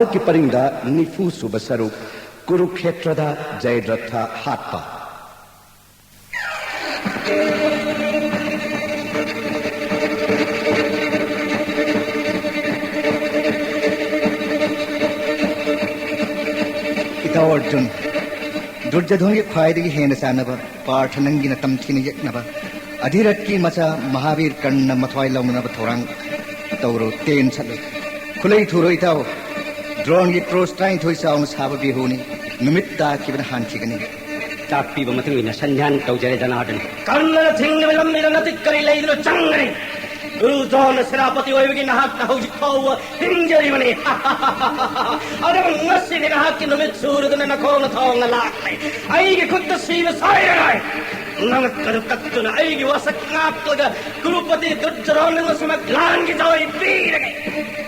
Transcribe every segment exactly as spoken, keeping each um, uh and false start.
ꯃꯍꯥꯚꯥꯔꯠꯀꯤ ꯄꯔꯤꯡꯗ ꯅꯤꯐꯨ ꯁꯨꯕ ꯁꯔꯨꯛ, ꯀꯨꯔꯨꯈꯦꯇ꯭ꯔꯗ ꯖꯌꯗ꯭ꯔꯊ ꯍꯥꯠꯄ꯫ ꯏꯇꯥꯎ ꯑꯔꯖꯨꯟ, ꯗꯨꯔꯖꯣꯙꯟꯒꯤ ꯈ꯭ꯋꯥꯏꯗꯒꯤ ꯍꯦꯟꯅ ꯆꯥꯟꯅꯕ ꯄꯥꯔꯊ ꯅꯪꯒꯤ ꯅꯇꯝ ꯊꯤꯅ ꯌꯦꯛꯅꯕ ꯑꯙꯤꯔꯠꯀꯤ ꯃꯆꯥ ꯃꯍꯥꯕꯤꯔ ꯀꯔꯅ ꯃꯊ꯭ꯋꯥꯏ ꯂꯧꯅꯅꯕ ꯊꯧꯔꯥꯡ ꯇꯧꯔꯣ, ꯇꯦꯟ ꯁꯠꯂꯨ꯫ ꯈꯨꯠꯂꯩ ꯊꯨꯔꯣ ꯏꯇꯥꯎ꯫ ꯗ꯭ꯔꯣꯟꯒꯤ ꯀ꯭ꯔꯣꯁ ꯇꯔꯥꯅꯤꯊꯣꯏ ꯆꯥꯎꯅ ꯁꯥꯕ ꯕꯤꯍꯨꯅꯤ꯫ ꯅꯨꯃꯤꯠ ꯇꯥꯈꯤꯕꯅ ꯍꯥꯟꯈꯤꯒꯅꯤ꯫ ꯇꯥꯛꯄꯤꯕ ꯃꯇꯨꯡ ꯏꯟꯅ ꯁꯟꯙ꯭ꯌꯥꯟ ꯇꯧꯖꯔꯦ ꯖꯅꯥꯔꯗꯟ꯫ ꯀꯔꯅꯅ ꯊꯤꯡꯂꯤꯕ ꯂꯝꯕꯤꯗ ꯅꯇꯤꯛ ꯀꯔꯤ ꯂꯩꯗꯨꯅ ꯆꯪꯒꯅꯤ? ꯒꯨꯔꯨ ꯗ꯭ꯔꯣꯟꯅ ꯁꯦꯅꯥꯄꯇꯤ ꯑꯣꯏꯕꯒꯤ ꯅꯍꯥꯛꯅ ꯍꯧꯖꯤꯛ ꯐꯥꯎꯕ ꯍꯤꯡꯖꯔꯤꯕꯅꯤ꯫ ꯑꯗꯨꯕꯨ ꯉꯁꯤꯗꯤ ꯅꯍꯥꯛꯀꯤ ꯅꯨꯃꯤꯠ ꯁꯨꯔꯗꯨꯅ ꯅꯈꯣꯡꯅ ꯊꯣꯡꯅ ꯂꯥꯛꯂꯦ꯫ ꯑꯩꯒꯤ ꯈꯨꯠꯇ ꯁꯤꯕ ꯁꯣꯏꯔꯔꯣꯏ꯫ ꯅꯉꯛ ꯑꯗꯨ ꯀꯛꯇꯨꯅ ꯑꯩꯒꯤ ꯋꯥꯁꯛ ꯉꯥꯛꯂꯒ ꯀꯨꯔꯨꯄꯇꯤ ꯗꯨꯔꯖꯣꯙꯟ ꯑꯃꯁꯨꯃꯛ ꯂꯥꯟꯒꯤ ꯗꯥꯎ ꯄꯤꯔꯒꯦ꯫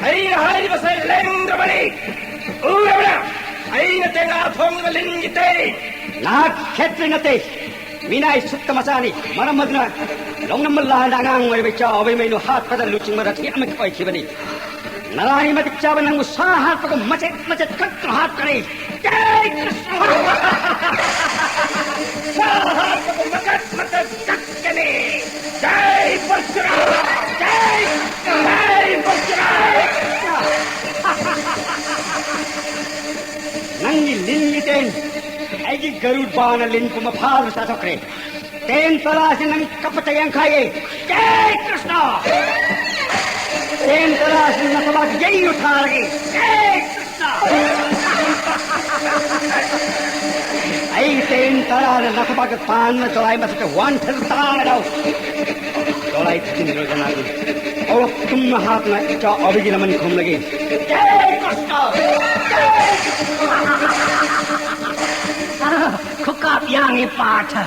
ꯑꯩꯅ ꯍꯥꯏꯔꯤꯕꯁꯦ ꯂꯦꯡꯗ꯭ꯔꯕꯅꯤ꯫ ꯎꯔꯕ꯭ꯔꯥ? ꯑꯩꯅ ꯇꯦꯡꯉꯥ ꯊꯣꯡꯂꯤꯕ ꯂꯤꯟꯒꯤ ꯇꯩ꯫ ꯅꯍꯥꯛ ꯈꯦꯇ꯭ꯔꯤ ꯅꯠꯇꯦ, ꯃꯤꯅꯥꯏ ꯁꯨꯠꯇ ꯃꯆꯥꯅꯤ꯫ ꯃꯔꯝ ꯑꯗꯨꯅ ꯂꯧꯅꯝꯕ ꯂꯥꯟꯗ ꯑꯉꯥꯡ ꯑꯣꯏꯔꯤꯕ ꯏꯆꯥ ꯑꯣꯕꯤꯃꯩꯅꯨ ꯍꯥꯠꯄꯗ ꯂꯨꯆꯤꯡꯕ ꯔꯊꯤ ꯑꯃꯈꯛ ꯑꯣꯏꯈꯤꯕꯅꯤ꯫ ꯅꯔꯥꯅꯤ ꯃꯇꯤꯛ ꯆꯥꯕ ꯅꯪꯕꯨ ꯁꯥ ꯍꯥꯠꯄꯒ ꯃꯆꯦꯠ ꯃꯆꯦꯠ ꯈꯛꯇ ꯍꯥꯠꯀꯅꯤ꯫ ꯖꯥꯏ ꯀ꯭ꯔꯤꯁꯅ! ꯁꯥ ꯍꯥꯠꯄꯒ ꯃꯆꯦꯠ ꯃꯆꯦꯠ ꯀꯛꯀꯅꯤ꯫ ꯖꯥꯏ ꯄꯔꯁꯨꯔꯥꯝ! ꯖꯥꯏ, ꯖꯥꯏ ꯄꯔꯁꯨꯔꯥꯝ! ꯅꯪꯒꯤ ꯂꯤꯟꯒꯤ ꯇꯦꯟ ꯑꯩꯒꯤ ꯒꯔꯨꯗ ꯕꯥꯅ ꯂꯤꯟ ꯄꯨꯝꯕ ꯐꯥꯗꯨꯅ ꯆꯥꯊꯣꯛꯈ꯭ꯔꯦ꯫ ꯇꯦꯟ ꯇꯔꯥꯁꯤ ꯅꯪ ꯀꯞꯄ ꯇꯌꯥꯡꯈꯥꯏꯌꯦ꯫ ꯖꯥꯏ ꯀ꯭ꯔꯤꯁꯅ! ꯇꯦꯟ ꯇꯔꯥꯁꯤ ꯅꯊꯕꯥꯛ ꯌꯩꯔꯨ ꯊꯥꯔꯒꯦ꯫ ꯖꯥꯏ ꯀ꯭ꯔꯤꯁꯅ! ꯑꯩ ꯇꯦꯟ ꯇꯔꯥꯅ ꯅꯊꯕꯥꯛꯇ ꯄꯥꯟꯅ ꯗꯣꯂꯥꯏ ꯃꯊꯛꯇ ꯋꯥꯟꯊꯔ ꯇꯥꯔꯒ ꯂꯥꯎ꯫ ꯗꯣꯂꯥꯏ ꯊꯤꯖꯤꯟꯈ꯭ꯔꯣ ꯖꯅꯥꯔꯗꯟ꯫ ꯑꯣꯔꯣꯛ ꯇꯨꯝꯅ ꯍꯥꯞꯅ ꯏꯆꯥ ꯑꯣꯕꯤꯒꯤ ꯂꯃꯟ ꯈꯨꯝꯂꯒꯦ꯫ ꯖꯥꯏ ꯀ꯭ꯔꯤꯁꯅ! ꯖꯥꯏ ꯀ꯭ꯔꯤꯁꯅ! ꯈꯨꯀꯥꯞ ꯌꯥꯡꯉꯤ ꯄꯥꯔꯊ꯫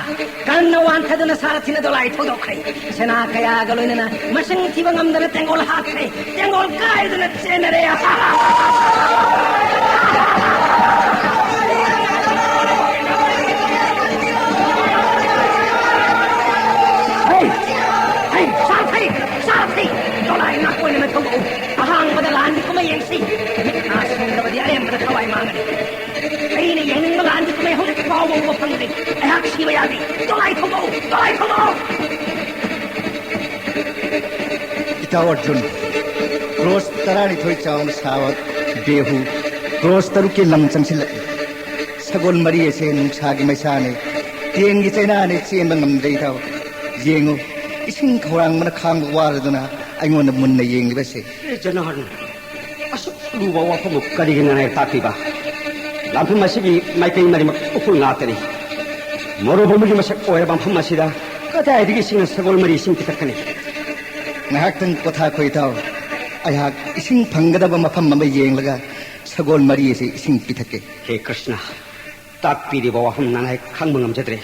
ꯀꯔꯟꯅ ꯋꯥꯟꯊꯗꯨꯅ ꯁꯥꯔꯊꯤꯅ ꯗꯣꯂꯥꯏ ꯊꯧꯗꯣꯛꯈ꯭ꯔꯦ꯫ ꯁꯦꯅꯥ ꯀꯌꯥꯒ ꯂꯣꯏꯅꯅ ꯃꯁꯤꯡ ꯊꯤꯕ ꯉꯝꯗꯅ ꯇꯦꯡꯒꯣꯜ ꯍꯥꯠꯈ꯭ꯔꯦ꯫ ꯇꯦꯡꯒꯣꯜ ꯀꯥꯏꯗꯨꯅ ꯆꯦꯟꯅꯔꯦ꯫ ꯍꯩ! ꯍꯩ! ꯁꯥꯔꯊꯤ! ꯁꯥꯔꯊꯤ! ꯗꯣꯂꯥꯏ ꯉꯥꯛꯄ ꯑꯣꯏꯅ ꯊꯧꯗꯣꯛꯎ꯫ ꯑꯍꯥꯡꯕꯗ ꯂꯥꯟꯒꯤ ꯀꯨꯝꯍꯩ ꯌꯦꯡꯁꯤ꯫ ꯃꯤꯠ ꯅꯥ ꯌꯦꯡꯗꯕꯗꯤ ꯑꯔꯦꯝꯕꯗ ꯊꯋꯥꯏ ꯃꯥꯡꯒꯅꯤ꯫ ꯑꯩꯅ ꯌꯦꯡꯅꯤꯡꯕ ꯂꯥꯟꯒꯤ ꯀꯨꯝꯍꯩ ꯍꯧꯖꯤꯛ ꯐꯥꯎꯕ ꯎꯕ ꯐꯪꯗ꯭ꯔꯤ꯫ ꯑꯩꯍꯥꯛ ꯁꯤꯕ ꯌꯥꯗꯦ꯫ ꯗꯣꯂꯥꯏ ꯊꯧꯗꯣꯛꯎ! ꯗꯣꯂꯥꯏ ꯊꯧꯗꯣꯛꯎ! ꯏꯇꯥꯎ ꯑꯔꯖꯨꯟ, ꯀ꯭ꯔꯣꯁ ꯇꯔꯥꯅꯤꯊꯣꯏ ꯆꯥꯎꯅ ꯁꯥꯕ ꯕꯦꯍꯨ, ꯀ꯭ꯔꯣꯁ ꯇꯔꯨꯛꯀꯤ ꯂꯝ ꯆꯪꯁꯤꯜꯂꯛꯏ꯫ ꯁꯒꯣꯜ ꯃꯔꯤ ꯑꯁꯦ ꯅꯨꯡꯁꯥꯒꯤ ꯃꯩꯁꯥꯅꯦ, ꯇꯦꯟꯒꯤ ꯆꯩꯅꯥꯅꯦ, ꯆꯦꯟꯕ ꯉꯝꯗ꯭ꯔꯦ ꯏꯇꯥꯎ꯫ ꯌꯦꯡꯉꯨ, ꯏꯁꯤꯡ ꯈꯧꯔꯥꯡꯕꯅ ꯈꯥꯡꯕ ꯋꯥꯔꯗꯨꯅ ꯑꯩꯉꯣꯟꯗ ꯃꯨꯟꯅ ꯌꯦꯡꯂꯤꯕꯁꯦ꯫ ꯍꯦ ꯖꯅꯥꯔꯗꯟ, ꯑꯁꯨꯛ ꯂꯨꯕ ꯋꯥꯐꯝ ꯑꯃ ꯀꯔꯤꯒꯤ ꯅꯅꯥꯏ ꯇꯥꯛꯄꯤꯕ? ꯂꯥꯟꯐꯝ ꯑꯁꯤꯒꯤ ꯃꯥꯏꯀꯩ ꯃꯔꯤꯃꯛ ꯎꯐꯨꯜ ꯉꯥꯛꯇꯅꯤ꯫ ꯃꯔꯨꯚꯨꯃꯤꯒꯤ ꯃꯁꯛ ꯑꯣꯏꯔꯕ ꯃꯐꯝ ꯑꯁꯤꯗ ꯀꯗꯥꯏꯗꯒꯤ ꯏꯁꯤꯡꯅ ꯁꯒꯣꯜ ꯃꯔꯤ ꯏꯁꯤꯡ ꯄꯤꯊꯛꯀꯅꯤ? ꯉꯥꯏꯍꯥꯛꯇꯪ ꯄꯣꯊꯥꯈꯣ ꯏꯇꯥꯎ꯫ ꯑꯩꯍꯥꯛ ꯏꯁꯤꯡ ꯐꯪꯒꯗꯕ ꯃꯐꯝ ꯑꯃ ꯌꯦꯡꯂꯒ ꯁꯒꯣꯜ ꯃꯔꯤ ꯑꯁꯤ ꯏꯁꯤꯡ ꯄꯤꯊꯛꯀꯦ꯫ ꯍꯦ ꯀ꯭ꯔꯤꯁꯅ, ꯇꯥꯛꯄꯤꯔꯤꯕ ꯋꯥꯐꯝ ꯅꯅꯥꯏ ꯈꯪꯕ ꯉꯝꯖꯗ꯭ꯔꯦ꯫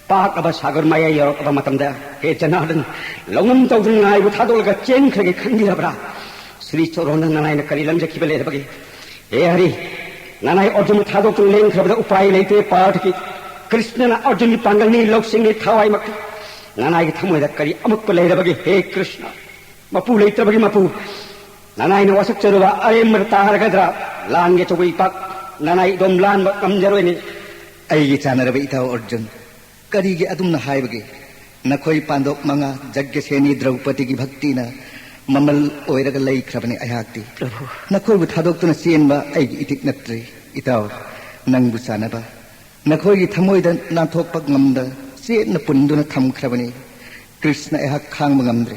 ꯄꯥꯛꯂꯕ ꯁꯥꯒꯔ ꯃꯌꯥꯏ ꯌꯧꯔꯛꯂꯕ ꯃꯇꯝꯗ, ꯍꯦ ꯖꯅꯥꯔꯗꯟ, ꯂꯧꯉꯝ ꯇꯧꯗꯨꯅ ꯅꯥꯏꯕꯨ ꯊꯥꯗꯣꯛꯂꯒ ꯆꯦꯟꯈ꯭ꯔꯒꯦ ꯈꯟꯕꯤꯔꯕ꯭ꯔꯥ? ꯁ꯭ꯔꯤ ꯆꯣꯔꯣꯟꯗ ꯅꯅꯥꯏꯅ ꯀꯔꯤ ꯂꯝꯖꯈꯤꯕ ꯂꯩꯔꯕꯒꯦ? ꯍꯦ ꯍꯔꯤ, ꯅꯅꯥꯏ ꯑꯔꯖꯨꯟꯕꯨ ꯊꯥꯗꯣꯛꯇꯨꯅ ꯂꯦꯡꯈ꯭ꯔꯕꯗ ꯎꯄꯥꯏ ꯂꯩꯇꯦ ꯄꯥꯔꯊꯀꯤ꯫ ꯀ꯭ꯔꯤꯁꯅꯅ ꯑꯔꯖꯨꯟꯒꯤ ꯄꯥꯡꯒꯜꯅꯤ, ꯂꯧꯁꯤꯡꯅꯤ, ꯊꯋꯥꯏꯃꯛꯇ꯫ ꯅꯅꯥꯏꯒꯤ ꯊꯃꯣꯏꯗ ꯀꯔꯤ ꯑꯃꯛꯄ ꯂꯩꯔꯕꯒꯦ, ꯍꯦ ꯀ꯭ꯔꯤꯁꯅ? ꯃꯄꯨ ꯂꯩꯇ꯭ꯔꯕꯒꯤ ꯃꯄꯨ꯫ ꯅꯅꯥꯏꯅ ꯋꯥꯁꯛꯆꯔꯨꯕ ꯑꯔꯦꯝꯕꯗ ꯇꯥꯔꯒꯗ꯭ꯔꯥ? ꯂꯥꯟꯒꯤ ꯑꯆꯧꯕ ꯏꯄꯥꯛ ꯅꯅꯥꯏ ꯏꯗꯣꯝ ꯂꯥꯟꯕ ꯉꯝꯖꯔꯣꯏꯅꯦ꯫ ꯑꯩꯒꯤ ꯆꯥꯟꯅꯔꯕ ꯏꯇꯥꯎ ꯑꯔꯖꯨꯟ, ꯀꯔꯤꯒꯤ ꯑꯗꯨꯝꯅ ꯍꯥꯏꯕꯒꯦ? ꯅꯈꯣꯏ ꯄꯥꯟꯗꯣꯞ ꯃꯉꯥ ꯖꯒ꯭ꯌꯁꯦꯅꯤ ꯗ꯭ꯔꯧꯄꯗꯤꯒꯤ ꯚꯛꯇꯤꯅ ꯃꯃꯜ ꯑꯣꯏꯔꯒ ꯂꯩꯈ꯭ꯔꯕꯅꯤ ꯑꯩꯍꯥꯛꯇꯤ꯫ ꯄ꯭ꯔꯚꯨ꯫ ꯅꯈꯣꯏꯕꯨ ꯊꯥꯗꯣꯛꯇꯨꯅ ꯆꯦꯟꯕ ꯑꯩꯒꯤ ꯏꯇꯤꯛ ꯅꯠꯇ꯭ꯔꯦ꯫ ꯏꯇꯥꯎ, ꯅꯪꯕꯨ ꯆꯥꯟꯅꯕ, ꯅꯈꯣꯏꯒꯤ ꯊꯃꯣꯏꯗ ꯅꯥꯟꯊꯣꯛꯄ ꯉꯝꯗ ꯆꯦꯠꯅ ꯄꯨꯟꯗꯨꯅ ꯊꯝꯈ꯭ꯔꯕꯅꯤ꯫ ꯀ꯭ꯔꯤꯁꯅ ꯑꯩꯍꯥꯛ ꯈꯥꯡꯕ ꯉꯝꯗ꯭ꯔꯦ꯫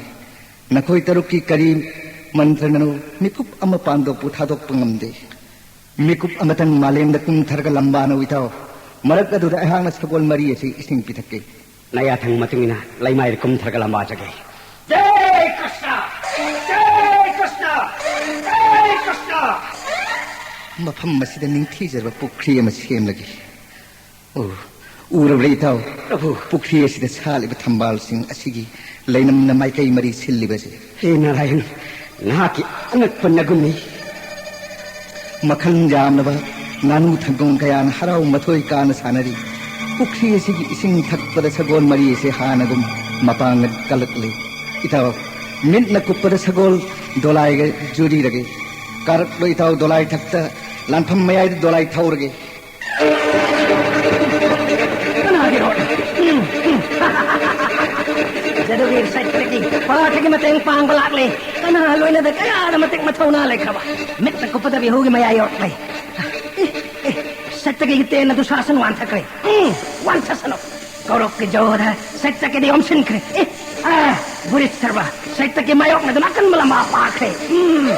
ꯅꯈꯣꯏ ꯇꯔꯨꯛꯀꯤ ꯀꯔꯤ ꯃꯟꯇ꯭ꯔꯅꯅꯣ ꯃꯤꯀꯨꯞ ꯑꯃ ꯄꯥꯟꯗꯣꯞꯄꯨ ꯊꯥꯗꯣꯛꯄ ꯉꯝꯗꯦ꯫ ꯃꯤꯀꯨꯞ ꯑꯃꯇꯪ ꯃꯥꯂꯦꯝꯗ ꯀꯨꯝꯊꯔꯒ ꯂꯝꯕꯥꯅꯧ ꯏꯇꯥꯎ꯫ ꯃꯔꯛ ꯑꯗꯨꯗ ꯑꯩꯍꯥꯛꯅ ꯁꯒꯣꯜ ꯃꯔꯤ ꯑꯁꯤ ꯏꯁꯤꯡ ꯄꯤꯊꯛꯀꯦ꯫ ꯅꯌꯥꯊꯪ ꯃꯇꯨꯡ ꯏꯟꯅ ꯂꯩꯃꯥꯏꯗ ꯀꯨꯝꯊꯔꯒ ꯂꯝꯕꯥ ꯆꯠꯀꯦ꯫ ꯖꯩ ꯀ꯭ꯔꯤꯁꯅ! ꯖꯩ ꯀ꯭ꯔꯤꯁꯅ! ꯖꯩ ꯀ꯭ꯔꯤꯁꯅ! ꯃꯐꯝ ꯑꯁꯤꯗ ꯅꯤꯡꯊꯤꯖꯔꯕ ꯄꯨꯈ꯭ꯔꯤ ꯑꯃ ꯁꯦꯝꯂꯒꯦ꯫ ꯑꯣ, ꯎꯔꯕ꯭ꯔꯥ ꯏꯇꯥꯎ? ꯄ꯭ꯔꯚꯨ꯫ ꯄꯨꯈ꯭ꯔꯤ ꯑꯁꯤꯗ ꯁꯥꯠꯂꯤꯕ ꯊꯝꯕꯥꯜꯁꯤꯡ ꯑꯁꯤꯒꯤ ꯂꯩꯅꯝꯅ ꯃꯥꯏꯀꯩ ꯃꯔꯤ ꯁꯤꯜꯂꯤꯕꯁꯦ꯫ ꯍꯦ ꯅꯥꯔꯥꯌꯟ, ꯅꯍꯥꯛꯀꯤ ꯑꯉꯛꯄ ꯅꯒꯨꯟꯅꯤ꯫ ꯃꯈꯜ ꯌꯥꯝꯂꯕ ꯉꯥꯅꯨ ꯊꯪꯒꯣꯡ ꯀꯌꯥꯅ ꯍꯔꯥꯎ ꯃꯊꯣꯏ ꯀꯥꯅ ꯁꯥꯟꯅꯔꯤ꯫ ꯄꯨꯈ꯭ꯔꯤ ꯑꯁꯤꯒꯤ ꯏꯁꯤꯡ ꯊꯛꯄꯗ ꯁꯒꯣꯜ ꯃꯔꯤ ꯑꯁꯤ ꯍꯥꯟꯅꯒꯨꯝ ꯃꯄꯥꯡꯒꯜ ꯀꯜꯂꯛꯂꯤ꯫ ꯏꯇꯥꯎ, ꯃꯤꯠꯅ ꯀꯨꯞꯄꯗ ꯁꯒꯣꯜ ꯗꯣꯂꯥꯏꯒ ꯖꯨꯔꯤꯔꯒꯦ꯫ ꯀꯥꯔꯛꯂꯣ ꯏꯇꯥꯎ, ꯗꯣꯂꯥꯏ ꯊꯛꯇ, ꯂꯥꯟꯐꯝ ꯃꯌꯥꯏꯗ ꯗꯣꯂꯥꯏ ꯊꯧꯔꯒꯦ꯫ ꯀꯅꯥꯒꯤꯔꯣ? ꯖꯗꯨꯒꯤ ꯁꯛꯇꯒꯤ ꯄꯥꯔꯊꯒꯤ ꯃꯇꯦꯡ ꯄꯥꯡꯕ ꯂꯥꯛꯂꯦ꯫ ꯀꯅꯥ ꯂꯣꯏꯅꯗ ꯀꯌꯥꯗ ꯃꯇꯤꯛ ꯃꯊꯧꯅꯥ ꯂꯩꯈ꯭ꯔꯕ? ꯃꯤꯠꯅ ꯀꯨꯞꯄꯗ ꯕꯤꯍꯨꯒꯤ ꯃꯌꯥꯏ ꯌꯧꯔꯛꯂꯦ꯫ ꯑꯦ, ꯑꯦ, ꯁꯛꯇꯒꯤ ꯇꯦꯟꯅ ꯗꯨꯁꯥꯁꯟ ꯋꯥꯟꯊꯈ꯭ꯔꯦ꯫ ꯎꯝ, ꯋꯥꯟꯊꯁꯅꯨ꯫ ꯀꯧꯔꯛꯀꯤ ꯖꯧꯗ ꯁꯛꯇꯒꯤꯗꯤ ꯑꯣꯝꯁꯤꯟꯈ꯭ꯔꯦ꯫ ꯑꯦ, ꯑ, ꯕꯨꯔꯤꯠ ꯁꯔꯕ ꯁꯛꯇꯒꯤ ꯃꯥꯌꯣꯛꯅꯗꯨꯅ ꯑꯀꯟꯕ ꯂꯝꯕꯥ ꯄꯥꯛꯈ꯭ꯔꯦ꯫ ꯎꯝ꯫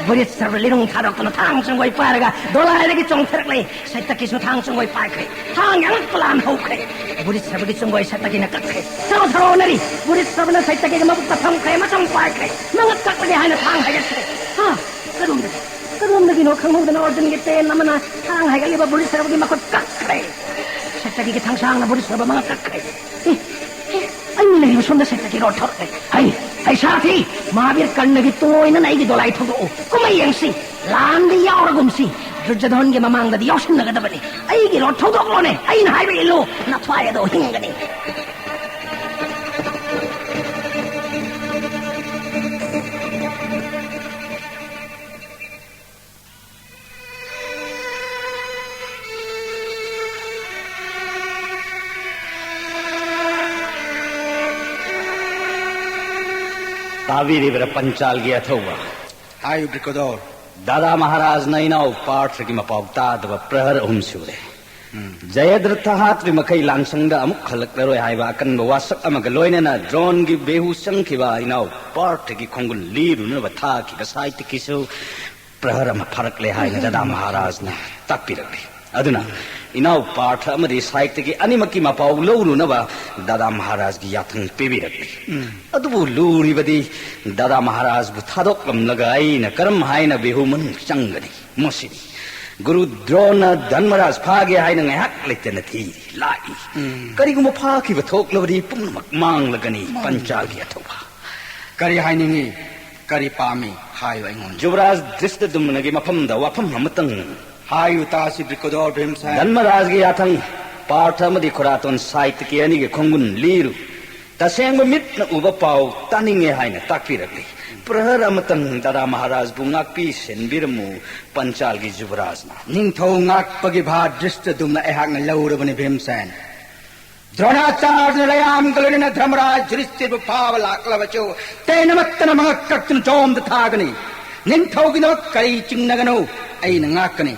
ꯕꯨꯔꯤꯠ ꯁꯔꯕ ꯂꯤꯔꯨꯡ ꯊꯥꯗꯣꯛꯇꯨꯅ ꯊꯥꯡ ꯆꯪꯒꯣꯏ ꯄꯥꯏꯔꯒ ꯗꯣꯂꯥꯏꯗꯒꯤ ꯆꯣꯡꯊꯔꯛꯂꯦ꯫ ꯁꯛꯇꯒꯤꯁꯨ ꯊꯥꯡ ꯆꯪꯒꯣꯏ ꯄꯥꯏꯈ꯭ꯔꯦ꯫ ꯊꯥꯡ ꯌꯥꯡꯂꯛꯄ ꯂꯥꯟ ꯍꯧꯈ꯭ꯔꯦ꯫ ꯕꯨꯔꯤꯠ ꯁꯔꯕꯒꯤ ꯆꯪꯒꯣꯏ ꯁꯛꯇꯒꯤꯅ ꯀꯛꯈ꯭ꯔꯦ꯫ ꯊꯔꯣ ꯊꯔꯣ ꯑꯣꯟꯅꯔꯤ꯫ ꯕꯨꯔꯤꯠ ꯁꯔꯕꯅ ꯁꯛꯇꯒꯤꯒꯤ ꯃꯕꯨꯛꯇ ꯐꯝꯈ꯭ꯔꯦ꯫ ꯃꯆꯪ ꯄꯥꯏꯈ꯭ꯔꯦ꯫ ꯃꯉꯛ ꯀꯛꯂꯒꯦ ꯍꯥꯏꯅ ꯊꯥꯡ ꯍꯥꯏꯒꯠꯈ꯭ꯔꯦ꯫ ꯍꯥ? ꯀꯗꯣꯝꯗꯒꯤ? ꯀꯗꯣꯝꯗꯒꯤꯅꯣ ꯈꯪꯍꯧꯗꯅ ꯑꯔꯖꯨꯟꯒꯤ ꯇꯦꯟ ꯑꯃꯅ ꯊꯥꯡ ꯍꯥꯏꯒꯠꯂꯤꯕ ꯕꯨꯔꯤꯠ ꯁꯔꯕꯒꯤ ꯃꯈꯨꯠ ꯀꯛꯈ꯭ꯔꯦ꯫ ꯁꯛꯇꯒꯤꯒꯤ ꯊꯥꯡꯁꯥꯡꯅ ꯕꯨꯔꯤꯠ ꯁꯔꯕ ꯃꯉꯛ ꯀꯛꯈ꯭ꯔꯦ꯫ ꯑꯦ, ꯑꯦ, ꯑꯩꯅ ꯂꯩꯔꯤꯕ ꯁꯣꯝꯗ ꯁꯛꯇꯒꯤ ꯔꯣꯠ ꯊꯣꯔꯛꯂꯦ꯫ ꯍꯩ, ꯍꯩ ꯁꯥꯊꯤ! ꯃꯍꯥꯕꯤꯔ ꯀꯔꯅꯒꯤ ꯇꯣꯏꯅꯅ ꯑꯩꯒꯤ ꯗꯣꯂꯥꯏ ꯊꯧꯗꯣꯛꯎ꯫ ꯀꯨꯝꯍꯩ ꯌꯦꯡꯁꯤ꯫ ꯂꯥꯟꯗ ꯌꯥꯎꯔꯒꯨꯝꯁꯤ꯫ ꯗꯨꯔꯖꯣꯙꯟꯒꯤ ꯃꯃꯥꯡꯗꯗꯤ ꯌꯥꯎꯁꯤꯟꯅꯒꯗꯕꯅꯤ꯫ ꯑꯩꯒꯤ ꯔꯣꯠ ꯊꯧꯗꯣꯛꯂꯣꯅꯦ꯫ ꯑꯩꯅ ꯍꯥꯏꯕ ꯏꯜꯂꯨ꯫ ꯅꯊ꯭ꯋꯥꯏ ꯑꯗꯣ ꯍꯤꯡꯒꯅꯤ꯫ ꯇꯥꯕꯤꯔꯤꯕ꯭ꯔꯥ ꯄꯟꯆꯥꯜꯒꯤ ꯑꯊꯧꯕ? ꯍꯥꯏꯌꯨ, ꯕ꯭ꯔꯤꯀꯣꯗꯣꯔ꯫ ꯗꯥꯗꯥ ꯃꯍꯥꯔꯥꯖꯅ ꯏꯅꯥꯎ ꯄꯥꯔꯊꯒꯤ ꯃꯄꯥꯎ ꯇꯥꯗꯕ ꯄ꯭ꯔꯍꯔ ꯑꯍꯨꯝ ꯁꯨꯔꯦ꯫ ꯎꯝ꯫ ꯖꯌꯗ꯭ꯔꯊ ꯍꯥꯠꯇ꯭ꯔꯤ ꯃꯈꯩ ꯂꯥꯟꯁꯪꯗ ꯑꯃꯨꯛ ꯍꯜꯂꯛꯂꯔꯣꯏ ꯍꯥꯏꯕ ꯑꯀꯟꯕ ꯋꯥꯁꯛ ꯑꯃꯒ ꯂꯣꯏꯅꯅ ꯗ꯭ꯔꯣꯟꯒꯤ ꯕꯦꯍꯨ ꯆꯪꯈꯤꯕ ꯏꯅꯥꯎ ꯄꯥꯔꯊꯒꯤ ꯈꯣꯡꯒꯨꯜ ꯂꯤꯔꯨꯅꯕ ꯊꯥꯈꯤꯕ ꯁꯥꯏꯠꯇꯒꯤꯁꯨ ꯄ꯭ꯔꯍꯔ ꯑꯃ ꯐꯥꯔꯛꯂꯦ ꯍꯥꯏꯅ ꯗꯥꯗꯥ ꯃꯍꯥꯔꯥꯖꯅ ꯇꯥꯛꯄꯤꯔꯛꯂꯤ꯫ ꯑꯗꯨꯅ ꯏꯅꯥꯎ ꯄꯥꯔꯊ ꯑꯃꯗꯤ ꯁꯥꯏꯠꯇꯒꯤ ꯑꯅꯤꯃꯛꯀꯤ ꯃꯄꯥꯎ ꯂꯧꯔꯨꯅꯕ ꯗꯥꯗꯥ ꯃꯍꯥꯔꯥꯖꯒꯤ ꯌꯥꯊꯪ ꯄꯤꯕꯤꯔꯛꯂꯤ꯫ ꯎꯝ꯫ ꯑꯗꯨꯕꯨ ꯂꯨꯔꯤꯕꯗꯤ ꯗꯥꯗꯥ ꯃꯍꯥꯔꯥꯖꯕꯨ ꯊꯥꯗꯣꯛꯂꯝꯂꯒ ꯑꯩꯅ ꯀꯔꯝ ꯍꯥꯏꯅ ꯕꯤꯍꯨ ꯃꯅꯨꯡ ꯆꯪꯒꯅꯤ? ꯃꯁꯤꯅꯤ꯫ ꯒꯨꯔꯨ ꯗ꯭ꯔꯣꯟꯅ ꯙꯟꯃꯔꯥꯖ ꯐꯥꯒꯦ ꯍꯥꯏꯅ ꯉꯥꯏꯍꯥꯛ ꯂꯩꯇꯅ ꯊꯤꯔꯤ, ꯂꯥꯛꯏ꯫ ꯎꯝ꯫ ꯀꯔꯤꯒꯨꯝꯕ ꯐꯥꯈꯤꯕ ꯊꯣꯛꯂꯕꯗꯤ ꯄꯨꯝꯅꯃꯛ ꯃꯥꯡꯂꯒꯅꯤ꯫ ꯃꯥꯡꯂꯒꯅꯤ꯫ ꯄꯟꯆꯥꯜꯒꯤ ꯑꯊꯧꯕ꯫ ꯀꯔꯤ ꯍꯥꯏꯅꯤꯡꯉꯤ? ꯀꯔꯤ ꯄꯥꯝꯃꯤ? ꯍꯥꯏꯌꯨ ꯑꯩꯉꯣꯟꯗ꯫ ꯖꯨꯕꯔꯥꯖ ꯗ꯭ꯔꯤꯁꯇꯗꯨꯝꯅꯒꯤ ꯃꯐꯝꯗ ꯋꯥꯐꯝ ꯑꯃꯇꯪ꯫ ꯍꯥꯏꯌꯨ ꯇꯥꯁꯤ, ꯕ꯭ꯔꯤꯀꯣꯗꯣꯔ ꯚꯤꯝꯁꯦꯟ꯫ ꯙꯟꯃꯔꯥꯖꯒꯤ ꯌꯥꯊꯪ, ꯄꯥꯔꯊ ꯑꯃꯗꯤ ꯈꯨꯔꯥꯇꯣꯟ ꯁꯥꯏꯠꯇꯀꯤ ꯑꯅꯤꯒꯤ ꯈꯣꯡꯒꯨꯟ ꯂꯤꯔꯨ꯫ ꯇꯁꯦꯡꯕ ꯃꯤꯠꯅ ꯎꯕ ꯄꯥꯎ ꯇꯥꯅꯤꯡꯉꯦ ꯍꯥꯏꯅ ꯇꯥꯛꯄꯤꯔꯛꯂꯤ꯫ ꯄ꯭ꯔꯍꯔ ꯑꯃꯇꯪ ꯗꯥꯗꯥ ꯃꯍꯥꯔꯥꯖꯕꯨ ꯉꯥꯛꯄꯤ ꯁꯦꯟꯕꯤꯔꯝꯃꯨ, ꯄꯟꯆꯥꯜꯒꯤ ꯖꯨꯕꯔꯥꯖꯅ꯫ ꯅꯤꯡꯊꯧ ꯉꯥꯛꯄꯒꯤ ꯚꯥꯔ ꯗ꯭ꯔꯤꯁꯇꯗꯨꯝꯅ ꯑꯩꯍꯥꯛꯅ ꯂꯧꯔꯕꯅꯤ ꯚꯤꯝꯁꯦꯟ꯫ ꯗ꯭ꯔꯣꯅꯥꯆꯥꯔꯌꯅ ꯂꯩꯔꯥꯝꯒ ꯂꯣꯏꯅꯅ ꯙꯔꯃꯔꯥꯖ ꯌꯨꯙꯤꯁꯇꯤꯔꯕꯨ ꯐꯥꯕ ꯂꯥꯛꯂꯕꯁꯨ ꯇꯦꯟ ꯑꯃꯠꯇꯅ ꯃꯉꯛ ꯀꯛꯇꯨꯅ ꯖꯣꯝꯗ ꯊꯥꯒꯅꯤ꯫ ꯅꯤꯡꯊꯧꯒꯤꯗꯃꯛ ꯀꯔꯤ ꯆꯤꯡꯅꯒꯅꯣ, ꯑꯩꯅ ꯉꯥꯛꯀꯅꯤ꯫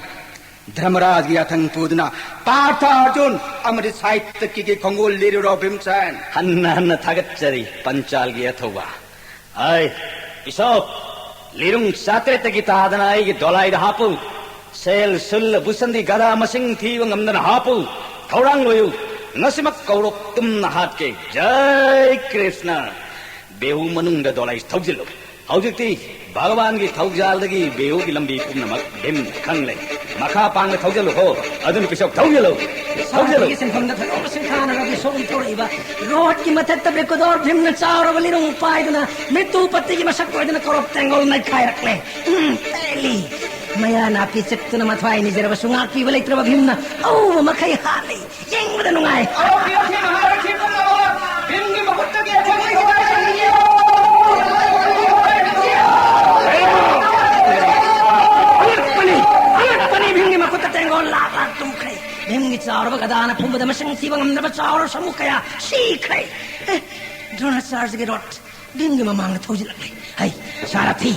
ꯙꯔꯃꯔꯥꯖꯒꯤ ꯌꯥꯊꯪ ꯄꯨꯗꯨꯅ ꯄꯥꯔꯊ ꯑꯔꯖꯨꯟ ꯑꯃꯗꯤ ꯁꯥꯏꯇꯀꯤꯒꯤ ꯈꯣꯡꯒꯨꯜ ꯂꯤꯔꯨꯔꯣ ꯚꯤꯝꯁꯦꯟ꯫ ꯍꯟꯅ ꯍꯟꯅ ꯊꯥꯒꯠꯆꯔꯤ ꯄꯟꯆꯥꯜꯒꯤ ꯑꯊꯧꯕ꯫ ꯑꯩ ꯏꯁꯣꯞ, ꯂꯤꯔꯨꯡ ꯆꯥꯇ꯭ꯔꯦꯠꯇꯒꯤ ꯇꯥꯗꯅ ꯑꯩꯒꯤ ꯗꯣꯂꯥꯏꯗ ꯍꯥꯞꯄꯨ꯫ ꯁꯦꯜ, ꯁꯨꯜ, ꯕꯨꯁꯟꯗꯤ, ꯒꯙꯥ ꯃꯁꯤꯡ ꯊꯤꯕ ꯉꯝꯗꯅ ꯍꯥꯞꯄꯨ꯫ ꯊꯧꯔꯥꯡ ꯂꯣꯏꯌꯨ꯫ ꯉꯁꯤꯃꯛ ꯀꯧꯔꯣꯞ ꯇꯨꯝꯅ ꯍꯥꯠꯀꯦ꯫ ꯖꯩ ꯀ꯭ꯔꯤꯁꯅ꯫ ꯕꯦꯍꯨ ꯃꯅꯨꯡꯗ ꯗꯣꯂꯥꯏ ꯊꯧꯖꯤꯜꯂꯨ꯫ ꯍꯧꯖꯤꯛꯇꯤ ꯚꯒꯋꯥꯟꯒꯤ ꯊꯧꯖꯥꯜꯗꯒꯤ ꯕꯦꯍꯨꯒꯤ ꯂꯝꯕꯤ ꯄꯨꯝꯅꯃꯛ ꯚꯤꯝ ꯈꯪꯂꯦ꯫ ꯃꯈꯥ ꯄꯥꯡꯅ ꯊꯧꯖꯤꯜꯂꯨꯀꯣ꯫ ꯑꯗꯨꯅ ꯄꯤꯁꯣꯛ ꯊꯧꯖꯤꯜꯂꯨ꯫ ꯊꯧꯖꯤꯜꯂꯨ꯫ ꯁꯥꯊꯤꯒꯤ ꯁꯤꯟꯐꯝꯗ ꯊꯣꯏꯗꯣꯛꯅ ꯁꯤꯡꯊꯥꯅꯔꯕꯤ ꯁꯣꯛꯅ ꯊꯣꯔꯛꯏꯕ ꯔꯣꯠꯀꯤ ꯃꯊꯛꯇ ꯕ꯭ꯔꯤꯀꯣꯗꯣꯔ ꯚꯤꯝꯅ ꯆꯥꯎꯔꯕ ꯂꯤꯔꯨꯡ ꯄꯥꯏꯗꯨꯅ ꯃꯤꯠꯇꯨ ꯄꯠꯇꯤꯒꯤ ꯃꯁꯛ ꯑꯣꯏꯗꯨꯅ ꯀꯣꯔꯣꯞ ꯇꯦꯡꯒꯣꯜ ꯅꯩꯈꯥꯏꯔꯛꯂꯦ꯫ ꯎꯝ, ꯄꯦꯜꯂꯤ꯫ ꯃꯌꯥ ꯅꯥꯄꯤ ꯆꯠꯇꯨꯅ ꯃꯊ꯭ꯋꯥꯏ ꯅꯤꯖꯔꯕꯁꯨ ꯉꯥꯛꯄꯤꯕ ꯂꯩꯇ꯭ꯔꯕ ꯚꯤꯝꯅ ꯑꯎꯕ ꯃꯈꯩ ꯍꯥꯠꯂꯤ꯫ ꯌꯦꯡꯕꯗ ꯅꯨꯡꯉꯥꯏ꯫ ꯑꯉꯛꯄꯅꯤ, ꯑꯉꯛꯄꯅꯤ, ꯚꯤꯝꯒꯤ ꯃꯈꯨꯠꯇ ꯇꯦꯡꯒꯣꯜ ꯂꯥꯛ ꯂꯥꯛ ꯇꯨꯝꯈ꯭ꯔꯦ꯫ ꯚꯤꯝꯒꯤ ꯆꯥꯎꯔꯕ ꯒꯗꯥꯅ ꯐꯨꯕꯗ ꯃꯁꯤꯡ ꯊꯤꯕ ꯉꯝꯗ꯭ꯔꯕ ꯆꯥꯎꯔꯕ ꯁꯃꯨ ꯀꯌꯥ ꯁꯤꯈ꯭ꯔꯦ꯫ ꯑꯦ, ꯗ꯭ꯔꯣꯅꯥꯆꯥꯔꯖꯒꯤ ꯔꯣꯠ ꯚꯤꯝꯒꯤ ꯃꯃꯥꯡꯗ ꯊꯧꯖꯤꯜꯂꯛꯂꯦ꯫ ꯍꯩ, ꯁꯥꯔꯊꯤ,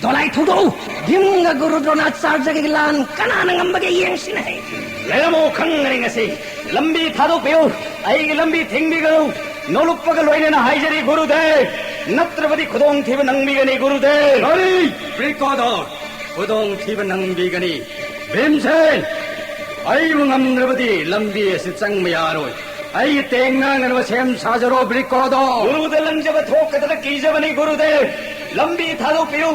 ꯗꯣꯂꯥꯏ ꯊꯧꯗꯣꯛꯎ꯫ ꯚꯤꯝꯒ ꯒꯨꯔꯨ ꯗ꯭ꯔꯣꯅꯥꯆꯥꯔꯖꯒꯤ ꯂꯥꯟ ꯀꯅꯥꯅ ꯉꯝꯕꯒꯦ ꯌꯦꯡꯁꯤꯅꯦ꯫ ꯍꯩ, ꯂꯩꯔꯝꯃꯣ ꯈꯪꯒꯅꯤ ꯉꯁꯤ꯫ ꯂꯝꯕꯤ ꯊꯥꯗꯣꯛꯄꯤꯌꯨ꯫ ꯑꯩꯒꯤ ꯂꯝꯕꯤ ꯊꯤꯡꯕꯤꯒꯅꯨ꯫ ꯅꯣꯂꯨꯛꯄꯒ ꯂꯣꯏꯅꯅ ꯍꯥꯏꯖꯔꯤ ꯒꯨꯔꯨꯗꯦꯕ꯫ ꯅꯠꯇ꯭ꯔꯕꯗꯤ ꯈꯨꯗꯣꯡꯊꯤꯕ ꯅꯪꯕꯤꯒꯅꯤ ꯒꯨꯔꯨꯗꯦꯕ꯫ ꯀꯔꯤ? ꯕ꯭ꯔꯤꯀꯣꯗꯣꯔ, ꯈꯨꯗꯣꯡꯊꯤꯕ ꯅꯪꯕꯤꯒꯅꯤ꯫ ꯚꯤꯝꯁꯦꯟ, ꯑꯩꯕꯨ ꯉꯝꯗ꯭ꯔꯕꯗꯤ ꯂꯝꯕꯤ ꯑꯁꯤ ꯆꯪꯕ ꯌꯥꯔꯣꯏ꯫ ꯑꯩꯒꯤ ꯇꯦꯡ ꯉꯥꯡꯅꯅꯕ ꯁꯦꯝ ꯁꯥꯖꯔꯣ, ꯕ꯭ꯔꯤꯀꯣꯗꯣꯔ꯫ ꯒꯨꯔꯨꯗ ꯂꯪꯖꯕ ꯊꯣꯛꯀꯗ꯭ꯔꯥ ꯀꯤꯖꯕꯅꯤ, ꯒꯨꯔꯨꯗꯦꯕ꯫ ꯂꯝꯕꯤ ꯊꯥꯗꯣꯛꯄꯤꯌꯨ꯫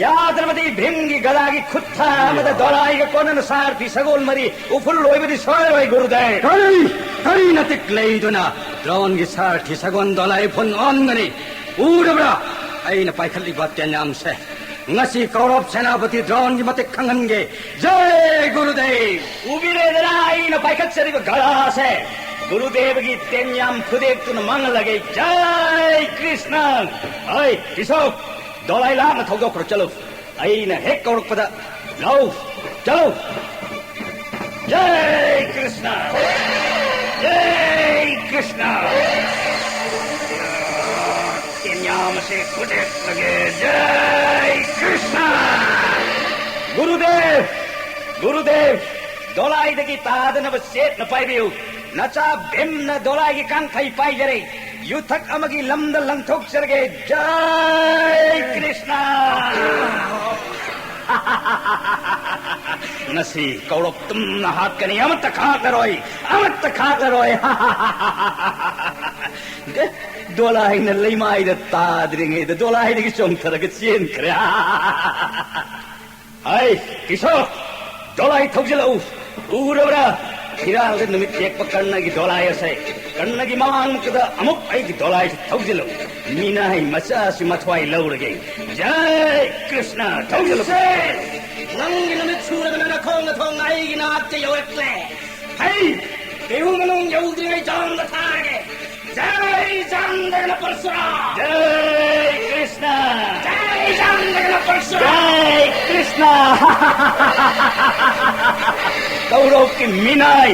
ꯌꯥꯗ꯭ꯔꯕꯗꯤ ꯚꯤꯝꯒꯤ ꯒꯗꯥꯒꯤ ꯈꯨꯠ ꯊꯥ ꯑꯃꯗ ꯗꯣꯂꯥꯏꯒ ꯀꯣꯟꯅꯅ ꯁꯥꯔꯊꯤ ꯁꯒꯣꯜ ꯃꯔꯤ ꯎꯐꯨꯜ ꯑꯣꯏꯕꯗꯤ ꯁꯣꯏꯔꯣꯏ, ꯒꯨꯔꯨꯗꯦꯕ꯫ ꯀꯔꯤ? ꯀꯔꯤ ꯅꯇꯤꯛ ꯂꯩꯗꯨꯅ ꯗ꯭ꯔꯣꯟꯒꯤ ꯁꯥꯔꯊꯤ ꯁꯒꯣꯜ ꯗꯣꯂꯥꯏ ꯐꯨꯟ ꯑꯣꯟꯒꯅꯤ? ꯎꯗꯕ꯭ꯔꯥ ꯑꯩꯅ ꯄꯥꯏꯈꯠꯂꯤꯕ ꯇꯦꯟꯌꯥꯝꯁꯦ? ꯉꯁꯤ ꯀꯧꯔꯕ ꯁꯦꯅꯥꯄꯇꯤ ꯗ꯭ꯔꯣꯟꯒꯤ ꯃꯇꯤꯛ ꯈꯪꯍꯟꯒꯦ꯫ ꯖꯩ ꯒꯨꯔꯨꯗꯦꯕ! ꯎꯕꯤꯔꯦꯗꯅ ꯑꯩꯅ ꯄꯥꯏꯈꯠꯆꯔꯤꯕ ꯒꯗꯥꯁꯦ? ꯒꯨꯔꯨꯗꯦꯕꯒꯤ ꯇꯦꯟꯌꯥꯝ ꯐꯨꯗꯦꯛꯇꯨꯅ ꯃꯥꯡꯍꯜꯂꯒꯦ꯫ ꯖꯩ ꯀ꯭ꯔꯤꯁꯅ! ꯍꯩ, ꯏꯁꯣꯞ! ꯗꯣꯂꯥꯏ ꯂꯥꯞꯅ ꯊꯧꯗꯣꯛꯈ꯭ꯔꯣ, ꯆꯠꯂꯨ꯫ ꯑꯩꯅ ꯍꯦꯛ ꯀꯧꯔꯛꯄꯗ ꯂꯧ, ꯆꯠꯂꯨ꯫ ꯖꯥꯏ ꯀ꯭ꯔꯤꯁꯅ! ꯖꯥꯏ ꯀ꯭ꯔꯤꯁꯅ! ꯀꯦꯟꯌꯥ ꯃꯁꯤ ꯐꯨꯗꯦꯛꯂꯒꯦ꯫ ꯖꯥꯏ ꯀ꯭ꯔꯤꯁꯅ! ꯒꯨꯔꯨꯗꯦꯕ! ꯒꯨꯔꯨꯗꯦꯕ! ꯗꯣꯂꯥꯏꯗꯒꯤ ꯇꯥꯗꯅꯕ ꯆꯦꯠꯅ ꯄꯥꯏꯕꯤꯌꯨ꯫ ꯅꯆꯥ ꯚꯤꯝꯅ ꯗꯣꯂꯥꯏꯒꯤ ꯀꯥꯡꯈꯩ ꯄꯥꯏꯖꯔꯦ꯫ ꯌꯨꯊꯛ ꯑꯃꯒꯤ ꯂꯝꯗ ꯂꯪꯊꯣꯛꯆꯔꯒꯦ꯫ ꯖꯥꯏ ꯀ꯭ꯔꯤꯁꯅ! ꯉꯁꯤ ꯀꯧꯔꯣꯛ ꯇꯨꯝꯅ ꯍꯥꯠꯀꯅꯤ꯫ ꯑꯃꯠꯇ ꯈꯥꯛꯂꯔꯣꯏ꯫ ꯑꯃꯠꯇ ꯈꯥꯛꯂꯔꯣꯏ꯫ ꯗꯣꯂꯥꯏꯅ ꯂꯩꯃꯥꯏꯗ ꯇꯥꯗ꯭ꯔꯤꯉꯩꯗ ꯗꯣꯂꯥꯏꯗꯒꯤ ꯆꯣꯡꯊꯔꯒ ꯆꯦꯟꯈ꯭ꯔꯦ꯫ ꯍꯥꯏ, ꯀꯤꯁꯣ! ꯗꯣꯂꯥꯏ ꯊꯧꯖꯤꯜꯂꯛꯎ! ꯎꯔꯕ꯭ꯔꯥ? ꯐꯤꯔꯥꯜꯗ ꯅꯨꯃꯤꯠ ꯌꯦꯛꯄ ꯀꯔꯅꯒꯤ ꯗꯣꯂꯥꯏ ꯑꯁꯦ꯫ ꯀꯔꯅꯒꯤ ꯃꯃꯥꯡꯃꯛꯇꯗ ꯑꯃꯨꯛ ꯑꯩꯒꯤ ꯗꯣꯂꯥꯏꯁꯤ ꯊꯧꯖꯤꯜꯂꯨ꯫ ꯃꯤꯅꯥꯏ ꯃꯆꯥꯁꯤ ꯃꯊ꯭ꯋꯥꯏ ꯂꯧꯔꯒꯦ꯫ ꯖꯥꯏ ꯀ꯭ꯔꯤꯁꯅ! ꯊꯧꯖꯤꯜꯂꯨ! ꯁꯦ! ꯅꯪꯒꯤ ꯅꯨꯃꯤꯠ ꯁꯨꯔꯕꯅ ꯅꯈꯣꯡ ꯅꯊꯣꯡ ꯑꯩꯒꯤ ꯅꯥꯛꯇ ꯌꯧꯔꯛꯂꯦ꯫ ꯍꯩ! ꯀꯩꯍꯨ ꯃꯅꯨꯡ ꯌꯧꯗ꯭ꯔꯤꯉꯩ ꯖꯥꯝꯗ ꯊꯥꯔꯒꯦ꯫ ꯖꯥꯏ ꯖꯥꯝꯗꯒꯅ ꯄꯔꯁꯨꯔꯥꯝ! ꯖꯥꯏ ꯀ꯭ꯔꯤꯁꯅ! ꯖꯥꯏ ꯖꯥꯝꯗꯒꯅ ꯄꯔꯁꯨꯔꯥꯝ! ꯖꯥꯏ ꯀ꯭ꯔꯤꯁꯅ! ꯀꯧꯔꯧꯀꯤ ꯃꯤꯅꯥꯏ,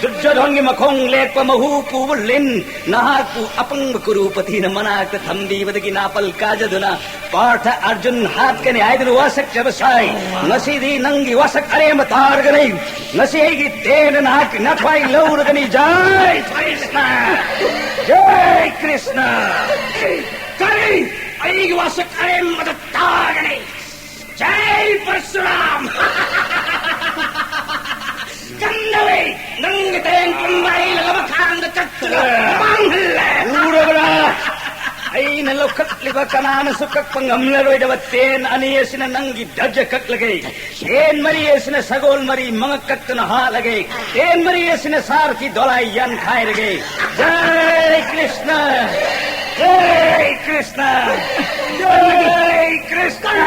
ꯗꯨꯔꯖꯣꯙꯟꯒꯤ ꯃꯈꯣꯡ ꯂꯦꯛꯄ ꯃꯍꯨ ꯄꯨꯕ ꯂꯤꯟ, ꯅꯍꯥꯛꯄꯨ ꯑꯄꯪꯕ ꯀꯨꯔꯨꯄꯇꯤꯅ ꯃꯅꯥꯛꯇ ꯊꯝꯕꯤꯕꯗꯒꯤ ꯅꯥꯄꯜ ꯀꯥꯖꯗꯨꯅ ꯄꯥꯔꯊ ꯑꯔꯖꯨꯟ ꯍꯥꯠꯀꯅꯤ ꯍꯥꯏꯗꯨꯅ ꯋꯥꯁꯛꯆꯕ ꯁꯥꯏ꯫ ꯉꯁꯤꯗꯤ ꯅꯪꯒꯤ ꯋꯥꯁꯛ ꯑꯔꯦꯝꯕ ꯇꯥꯔꯒꯅꯤ꯫ ꯉꯁꯤ ꯑꯩꯒꯤ ꯇꯦꯟꯅ ꯅꯍꯥꯛꯀꯤ ꯅꯊ꯭ꯋꯥꯏ ꯂꯧꯔꯒꯅꯤ꯫ ꯖꯥꯏ ꯀ꯭ꯔꯤꯁꯅ! ꯖꯥꯏ ꯀ꯭ꯔꯤꯁꯅ! ꯀꯔꯤ? ꯑꯩꯒꯤ ꯋꯥꯁꯛ ꯑꯔꯦꯝꯕꯗ ꯇꯥꯔꯒꯅꯤ? ꯖꯥꯏ ꯄꯔꯁꯨꯔꯥꯝ! ꯀꯝꯗꯧꯏ? ꯅꯪꯒꯤ ꯇꯦꯟ ꯄꯨꯝꯕ ꯑꯩꯅ ꯂꯕꯛ ꯈꯥꯡꯗ ꯀꯛꯇꯨꯅ ꯃꯥꯡꯍꯜꯂꯦ꯫ ꯎꯔꯕ꯭ꯔꯥ? ꯑꯩꯅ ꯂꯧꯈꯠꯂꯤꯕ ꯀꯅꯥꯅꯁꯨ ꯀꯛꯄ ꯉꯝꯂꯔꯣꯏꯗꯕ ꯇꯦꯟ ꯑꯅꯤ ꯑꯁꯤꯅ ꯅꯪꯒꯤ ꯙꯖ ꯀꯛꯂꯒꯦ꯫ ꯇꯦꯟ ꯃꯔꯤ ꯑꯁꯤꯅ ꯁꯒꯣꯜ ꯃꯔꯤ ꯃꯉꯛ ꯀꯛꯇꯨꯅ ꯍꯥꯠꯂꯒꯦ꯫ ꯇꯦꯟ ꯃꯔꯤ ꯑꯁꯤꯅ ꯁꯥꯔꯊꯤ ꯗꯣꯂꯥꯏ ꯌꯥꯟꯈꯥꯏꯔꯒꯦ꯫ ꯖꯥꯏ ꯀ꯭ꯔꯤꯁꯅ! ꯖꯥꯏ ꯀ꯭ꯔꯤꯁꯅ! ꯖꯥꯏ ꯀ꯭ꯔꯤꯁꯅ!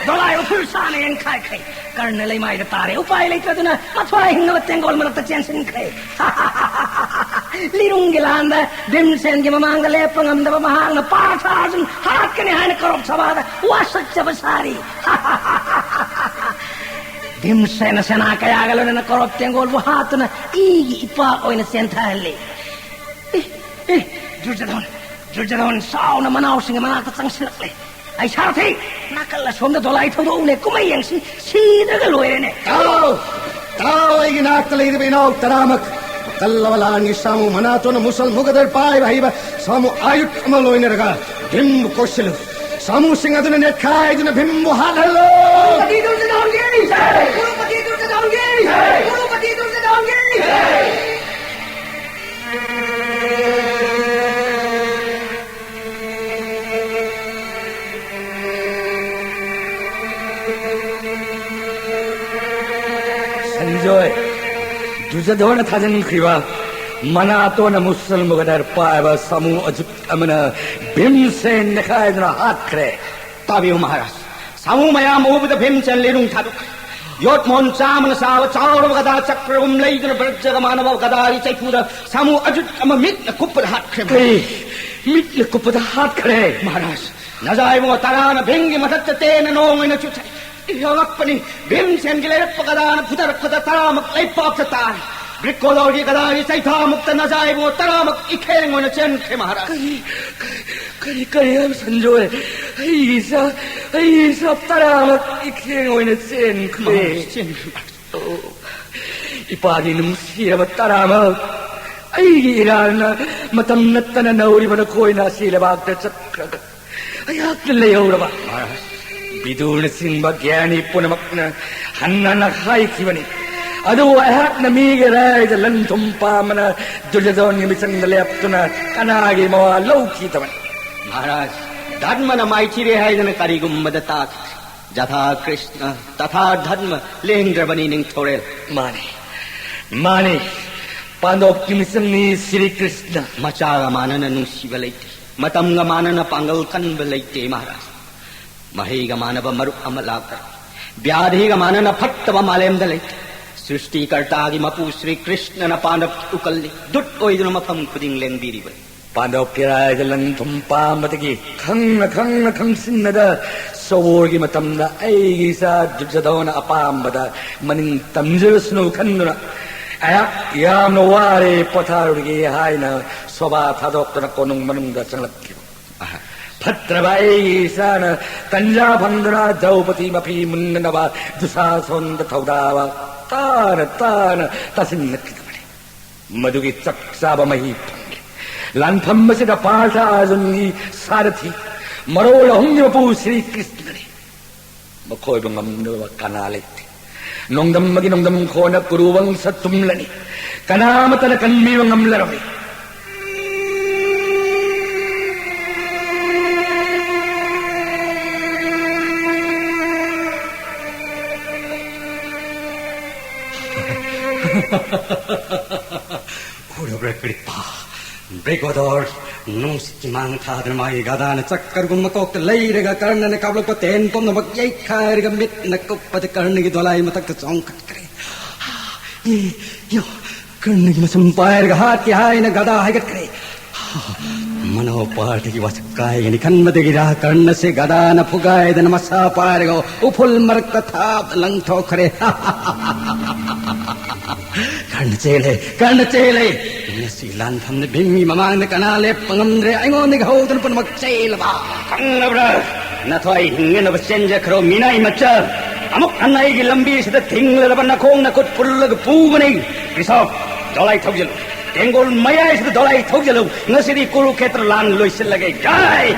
ꯗꯣꯂꯥꯏ ꯎꯐꯨꯜ ꯁꯥꯅ ꯌꯥꯟꯈꯥꯏꯈ꯭ꯔꯦ꯫ ꯀꯔꯅ ꯂꯩꯃꯥꯏꯗ ꯇꯥꯔꯦ꯫ ꯎꯄꯥꯏ ꯂꯩꯇ꯭ꯔꯗꯨꯅ ꯃꯊ꯭ꯋꯥꯏ ꯍꯤꯡꯅꯕ ꯇꯦꯡꯒꯣꯜ ꯃꯔꯛꯇ ꯆꯦꯟꯁꯤꯟꯈ꯭ꯔꯦ꯫ ꯂꯤꯔꯨꯡꯒꯤ ꯂꯥꯟꯗ ꯚꯤꯝꯁꯦꯟꯒꯤ ꯃꯃꯥꯡꯗ ꯂꯦꯞꯄ ꯉꯝꯗꯕ ꯃꯍꯥꯛꯅ ꯄꯥꯔꯊ ꯑꯔꯖꯨꯟ ꯍꯥꯠꯀꯅꯤ ꯍꯥꯏꯅ ꯀꯔꯣꯞ ꯁꯚꯥꯗ ꯋꯥꯁꯛꯆꯕ ꯁꯥꯔꯤ꯫ ꯚꯤꯝꯁꯦꯟꯅ ꯁꯦꯅꯥ ꯀꯌꯥꯒ ꯂꯣꯏꯅꯅ ꯀꯔꯣꯞ ꯇꯦꯡꯒꯣꯜꯕꯨ ꯍꯥꯠꯇꯨꯅ ꯏꯒꯤ ꯏꯄꯥꯛ ꯑꯣꯏꯅ ꯆꯦꯟꯊꯍꯜꯂꯤ꯫ ꯑꯦ, ꯑꯦ, ꯗꯨꯔꯖꯣꯙꯟ, ꯗꯨꯔꯖꯣꯙꯟ ꯁꯥꯎꯅ ꯃꯅꯥꯎꯁꯤꯡꯒꯤ ꯃꯅꯥꯛꯇ ꯆꯪꯁꯤꯜꯂꯛꯂꯦ꯫ ꯑꯩ ꯁꯥꯔꯊꯤ, ꯅꯥꯀꯜ ꯑꯁꯣꯝꯗ ꯗꯣꯂꯥꯏ ꯊꯧꯗꯣꯛꯎꯅꯦ, ꯀꯨꯝꯍꯩ ꯌꯦꯡꯁꯤ, ꯁꯤꯗ꯭ꯔꯒ ꯂꯣꯏꯔꯦꯅꯦ꯫ ꯇꯥꯎ! ꯇꯥꯎ, ꯑꯩꯒꯤ ꯅꯥꯛꯇ ꯂꯩꯔꯤꯕ ꯏꯅꯥꯎ ꯇꯔꯥꯃꯛ! ꯀꯜꯂꯕ ꯂꯥꯟꯒꯤ ꯁꯥꯃꯨ ꯃꯅꯥꯇꯣꯟꯅ ꯃꯨꯁꯜ ꯃꯨꯒꯗꯔ ꯄꯥꯏꯕ ꯍꯩꯕ ꯁꯥꯃꯨ ꯑꯥꯌꯨꯠ ꯑꯃ ꯂꯣꯏꯅꯔꯒ ꯚꯤꯝꯕꯨ ꯀꯣꯏꯁꯤꯜꯂꯨ꯫ ꯁꯥꯃꯨꯁꯤꯡ ꯑꯗꯨꯅ ꯅꯦꯠꯈꯥꯏꯗꯨꯅ ꯚꯤꯝꯕꯨ ꯍꯥꯠꯍꯜꯂꯨ! ꯀꯨꯔꯨꯄꯇꯤ ꯗꯨꯔꯖꯣꯙꯟꯒꯤ ꯖꯩ! ꯀꯨꯔꯨꯄꯇꯤ ꯗꯨꯔꯖꯣꯙꯟꯒꯤ ꯖꯩ! ꯀꯨꯔꯨꯄꯇꯤ ꯗꯨꯔꯖꯣꯙꯟꯒꯤ ꯖꯩ! ꯁꯟꯖꯣꯏ, ꯗꯨꯖꯗꯣꯟꯅ ꯊꯥꯖꯤꯟꯈ꯭ꯔꯤꯕ ꯃꯅꯥꯇꯣꯟꯅ ꯃꯨꯁꯜ ꯃꯨꯒꯗꯔ ꯄꯥꯏꯕ ꯁꯥꯃꯨ ꯑꯖꯨꯠ ꯑꯃꯅ ꯚꯤꯝꯁꯦꯟ ꯅꯦꯈꯥꯏꯗꯨꯅ ꯍꯥꯠꯈ꯭ꯔꯦ꯫ ꯇꯥꯕꯤꯌꯨ ꯃꯍꯥꯔꯥꯖ, ꯁꯥꯃꯨ ꯃꯌꯥꯝ ꯎꯕꯗ ꯚꯤꯝꯁꯦꯟ ꯂꯤꯔꯨꯡ ꯊꯥꯗꯣꯛꯈ꯭ꯔꯦ꯫ ꯌꯣꯠ ꯃꯣꯟ ꯆꯥꯝꯃꯅ ꯁꯥꯕ ꯆꯥꯎꯔꯕ ꯒꯗꯥ ꯆꯀ꯭ꯔꯒꯨꯝ ꯂꯩꯗꯨꯅ ꯕ꯭ꯔꯖꯒ ꯃꯥꯟꯅꯕ ꯒꯗꯥꯒꯤ ꯆꯩꯐꯨꯗ ꯁꯥꯃꯨ ꯑꯖꯨꯠ ꯑꯃ ꯃꯤꯠꯅ ꯀꯨꯞꯄꯗ ꯍꯥꯠꯈ꯭ꯔꯦ꯫ ꯀꯔꯤ? ꯃꯤꯠꯅ ꯀꯨꯞꯄꯗ ꯍꯥꯠꯈ꯭ꯔꯦ? ꯃꯍꯥꯔꯥꯖ, ꯅꯖꯥ ꯏꯕꯨꯡꯉꯣ ꯇꯔꯥꯅ ꯚꯤꯝꯒꯤ ꯃꯊꯛꯇ ꯇꯦꯟꯅ ꯅꯣꯡ ꯑꯣꯏꯅ ꯆꯨꯊꯩ꯫ ꯌꯧꯔꯛꯄꯅꯤ꯫ ꯚꯤꯝꯁꯦꯟꯒꯤ ꯂꯩꯔꯛꯄ ꯒꯗꯥꯅ ꯐꯨꯊꯔꯛꯄꯗ ꯇꯔꯥꯃꯛ ꯂꯩꯄꯥꯛꯇ ꯇꯥꯔꯦ꯫ ꯒ꯭ꯔꯤꯀꯣꯂꯣꯔꯒꯤ ꯒꯗꯥꯒꯤ ꯆꯩꯊꯥꯃꯨꯛꯇ ꯅꯖꯥ ꯏꯕꯨꯡꯉꯣ ꯇꯔꯥꯃꯛ ꯏꯈꯦꯡ ꯑꯣꯏꯅ ꯆꯦꯟꯈ꯭ꯔꯦ ꯃꯍꯥꯔꯥꯖ꯫ ꯀꯔꯤ, ꯀꯔꯤ, ꯀꯔꯤ ꯍꯥꯏꯕ ꯁꯟꯖꯣꯏ? ꯑꯩꯒꯤ ꯏꯆꯥ, ꯑꯩꯒꯤ ꯏꯆꯥ ꯇꯔꯥꯃꯛ ꯏꯈꯦꯡ ꯑꯣꯏꯅ ꯆꯦꯟꯈ꯭ꯔꯦ꯫ ꯃꯍꯥꯔꯥꯖ, ꯆꯦꯟꯈ꯭ꯔꯦ ꯃꯍꯥꯔꯥꯖ꯫ ꯑꯣ, ꯏꯄꯥꯒꯤ ꯅꯨꯡꯁꯤꯔꯕ ꯇꯔꯥꯃꯛ, ꯑꯩꯒꯤ ꯏꯔꯥꯜꯅ ꯃꯇꯝ ꯅꯠꯇꯅ ꯅꯧꯔꯤꯕ ꯅꯈꯣꯏꯅ ꯑꯁꯤ ꯂꯩꯕꯥꯛꯇ ꯆꯠꯈ꯭ꯔꯒ ꯑꯩꯍꯥꯛꯅ ꯂꯩꯍꯧꯔꯕ꯫ ꯃꯍꯥꯔꯥꯖ꯫ ꯕꯤꯗꯨꯔꯅꯆꯤꯡꯕ ꯒ꯭ꯌꯥꯅꯤ ꯄꯨꯝꯅꯃꯛꯅ ꯍꯟꯅ ꯍꯟꯅ ꯍꯥꯏꯈꯤꯕꯅꯤ꯫ ꯑꯗꯨꯕꯨ ꯑꯩꯍꯥꯛꯅ ꯃꯤꯒꯤ ꯔꯥꯏꯗ ꯂꯟ ꯊꯨꯝ ꯄꯥꯝꯕꯅ ꯗꯨꯔꯖꯣꯙꯟꯒꯤ ꯃꯤꯆꯪꯗ ꯂꯦꯞꯇꯨꯅ ꯀꯅꯥꯒꯤ ꯃꯋꯥ ꯂꯧꯈꯤꯗꯕꯅꯤ꯫ ꯃꯍꯥꯔꯥꯖ, ꯙꯔꯃꯅ ꯃꯥꯏꯊꯤꯔꯦ ꯍꯥꯏꯗꯅ ꯀꯔꯤꯒꯨꯝꯕꯗ ꯇꯥꯈꯤꯗ꯭ꯔꯦ꯫ ꯖꯊꯥ ꯀ꯭ꯔꯤꯁꯅ, ꯇꯊꯥ ꯙꯔꯃ, ꯂꯦꯡꯗ꯭ꯔꯕꯅꯤ ꯅꯤꯡꯊꯧꯔꯦꯜ꯫ ꯃꯥꯅꯤ, ꯃꯥꯅꯤ, ꯄꯥꯟꯗꯣꯞꯀꯤ ꯃꯤꯆꯪꯅꯤ ꯁ꯭ꯔꯤ ꯀ꯭ꯔꯤꯁꯅ꯫ ꯃꯆꯥꯒ ꯃꯥꯟꯅꯅ ꯅꯨꯡꯁꯤꯕ ꯂꯩꯇꯦ, ꯃꯇꯝꯒ ꯃꯥꯟꯅꯅ ꯄꯥꯡꯒꯜ ꯀꯟꯕ ꯂꯩꯇꯦ ꯃꯍꯥꯔꯥꯖ꯫ ꯃꯍꯩꯒ ꯃꯥꯟꯅꯕ ꯃꯔꯨꯞ ꯑꯃ ꯂꯥꯛꯇꯔꯦ, ꯕ꯭ꯌꯥꯙꯤꯒ ꯃꯥꯟꯅꯅ ꯐꯠꯇꯕ ꯃꯥꯂꯦꯝꯗ ꯂꯩꯇꯦ꯫ ꯁ꯭ꯔꯤꯁꯇꯤꯀꯔꯇꯥꯒꯤ ꯃꯄꯨ ꯁ꯭ꯔꯤ ꯀ꯭ꯔꯤꯁꯅꯅ ꯄꯥꯟꯗꯕ ꯎꯀꯜꯂꯤ ꯗꯨꯠ ꯑꯣꯏꯗꯨꯅ ꯃꯐꯝ ꯈꯨꯗꯤꯡ ꯂꯦꯡꯕꯤꯔꯤꯕꯅꯤ꯫ ꯄꯥꯟꯗꯕ ꯀꯤꯔꯥꯏꯗ ꯂꯟ ꯊꯨꯝ ꯄꯥꯝꯕꯗꯒꯤ ꯈꯪꯅ ꯈꯪꯅ ꯈꯪꯁꯤꯟꯅꯗ ꯁꯣꯕꯣꯔꯒꯤ ꯃꯇꯝꯗ ꯑꯩꯒꯤ ꯏꯆꯥ ꯗꯨꯔꯖꯣꯙꯅ ꯑꯄꯥꯝꯕꯗ ꯃꯅꯤꯡ ꯇꯝꯖꯔꯁꯅꯨ ꯈꯟꯗꯨꯅ ꯑꯩꯍꯥꯛ ꯌꯥꯝꯅ ꯋꯥꯔꯦ, ꯄꯣꯊꯥꯔꯨꯔꯒꯦ ꯍꯥꯏꯅ ꯁꯣꯚꯥ ꯊꯥꯗꯣꯛꯇꯨꯅ ꯀꯣꯅꯨꯡ ꯃꯅꯨꯡꯗ ꯆꯪꯂꯛꯈꯤꯕ꯫ ꯑꯍ꯫ ꯐꯠꯇ꯭ꯔꯕ ꯑꯩꯒꯤ ꯏꯆꯥꯅ ꯇꯟꯖꯥ ꯐꯪꯗꯨꯅ ꯗ꯭ꯔꯧꯄꯗꯤ ꯃꯐꯤ ꯃꯨꯟꯅꯅꯕ ꯗꯨꯁꯥꯁꯣꯟꯗ ꯊꯧꯗꯥꯕ ꯇꯥꯅ ꯇꯥꯅ ꯇꯥꯁꯤꯟꯅꯈꯤꯗꯕꯅꯤ꯫ ꯃꯗꯨꯒꯤ ꯆꯞ ꯆꯥꯕ ꯃꯍꯩ ꯐꯪꯈꯤ꯫ ꯂꯥꯟꯐꯝ ꯑꯁꯤꯗ ꯄꯥꯔꯊ ꯑꯔꯖꯨꯟꯒꯤ ꯁꯥꯔꯊꯤ ꯃꯔꯣꯜ ꯑꯍꯨꯝꯒꯤ ꯃꯄꯨ ꯁ꯭ꯔꯤ ꯀ꯭ꯔꯤꯁꯅꯅꯤ꯫ ꯃꯈꯣꯏꯕꯨ ꯉꯝꯅꯕ ꯀꯅꯥ ꯂꯩꯇꯦ꯫ ꯅꯣꯡꯗꯝ ꯑꯃꯒꯤ ꯅꯣꯡꯗꯝ ꯈꯣꯟꯅ ꯀꯨꯔꯨ ꯋꯪꯁ ꯇꯨꯝꯂꯅꯤ꯫ ꯀꯅꯥ ꯑꯃꯠꯇꯅ ꯀꯟꯕꯤꯕ ꯉꯝꯂꯔꯣꯏ꯫ ꯎꯔꯕ꯭ꯔꯥ ꯀ꯭ꯔꯤꯄꯥ? ꯕ꯭ꯔꯤꯒꯣꯗꯣꯔ ꯅꯨꯡꯁꯤꯠꯀꯤ ꯃꯥꯡ ꯊꯥꯗꯨꯅ ꯃꯥꯒꯤ ꯒꯗꯥꯅ ꯆꯀ꯭ꯔꯒꯨꯝꯕ ꯀꯣꯛꯇ ꯂꯩꯔꯒ ꯀꯔꯅꯅ ꯀꯥꯞꯂꯛꯄ ꯇꯦꯟ ꯄꯨꯝꯅꯃꯛ ꯌꯩꯈꯥꯏꯔꯒ ꯃꯤꯠꯅ ꯀꯨꯞꯄꯗ ꯀꯔꯅꯒꯤ ꯗꯣꯂꯥꯏ ꯃꯊꯛꯇ ꯆꯣꯡꯈꯠꯈ꯭ꯔꯦ꯫ ꯌꯣ, ꯀꯔꯅꯒꯤ ꯃꯁꯝ ꯄꯥꯏꯔꯒ ꯍꯥꯠꯀꯦ ꯍꯥꯏꯅ ꯒꯗꯥ ꯍꯥꯏꯒꯠꯈ꯭ꯔꯦ꯫ ꯃꯅꯥꯎ ꯄꯥꯔꯊꯒꯤ ꯋꯥꯁꯛ ꯀꯥꯏꯒꯅꯤ ꯈꯟꯕꯗꯒꯤꯔꯥ ꯀꯔꯅꯁꯦ ꯒꯗꯥꯅ ꯐꯨꯒꯥꯏꯗꯅ ꯃꯁꯥ ꯄꯥꯏꯔꯒ ꯎꯐꯨꯜ ꯃꯔꯛꯇ ꯊꯥꯞꯅ ꯂꯪꯊꯣꯛꯈ꯭ꯔꯦ꯫ ꯀꯔꯅ ꯆꯦꯜꯂꯦ, ꯀꯔꯅ ꯆꯦꯜꯂꯦ꯫ ꯉꯁꯤ ꯂꯥꯟꯐꯝꯗ ꯚꯤꯝꯒꯤ ꯃꯃꯥꯡꯗ ꯀꯅꯥ ꯂꯦꯞꯄ ꯉꯝꯗ꯭ꯔꯦ? ꯑꯩꯉꯣꯟꯗꯒꯤ ꯍꯧꯗꯨꯅ ꯄꯨꯝꯅꯃꯛ ꯆꯦꯜꯂꯕ꯫ ꯈꯪꯂꯕ꯭ꯔꯥ? ꯅꯊ꯭ꯋꯥꯏ ꯍꯤꯡꯅꯅꯕ ꯆꯦꯟꯖꯈ꯭ꯔꯣ, ꯃꯤꯅꯥꯏ ꯃꯆꯥ꯫ ꯑꯃꯨꯛ ꯍꯟꯅ ꯑꯩꯒꯤ ꯂꯝꯕꯤꯁꯤꯗ ꯊꯤꯡꯂꯔꯕ ꯅꯈꯣꯡ ꯅꯈꯨꯠ ꯄꯨꯜꯂꯒ ꯄꯨꯒꯅꯤ꯫ ꯀ꯭ꯔꯤꯁꯣꯞ, ꯗꯣꯂꯥꯏ ꯊꯧꯖꯤꯜꯂꯨ꯫ ꯇꯦꯡꯒꯣꯜ ꯃꯌꯥꯏꯁꯤꯗ ꯗꯣꯂꯥꯏ ꯊꯧꯖꯤꯜꯂꯨ꯫ ꯉꯁꯤꯗꯤ ꯀꯨꯔꯨꯈꯦꯇ꯭ꯔ ꯂꯥꯟ ꯂꯣꯏꯁꯤꯜꯂꯒꯦ꯫ ꯖꯥꯏ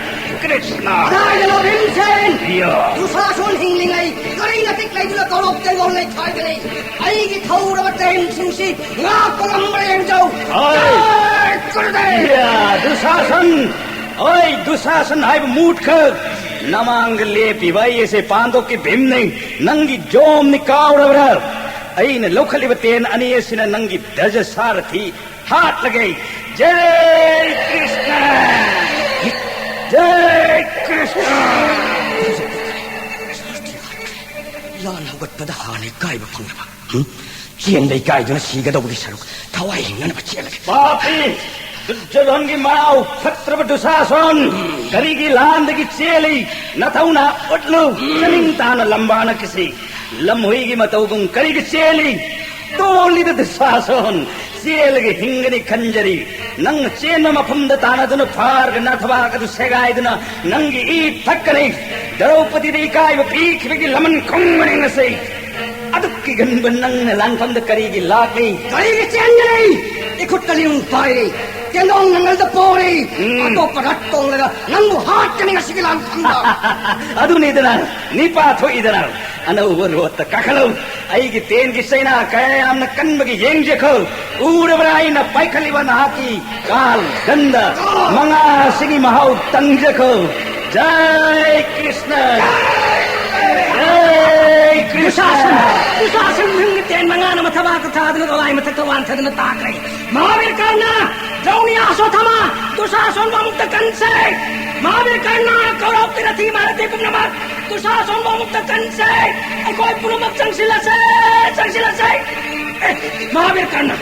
ꯀ꯭ꯔꯤꯁꯅ! ꯀꯗꯥꯏꯗꯅꯣ ꯚꯤꯝꯁꯦꯟ? ꯌꯥ! ꯗꯨꯁꯥꯁꯣꯟ ꯍꯤꯡꯂꯤꯉꯩ ꯀꯔꯤ ꯃꯇꯤꯛ ꯂꯩꯗꯨꯅ ꯀꯧꯔꯣꯞ ꯇꯦꯡꯒꯣꯜ ꯂꯩꯈꯥꯏꯒꯅꯤ? ꯑꯩꯒꯤ ꯊꯧꯔꯕ ꯇ꯭ꯔꯦꯟꯁꯤꯡꯁꯤ ꯉꯥꯛꯄ ꯉꯝꯕ꯭ꯔꯥ ꯌꯦꯡꯖꯧ꯫ ꯍꯣꯏ꯫ ꯖꯥꯏ ꯀꯨꯔꯨꯗꯦꯕ! ꯌꯥ, ꯗꯨꯁꯥꯁꯟ! ꯍꯣꯏ, ꯗꯨꯁꯥꯁꯟ ꯍꯥꯏꯕ ꯃꯨꯠꯈꯛ ꯅꯃꯥꯡꯗ ꯂꯦꯞꯄꯤꯕ ꯑꯩ ꯑꯁꯦ ꯄꯥꯟꯗꯣꯞꯀꯤ ꯚꯤꯝꯅꯤ꯫ ꯅꯪꯒꯤ ꯖꯣꯝꯅꯤ, ꯀꯥꯎꯔꯕ꯭ꯔꯥ? ꯑꯩꯅ ꯂꯧꯈꯠꯂꯤꯕ ꯇꯦꯟ ꯑꯅꯤ ꯑꯁꯤꯅ ꯅꯪꯒꯤ ꯗꯖ ꯁꯥꯔꯊꯤ ꯍꯥꯠꯂꯒꯦ꯫ ꯖꯩ ꯀ꯭ꯔꯤꯁꯅ! ꯖꯩ ꯀ꯭ꯔꯤꯁꯅ! ꯂꯥꯟ ꯍꯧꯒꯠꯄꯗ ꯍꯥꯟꯅ ꯏꯀꯥꯏꯕ ꯐꯪꯂꯕ ꯆꯦꯟꯕ ꯏꯀꯥꯏꯗꯨꯅ ꯁꯤꯒꯗꯧꯕꯒꯤ ꯁꯔꯨꯛ ꯊꯋꯥꯏ ꯍꯤꯡꯅꯅꯕ ꯆꯦꯜꯂꯒꯦ꯫ ꯄꯥꯄꯤ! ꯗꯨꯔꯖꯣꯙꯟꯒꯤ ꯃꯅꯥꯎ ꯐꯠꯇ꯭ꯔꯕ ꯗꯨꯁꯥꯁꯣꯟ! ꯀꯔꯤꯒꯤ ꯂꯥꯟꯗꯒꯤ ꯆꯦꯜꯂꯤ? ꯅꯊꯧꯅ ꯎꯠꯂꯨ! ꯆꯅꯤꯡ ꯇꯥꯅ ꯂꯝꯕꯥꯅ ꯀꯤꯁꯤ! ꯂꯝꯍꯨꯏꯒꯤ ꯃꯇꯧꯒꯨꯝ ꯀꯔꯤꯒꯤ ꯆꯦꯜꯂꯤ? ꯇꯣꯜꯂꯤꯗ ꯗꯨꯁꯥꯁꯣꯟ! ꯆꯦꯜꯂꯒ ꯍꯤꯡꯒꯅꯤ ꯈꯟꯖꯔꯤ꯫ ꯅꯪꯅ ꯆꯦꯟꯕ ꯃꯐꯝꯗ ꯇꯥꯟꯅꯗꯨꯅ ꯐꯥꯔꯒ ꯅꯥꯊꯕꯥꯛ ꯑꯗꯨ ꯁꯦꯒꯥꯏꯗꯨꯅ ꯅꯪꯒꯤ ꯏ ꯊꯛꯀꯅꯤ꯫ ꯗ꯭ꯔꯧꯄꯗꯤꯗ ꯏꯀꯥꯏꯕ ꯄꯤꯈꯤꯕꯒꯤ ꯂꯃꯟ ꯈꯨꯝꯒꯅꯤ ꯉꯁꯤ꯫ ꯑꯗꯨꯛꯀꯤ ꯀꯟꯕ ꯅꯪꯅ ꯂꯥꯟꯐꯝꯗ ꯀꯔꯤꯒꯤ ꯂꯥꯛꯂꯤ? ꯀꯔꯤꯒꯤ ꯆꯦꯟꯒꯅꯤ? ꯏꯈꯨꯠꯇ ꯂꯤꯌꯨꯡ ꯄꯥꯏꯔꯤ, ꯇꯦꯟꯗꯣꯡ ꯅꯪꯒꯜꯗ ꯄꯣꯔꯤ꯫ ꯎꯝ꯫ ꯑꯇꯣꯞꯄ ꯔꯠ ꯇꯣꯡꯂꯒ ꯅꯪꯕꯨ ꯍꯥꯠꯀꯅꯤ ꯉꯁꯤꯒꯤ ꯂꯥꯟꯐꯝꯗ꯫ ꯑꯗꯨꯅꯤꯗꯅ, ꯅꯤꯄꯥ ꯊꯣꯛꯏꯗꯅ꯫ ꯑꯅꯧꯕ ꯔꯣꯠꯇ ꯀꯥꯈꯠꯂꯨ꯫ ꯑꯩꯒꯤ ꯇꯦꯟꯒꯤ ꯆꯩꯅꯥ ꯀꯌꯥ ꯌꯥꯝꯅ ꯀꯟꯕꯒꯤ ꯌꯦꯡꯖꯈꯣ꯫ ꯎꯔꯕ꯭ꯔꯥ ꯑꯩꯅ ꯄꯥꯏꯈꯠꯂꯤꯕ ꯅꯍꯥꯛꯀꯤ ꯀꯥꯜ ꯒꯟꯗ ꯃꯉꯥꯁꯤꯒꯤ ꯃꯍꯥꯎ ꯇꯪꯖꯈꯣ꯫ ꯖꯥꯏ ꯀ꯭ꯔꯤꯁꯅ! ꯖꯥꯏ ꯀ꯭ꯔꯤꯁꯅ! ꯗꯨꯁꯥꯁꯟ! ꯗꯨꯁꯥꯁꯟ ꯅꯪꯒꯤ ꯇꯦꯟ ꯃꯉꯥꯅ ꯃꯊꯕꯥꯛꯇ ꯊꯥꯗꯨꯅ ꯗꯣꯂꯥꯏ ꯃꯊꯛꯇ ꯋꯥꯟꯊꯗꯨꯅ ꯇꯥꯈ꯭ꯔꯦ꯫ ꯃꯍꯥꯕꯤꯔ ꯀꯔꯅ! ꯗ꯭ꯔꯧꯅꯤ ꯑꯁꯣꯊꯃ! ꯗꯨꯁꯥꯁꯟꯕꯨ ꯑꯃꯨꯛꯇ ꯀꯟꯁꯦ! ꯃꯍꯥꯕꯤꯔ ꯀꯔꯅ! ꯀꯧꯔꯧꯀꯤ ꯔꯊꯤ ꯃꯥꯔꯊꯤ ꯄꯨꯝꯅꯃꯛ! ꯗꯨꯁꯥꯁꯟꯕꯨ ꯑꯃꯨꯛꯇ ꯀꯟꯁꯦ! ꯑꯩꯈꯣꯏ ꯄꯨꯝꯅꯃꯛ ꯆꯪꯁꯤꯜꯂꯁꯦ! ꯆꯪꯁꯤꯜꯂꯁꯦ! ꯑꯦ, ꯃꯍꯥꯕꯤꯔ ꯀꯔꯅ!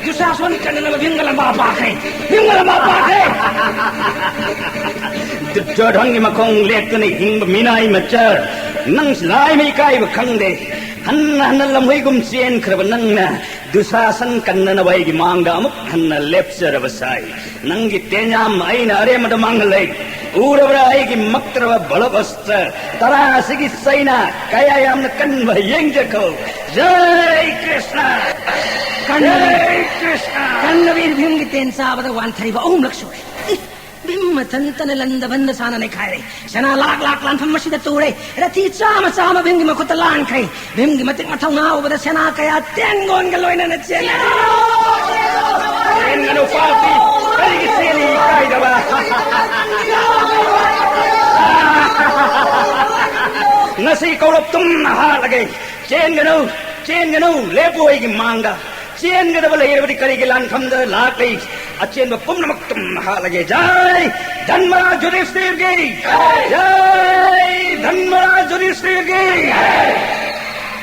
ꯗꯨꯁꯥꯁꯟ ꯀꯟꯅꯅꯕ ꯚꯤꯝꯒ ꯂꯝꯕꯥ ꯄꯥꯛꯈ꯭ꯔꯦ! ꯚꯤꯝꯒ ꯂꯝꯕꯥ ꯄꯥꯛꯈ꯭ꯔꯦ! ꯗꯨꯔꯖꯣꯙꯟꯒꯤ ꯃꯈꯣꯡ ꯂꯦꯛꯇꯨꯅ ꯍꯤꯡꯕ ꯃꯤꯅꯥꯏ ꯃꯆꯥ, ꯅꯪ ꯂꯥꯏꯃ ꯏꯀꯥꯏꯕ ꯈꯪꯗꯦ꯫ ꯍꯟꯅ ꯍꯟꯅ ꯂꯝꯍꯨꯏꯒꯨꯝ ꯆꯦꯟꯈ꯭ꯔꯕ ꯅꯪꯅ ꯗꯨꯁꯥꯁꯟ ꯀꯟꯅꯅꯕ ꯑꯩꯒꯤ ꯃꯥꯡꯗ ꯑꯃꯨꯛ ꯍꯟꯅ ꯂꯦꯞꯆꯔꯕ ꯁꯥꯏ꯫ ꯅꯪꯒꯤ ꯇꯦꯟꯌꯥꯝ ꯑꯩꯅ ꯑꯔꯦꯝꯕꯗ ꯃꯥꯡꯍꯜꯂꯦ꯫ ꯎꯔꯕ꯭ꯔꯥ ꯑꯩꯒꯤ ꯃꯛꯇ꯭ꯔꯕ ꯕꯂꯞ ꯑꯁꯇ꯭ꯔ ꯇꯔꯥꯁꯤꯒꯤ ꯆꯩꯅꯥ ꯀꯌꯥ ꯌꯥꯝꯅ ꯀꯟꯕ ꯌꯦꯡꯖꯈꯣ꯫ ꯖꯥꯏ ꯀ꯭ꯔꯤꯁꯅ! ꯀꯟꯅꯕꯤ! ꯖꯥꯏ ꯀ꯭ꯔꯤꯁꯅ! ꯀꯟꯅꯕꯤ ꯚꯤꯝꯒꯤ ꯇꯦꯟ ꯆꯥꯕꯗ ꯋꯥꯟꯊꯔꯤꯕ ꯑꯍꯨꯝꯂꯛ ꯁꯨꯔꯦ꯫ ꯏ! ꯚꯤꯝ ꯃꯊꯟꯇꯅ ꯂꯟꯗ ꯚꯟꯗ ꯁꯥꯅ ꯅꯩꯈꯥꯏꯔꯦ꯫ ꯁꯦꯅꯥ ꯂꯥꯛ ꯂꯥꯛ ꯂꯥꯟꯐꯝ ꯑꯁꯤꯗ ꯇꯨꯔꯦ꯫ ꯔꯊꯤ ꯆꯥꯝꯃ ꯆꯥꯝꯃ ꯚꯤꯝꯒꯤ ꯃꯈꯨꯠꯇ ꯂꯥꯟꯈ꯭ꯔꯦ꯫ ꯚꯤꯝꯒꯤ ꯃꯇꯤꯛ ꯃꯊꯧꯅꯥ ꯎꯕꯗ ꯁꯦꯅꯥ ꯀꯌꯥ ꯇꯦꯟꯒꯣꯟꯒ ꯂꯣꯏꯅꯅ ꯆꯦꯟꯅꯔꯦ꯫ ꯆꯦꯟꯒꯅꯨ ꯄꯥꯄꯤ! ꯀꯔꯤꯒꯤ ꯆꯦꯜꯂꯤ ꯏꯀꯥꯏꯗꯕ? ꯉꯁꯤ ꯀꯧꯔꯞ ꯇꯨꯝꯅ ꯍꯥꯠꯂꯒꯦ꯫ ꯆꯦꯟꯒꯅꯨ! ꯆꯦꯟꯒꯅꯨ! ꯂꯦꯞꯄꯨ ꯑꯩꯒꯤ ꯃꯥꯡꯗ! ꯆꯦꯟꯒꯗꯕ ꯂꯩꯔꯕꯗꯤ ꯀꯔꯤꯒꯤ ꯂꯥꯟꯐꯝꯗ ꯂꯥꯛꯂꯤ? ꯑꯆꯦꯟꯕ ꯄꯨꯝꯅꯃꯛ ꯇꯨꯝꯅ ꯍꯥꯠꯂꯒꯦ꯫ ꯖꯥꯏ ꯙꯟꯃꯔꯥꯖ ꯌꯨꯙꯤꯁꯊꯤꯔꯒꯤ! ꯖꯥꯏ ꯙꯟꯃꯔꯥꯖ ꯌꯨꯙꯤꯁꯊꯤꯔꯒꯤ!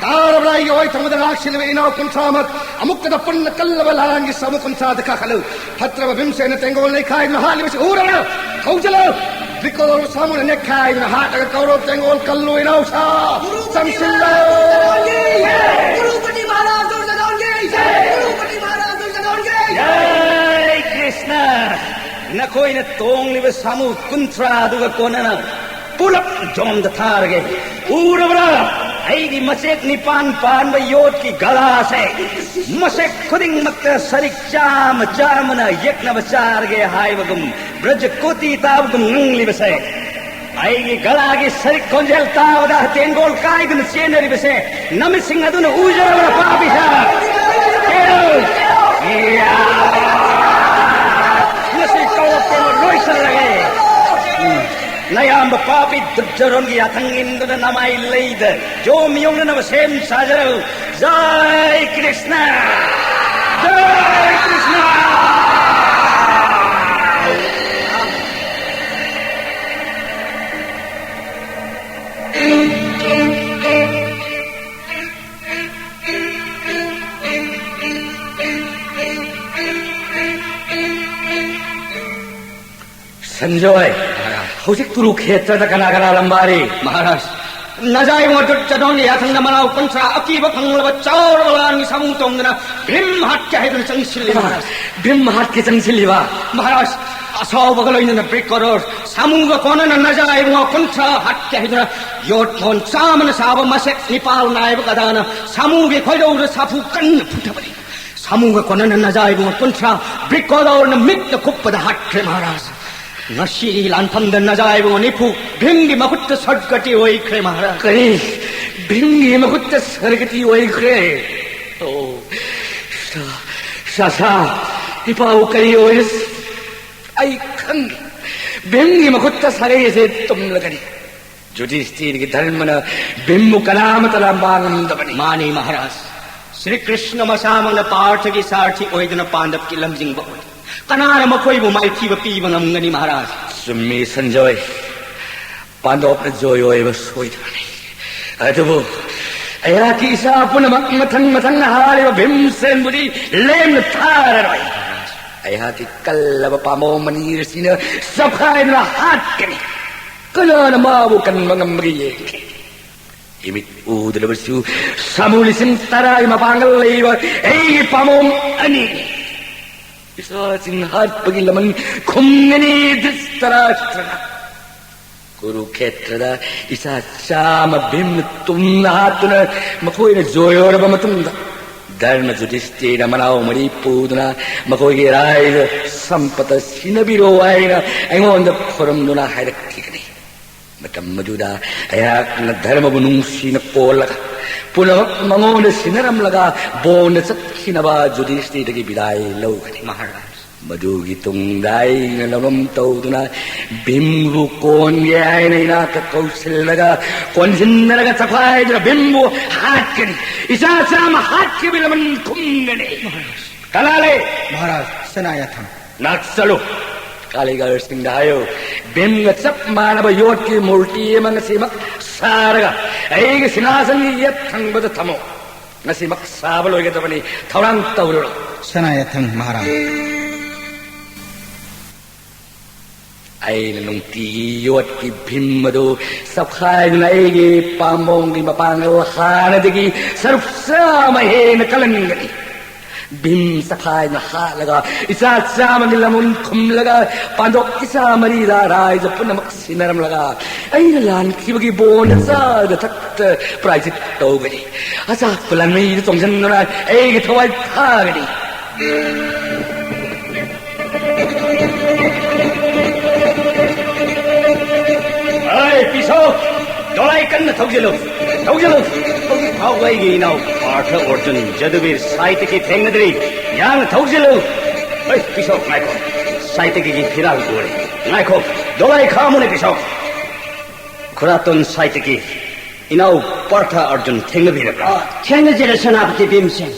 ꯇꯥꯔꯕ꯭ꯔꯥ ꯑꯩꯒꯤ ꯑꯣꯏ ꯊꯪꯕꯗ ꯂꯥꯛꯁꯤꯜꯂꯤꯕ ꯏꯅꯥꯎ ꯀꯨꯟꯊ꯭ꯔꯥꯃꯛ ꯑꯃꯨꯛꯇꯗ ꯄꯨꯟꯅ ꯀꯜꯂꯕ ꯂꯥꯟꯒꯤ ꯁꯥꯃꯨ ꯀꯨꯟꯊ꯭ꯔꯥꯗ ꯀꯥꯈꯠꯂꯨ꯫ ꯐꯠꯇ꯭ꯔꯕ ꯚꯤꯝꯁꯦꯅ ꯇꯦꯡꯒꯣꯜ ꯂꯩꯈꯥꯏꯗꯨꯅ ꯍꯥꯠꯂꯤꯕꯁꯤ ꯎꯔꯕ꯭ꯔꯥ? ꯍꯧꯖꯤꯜꯂꯨ! ꯕ꯭ꯔꯤꯀꯣꯂꯣꯔ ꯁꯥꯃꯨꯅ ꯅꯦꯠꯈꯥꯏꯗꯨꯅ ꯍꯥꯠꯂꯒ ꯀꯧꯔꯣ ꯇꯦꯡꯒꯣꯜ ꯀꯜꯂꯨ ꯏꯅꯥꯎꯁꯥ! ꯆꯪꯁꯤꯜꯂꯨ! ꯀꯨꯔꯨꯄꯇꯤ ꯃꯍꯥꯔꯥꯖ ꯗꯨꯔꯖꯣꯙꯟꯒꯤ ꯖꯥꯏ! ꯀꯨꯔꯨꯄꯇꯤ ꯃꯍꯥꯔꯥꯖ ꯗꯨꯔꯖꯣꯙꯟꯒꯤ ꯖꯥꯏ! ꯖꯥꯏ ꯀ꯭ꯔꯤꯁꯅ! ꯅꯈꯣꯏꯅ ꯇꯣꯡꯂꯤꯕ ꯁꯥꯃꯨ ꯀꯨꯟꯊ꯭ꯔꯥꯗꯨꯒ ꯀꯣꯟꯅꯅ ꯄꯨꯂꯞ ꯖꯣꯝꯗ ꯊꯥꯔꯒꯦ꯫ ꯎꯔꯕ꯭ꯔꯥ? ꯑꯩꯒꯤ ꯃꯆꯦꯛ ꯅꯤꯄꯥꯟ ꯄꯥꯟꯕ ꯌꯣꯠꯀꯤ ꯒꯂꯥꯁꯦ ꯃꯁꯦꯛ ꯈꯨꯗꯤꯡꯃꯛꯇ ꯁꯔꯤꯛ ꯆꯥꯝꯃ ꯆꯥꯝꯃꯅ ꯌꯦꯛꯅꯕ ꯆꯥꯔꯒꯦ ꯍꯥꯏꯕꯒꯨꯝ, ꯕ꯭ꯔꯖ ꯀꯣꯇꯤ ꯇꯥꯕꯒꯨꯝ ꯉꯪꯂꯤꯕꯁꯦ꯫ ꯑꯩꯒꯤ ꯒꯂꯥꯒꯤ ꯁꯔꯤꯛ ꯈꯣꯟꯖꯦꯜ ꯇꯥꯕꯗ ꯇꯦꯡꯒꯣꯜ ꯀꯥꯏꯗꯨꯅ ꯆꯦꯟꯅꯔꯤꯕꯁꯦ ꯅꯃꯤꯠꯁꯤꯡ ꯑꯗꯨꯅ ꯎꯖꯔꯕ꯭ꯔꯥ, ꯄꯥꯄꯤꯁꯥ? ꯆꯦꯜꯂꯨ! ꯌꯥ! ꯉꯁꯤ ꯀꯧꯔꯛꯄ ꯑꯃ ꯂꯣꯏꯁꯤꯜꯂꯒꯦ꯫ ꯎꯝ꯫ ꯅꯌꯥꯝꯕ ꯄꯥꯄꯤ ꯗꯨꯔꯖꯣꯙꯟꯒꯤ ꯌꯥꯊꯪ ꯏꯟꯗꯨꯅ ꯅꯃꯥꯏ ꯂꯩꯗ ꯌꯣꯝ ꯌꯣꯝꯅꯅꯕ ꯁꯦꯝ ꯁꯥꯖꯔꯛꯎ꯫ ꯖꯥꯏ ꯀ꯭ꯔꯤꯁꯅ! ꯖꯥꯏ ꯀ꯭ꯔꯤꯁꯅ! ꯁꯟꯖꯣꯏ, ꯃꯍꯥꯔꯥꯖ꯫ ꯍꯧꯖꯤꯛ ꯀꯨꯔꯨꯈꯦꯇ꯭ꯔꯗ ꯀꯅꯥ ꯀꯅꯥ ꯂꯝꯕꯥꯔꯤ? ꯃꯍꯥꯔꯥꯖ꯫ ꯅꯖꯥꯏ ꯃꯗꯨꯠ ꯆꯗꯣꯟꯒꯤ ꯌꯥꯊꯪꯗ ꯃꯅꯥꯎ ꯀꯨꯟꯊ꯭ꯔꯥ ꯑꯀꯤꯕ ꯈꯪꯂꯕ ꯆꯥꯎꯔꯕ ꯂꯥꯟꯒꯤ ꯁꯥꯃꯨ ꯇꯣꯡꯗꯨꯅ ꯚꯤꯝ ꯍꯥꯠꯀꯦ ꯍꯥꯏꯗꯨꯅ ꯆꯪꯁꯤꯜꯂꯤ, ꯃꯍꯥꯔꯥꯖ꯫ ꯚꯤꯝ ꯍꯥꯠꯀꯦ ꯆꯪꯁꯤꯜꯂꯤꯕ? ꯃꯍꯥꯔꯥꯖ, ꯑꯁꯥꯎꯕꯒ ꯂꯣꯏꯅꯅ ꯕ꯭ꯔꯤꯛ ꯀꯣꯔꯣꯔ ꯁꯥꯃꯨꯒ ꯀꯣꯟꯅꯅ ꯅꯖꯥꯏ ꯃꯉꯥ ꯀꯨꯟꯊ꯭ꯔꯥ ꯍꯥꯠꯀꯦ ꯍꯥꯏꯗꯨꯅ ꯌꯣꯠ ꯃꯣꯟ ꯆꯥꯝꯃꯅ ꯁꯥꯕ ꯃꯁꯦꯛ ꯅꯤꯄꯥꯜ ꯅꯥꯏꯕ ꯒꯗꯥꯅ ꯁꯥꯃꯨꯒꯤ ꯈꯣꯏꯗꯧꯗ ꯁꯥꯐꯨ ꯀꯟꯅ ꯐꯨꯊꯕꯅꯤ꯫ ꯁꯥꯃꯨꯒ ꯀꯣꯟꯅꯅ ꯅꯖꯥꯏꯕꯨꯡ ꯀꯨꯟꯊ꯭ꯔꯥ ꯕ꯭ꯔꯤꯛ ꯀꯣꯔꯣꯔꯅ ꯃꯤꯠꯅ ꯀꯨꯞꯄꯗ ꯍꯥꯠꯈ꯭ꯔꯦ, ꯃꯍꯥꯔꯥꯖ꯫ ꯉꯁꯤꯒꯤ ꯂꯥꯟꯐꯝꯗ ꯅꯖꯥꯏꯕꯨꯡ ꯅꯤꯐꯨ ꯚꯤꯝꯒꯤ ꯃꯈꯨꯠꯇ ꯁꯗꯒꯇꯤ ꯑꯣꯏꯈ꯭ꯔꯦ, ꯃꯍꯥꯔꯥꯖ꯫ ꯀꯔꯤ? ꯚꯤꯝꯒꯤ ꯃꯈꯨꯠꯇ ꯁꯗꯒꯇꯤ ꯑꯣꯏꯈ꯭ꯔꯦ? ꯑꯣ, ꯁꯥ-, ꯁꯥꯁꯥ, ꯏꯄꯥꯕꯨ ꯀꯔꯤ ꯑꯣꯏꯔꯁꯤ? ꯑꯩ ꯈꯪꯉꯤ꯫ ꯚꯤꯝꯒꯤ ꯃꯈꯨꯠꯇ ꯁꯥꯒꯩ ꯑꯁꯦ ꯇꯨꯝꯂꯒꯅꯤ꯫ ꯌꯨꯙꯤꯁꯊꯤꯔꯒꯤ ꯙꯔꯃꯅ ꯚꯤꯝꯕꯨ ꯀꯅꯥꯃꯠꯇꯅ ꯂꯥꯝꯕꯥ ꯉꯝꯗꯕꯅꯤ꯫ ꯃꯥꯅꯤ, ꯃꯍꯥꯔꯥꯖ꯫ ꯁ꯭ꯔꯤ ꯀ꯭ꯔꯤꯁꯅ ꯃꯁꯥꯃꯛꯅ ꯄꯥꯔꯊꯒꯤ ꯁꯥꯔꯊꯤ ꯑꯣꯏꯗꯨꯅ ꯄꯥꯟꯗꯕꯀꯤ ꯂꯝꯖꯤꯡꯕ ꯑꯣꯏ꯫ ꯀꯅꯥꯅ ꯃꯈꯣꯏꯕꯨ ꯃꯥꯏꯊꯤꯕ ꯄꯤꯕ ꯉꯝꯒꯅꯤ, ꯃꯍꯥꯔꯥꯖ? ꯆꯨꯝꯃꯤ, ꯁꯟꯖꯣꯏ꯫ ꯄꯥꯟꯗꯣꯞꯅ ꯖꯣꯏ ꯑꯣꯏꯕ ꯁꯣꯏꯗ꯭ꯔꯕꯅꯤ꯫ ꯑꯗꯨꯕꯨ ꯑꯩꯍꯥꯛꯀꯤ ꯏꯆꯥ ꯄꯨꯝꯅꯃꯛ ꯃꯊꯪ ꯃꯊꯪ ꯍꯥꯠꯂꯤꯕ ꯚꯤꯝꯁꯦꯟꯕꯨꯗꯤ ꯂꯦꯝꯅ ꯊꯥꯔꯔꯣꯏ꯫ ꯑꯩꯍꯥꯛꯀꯤ ꯀꯜꯂꯕ ꯄꯥꯝꯕꯣꯝ ꯑꯅꯤ ꯑꯁꯤꯅ ꯆꯞꯈꯥꯏꯗꯨꯅ ꯍꯥꯠꯀꯅꯤ꯫ ꯀꯅꯥꯅ ꯃꯥꯕꯨ ꯀꯟꯕ ꯉꯝꯕꯒꯦ ꯌꯦꯡꯒꯦ꯫ ꯏꯃꯤꯠ ꯎꯗ꯭ꯔꯕꯁꯨ ꯁꯥꯃꯨ ꯂꯤꯁꯤꯡ ꯇꯔꯥꯒꯤ ꯃꯄꯥꯡꯒꯜ ꯂꯩꯕ ꯑꯩꯒꯤ ꯄꯥꯝꯕꯣꯝ ꯑꯅꯤ꯫ ꯏꯆꯥꯁꯤꯡ ꯍꯥꯠꯄꯒꯤ ꯂꯃꯟ ꯈꯨꯝꯒꯅꯤ ꯙ꯭ꯔꯤꯇꯔꯥꯁ꯭ꯇ꯭ꯔꯅ꯫ ꯀꯨꯔꯨꯈꯦꯇ꯭ꯔꯗ ꯏꯆꯥ ꯆꯥꯝꯃ ꯚꯤꯝꯅ ꯇꯨꯝꯅ ꯍꯥꯠꯇꯨꯅ ꯃꯈꯣꯏꯅ ꯖꯣꯏ ꯑꯣꯏꯔꯕ ꯃꯇꯨꯡꯗ, ꯙꯔꯃ ꯌꯨꯙꯤꯁꯇꯤꯔꯅ ꯃꯅꯥꯎ ꯃꯔꯤ ꯄꯨꯗꯨꯅ ꯃꯈꯣꯏꯒꯤ ꯔꯥꯏꯖ ꯁꯝꯄꯇ ꯁꯤꯟꯅꯕꯤꯔꯣ ꯍꯥꯏꯅ ꯑꯩꯉꯣꯟꯗ ꯈꯨꯔꯨꯝꯗꯨꯅ ꯍꯥꯏꯔꯛꯈꯤꯒꯅꯤ꯫ ꯃꯇꯝ ꯑꯗꯨꯗ ꯑꯩꯍꯥꯛꯅ ꯙꯔꯃꯕꯨ ꯅꯨꯡꯁꯤꯅ ꯀꯣꯜꯂꯒ, ꯄꯨꯝꯅꯃꯛ ꯃꯉꯣꯟꯗ ꯁꯤꯟꯅꯔꯝꯂꯒ ꯕꯣꯟꯗ ꯆꯠꯈꯤꯅꯕ ꯌꯨꯙꯤꯁꯇꯤꯔꯗꯒꯤ ꯕꯤꯗꯥꯏ ꯂꯧꯒꯅꯤ꯫ ꯃꯍꯥꯔꯥꯖ꯫ ꯃꯗꯨꯒꯤ ꯇꯨꯡꯗ ꯑꯩꯅ ꯂꯧꯔꯝ ꯇꯧꯗꯨꯅ ꯚꯤꯝꯕꯨ ꯀꯣꯟꯒꯦ ꯍꯥꯏꯅ ꯏꯅꯥꯛꯇ ꯀꯧꯁꯤꯜꯂꯒ, ꯀꯣꯟꯁꯤꯟꯅꯔꯒ ꯆꯈꯥꯏꯗꯨꯅ ꯚꯤꯝꯕꯨ ꯍꯥꯠꯀꯅꯤ꯫ ꯏꯆꯥ ꯆꯥꯝꯃ ꯍꯥꯠꯈꯤꯕ ꯂꯃꯟ ꯈꯨꯝꯒꯅꯤ꯫ ꯃꯍꯥꯔꯥꯖ꯫ ꯀꯅꯥ ꯂꯩ? ꯃꯍꯥꯔꯥꯖ, ꯁꯅꯥꯌꯥꯊꯪ꯫ ꯅꯥꯛꯁꯜꯂꯨ꯫ ꯀꯥꯂꯤꯒꯔꯁꯤꯡꯗ ꯍꯥꯏꯌꯨ, ꯚꯤꯝꯒ ꯆꯞ ꯃꯥꯟꯅꯕ ꯌꯣꯠꯀꯤ ꯃꯨꯔꯇꯤ ꯑꯃ ꯉꯁꯤꯃꯛ ꯁꯥꯔꯒ ꯑꯩꯒꯤ ꯁꯤꯡꯍꯥꯁꯟꯒꯤ ꯌꯦꯠ ꯊꯪꯕꯗ ꯊꯝꯃꯨ꯫ ꯉꯁꯤꯃꯛ ꯁꯥꯕ ꯂꯣꯏꯒꯗꯕꯅꯤ꯫ ꯊꯧꯔꯥꯡ ꯇꯧꯔꯨꯔꯣ꯫ ꯁꯅꯥꯌꯥꯊꯪ ꯃꯍꯥꯔꯥꯖ꯫ ꯑꯩꯅ ꯅꯨꯡꯇꯤꯒꯤ ꯌꯣꯠꯀꯤ ꯚꯤꯝ ꯑꯗꯨ ꯆꯞꯈꯥꯏꯗꯨꯅ ꯑꯩꯒꯤ ꯄꯥꯝꯕꯣꯝꯒꯤ ꯃꯄꯥꯡꯒꯜ ꯍꯥꯟꯅꯗꯒꯤ ꯁꯔꯨꯛ ꯆꯥꯝꯃ ꯍꯦꯟꯅ ꯀꯜꯍꯟꯒꯅꯤ꯫ ꯚꯤꯝ ꯆꯈꯥꯏꯅ ꯍꯥꯠꯂꯒ, ꯏꯆꯥ ꯆꯥꯝꯃꯒꯤ ꯂꯃꯟ ꯈꯨꯝꯂꯒ, ꯄꯥꯟꯗꯣꯞ ꯏꯆꯥ ꯃꯔꯤꯗ ꯔꯥꯏꯖ ꯄꯨꯝꯅꯃꯛ ꯁꯤꯟꯅꯔꯝꯂꯒ, ꯑꯩꯅ ꯂꯥꯟꯈꯤꯕꯒꯤ ꯕꯣꯟ ꯆꯥꯗ ꯊꯛꯇ ꯄ꯭ꯔꯥꯏꯖꯤꯠ ꯇꯧꯒꯅꯤ꯫ ꯑꯆꯥꯛꯄ ꯂꯥꯟꯃꯩꯗ ꯆꯣꯡꯁꯤꯟꯗꯨꯅ ꯑꯩꯒꯤ ꯊꯋꯥꯏ ꯊꯥꯒꯅꯤ꯫ ꯑꯩ ꯄꯤꯁꯣꯛ! ꯗꯣꯂꯥꯏ ꯀꯟꯅ ꯊꯧꯖꯤꯜꯂꯨ! ꯊꯧꯖꯤꯜꯂꯨ! ꯍꯧꯖꯤꯛ ꯐꯥꯎꯕ ꯑꯩꯒꯤ ꯏꯅꯥꯎ ꯄꯥꯔꯊ ꯑꯔꯖꯨꯟ ꯖꯗꯨꯕꯤꯔ ꯁꯥꯏꯇꯀꯤ ꯊꯦꯡꯅꯗ꯭ꯔꯤ꯫ ꯌꯥꯡꯅ ꯊꯧꯖꯤꯜꯂꯨ! ꯑꯩ ꯄꯤꯁꯣꯛ ꯉꯥꯏꯈꯣ! ꯁꯥꯏꯇꯀꯤꯒꯤ ꯐꯤꯔꯥꯜ ꯎꯔꯦ꯫ ꯉꯥꯏꯈꯣ! ꯗꯣꯂꯥꯏ ꯈꯥꯝꯃꯨꯅꯦ ꯄꯤꯁꯣꯛ! ꯈꯨꯔꯥꯇꯣꯟ ꯁꯥꯏꯇꯀꯤ ꯏꯅꯥꯎ ꯄꯥꯔꯊ ꯑꯔꯖꯨꯟ ꯊꯦꯡꯅꯕꯤꯔꯕ꯭ꯔꯥ? ꯑ, ꯊꯦꯡꯅꯖꯔꯦ ꯁꯦꯅꯥꯄꯇꯤ ꯚꯤꯝꯁꯦꯟ꯫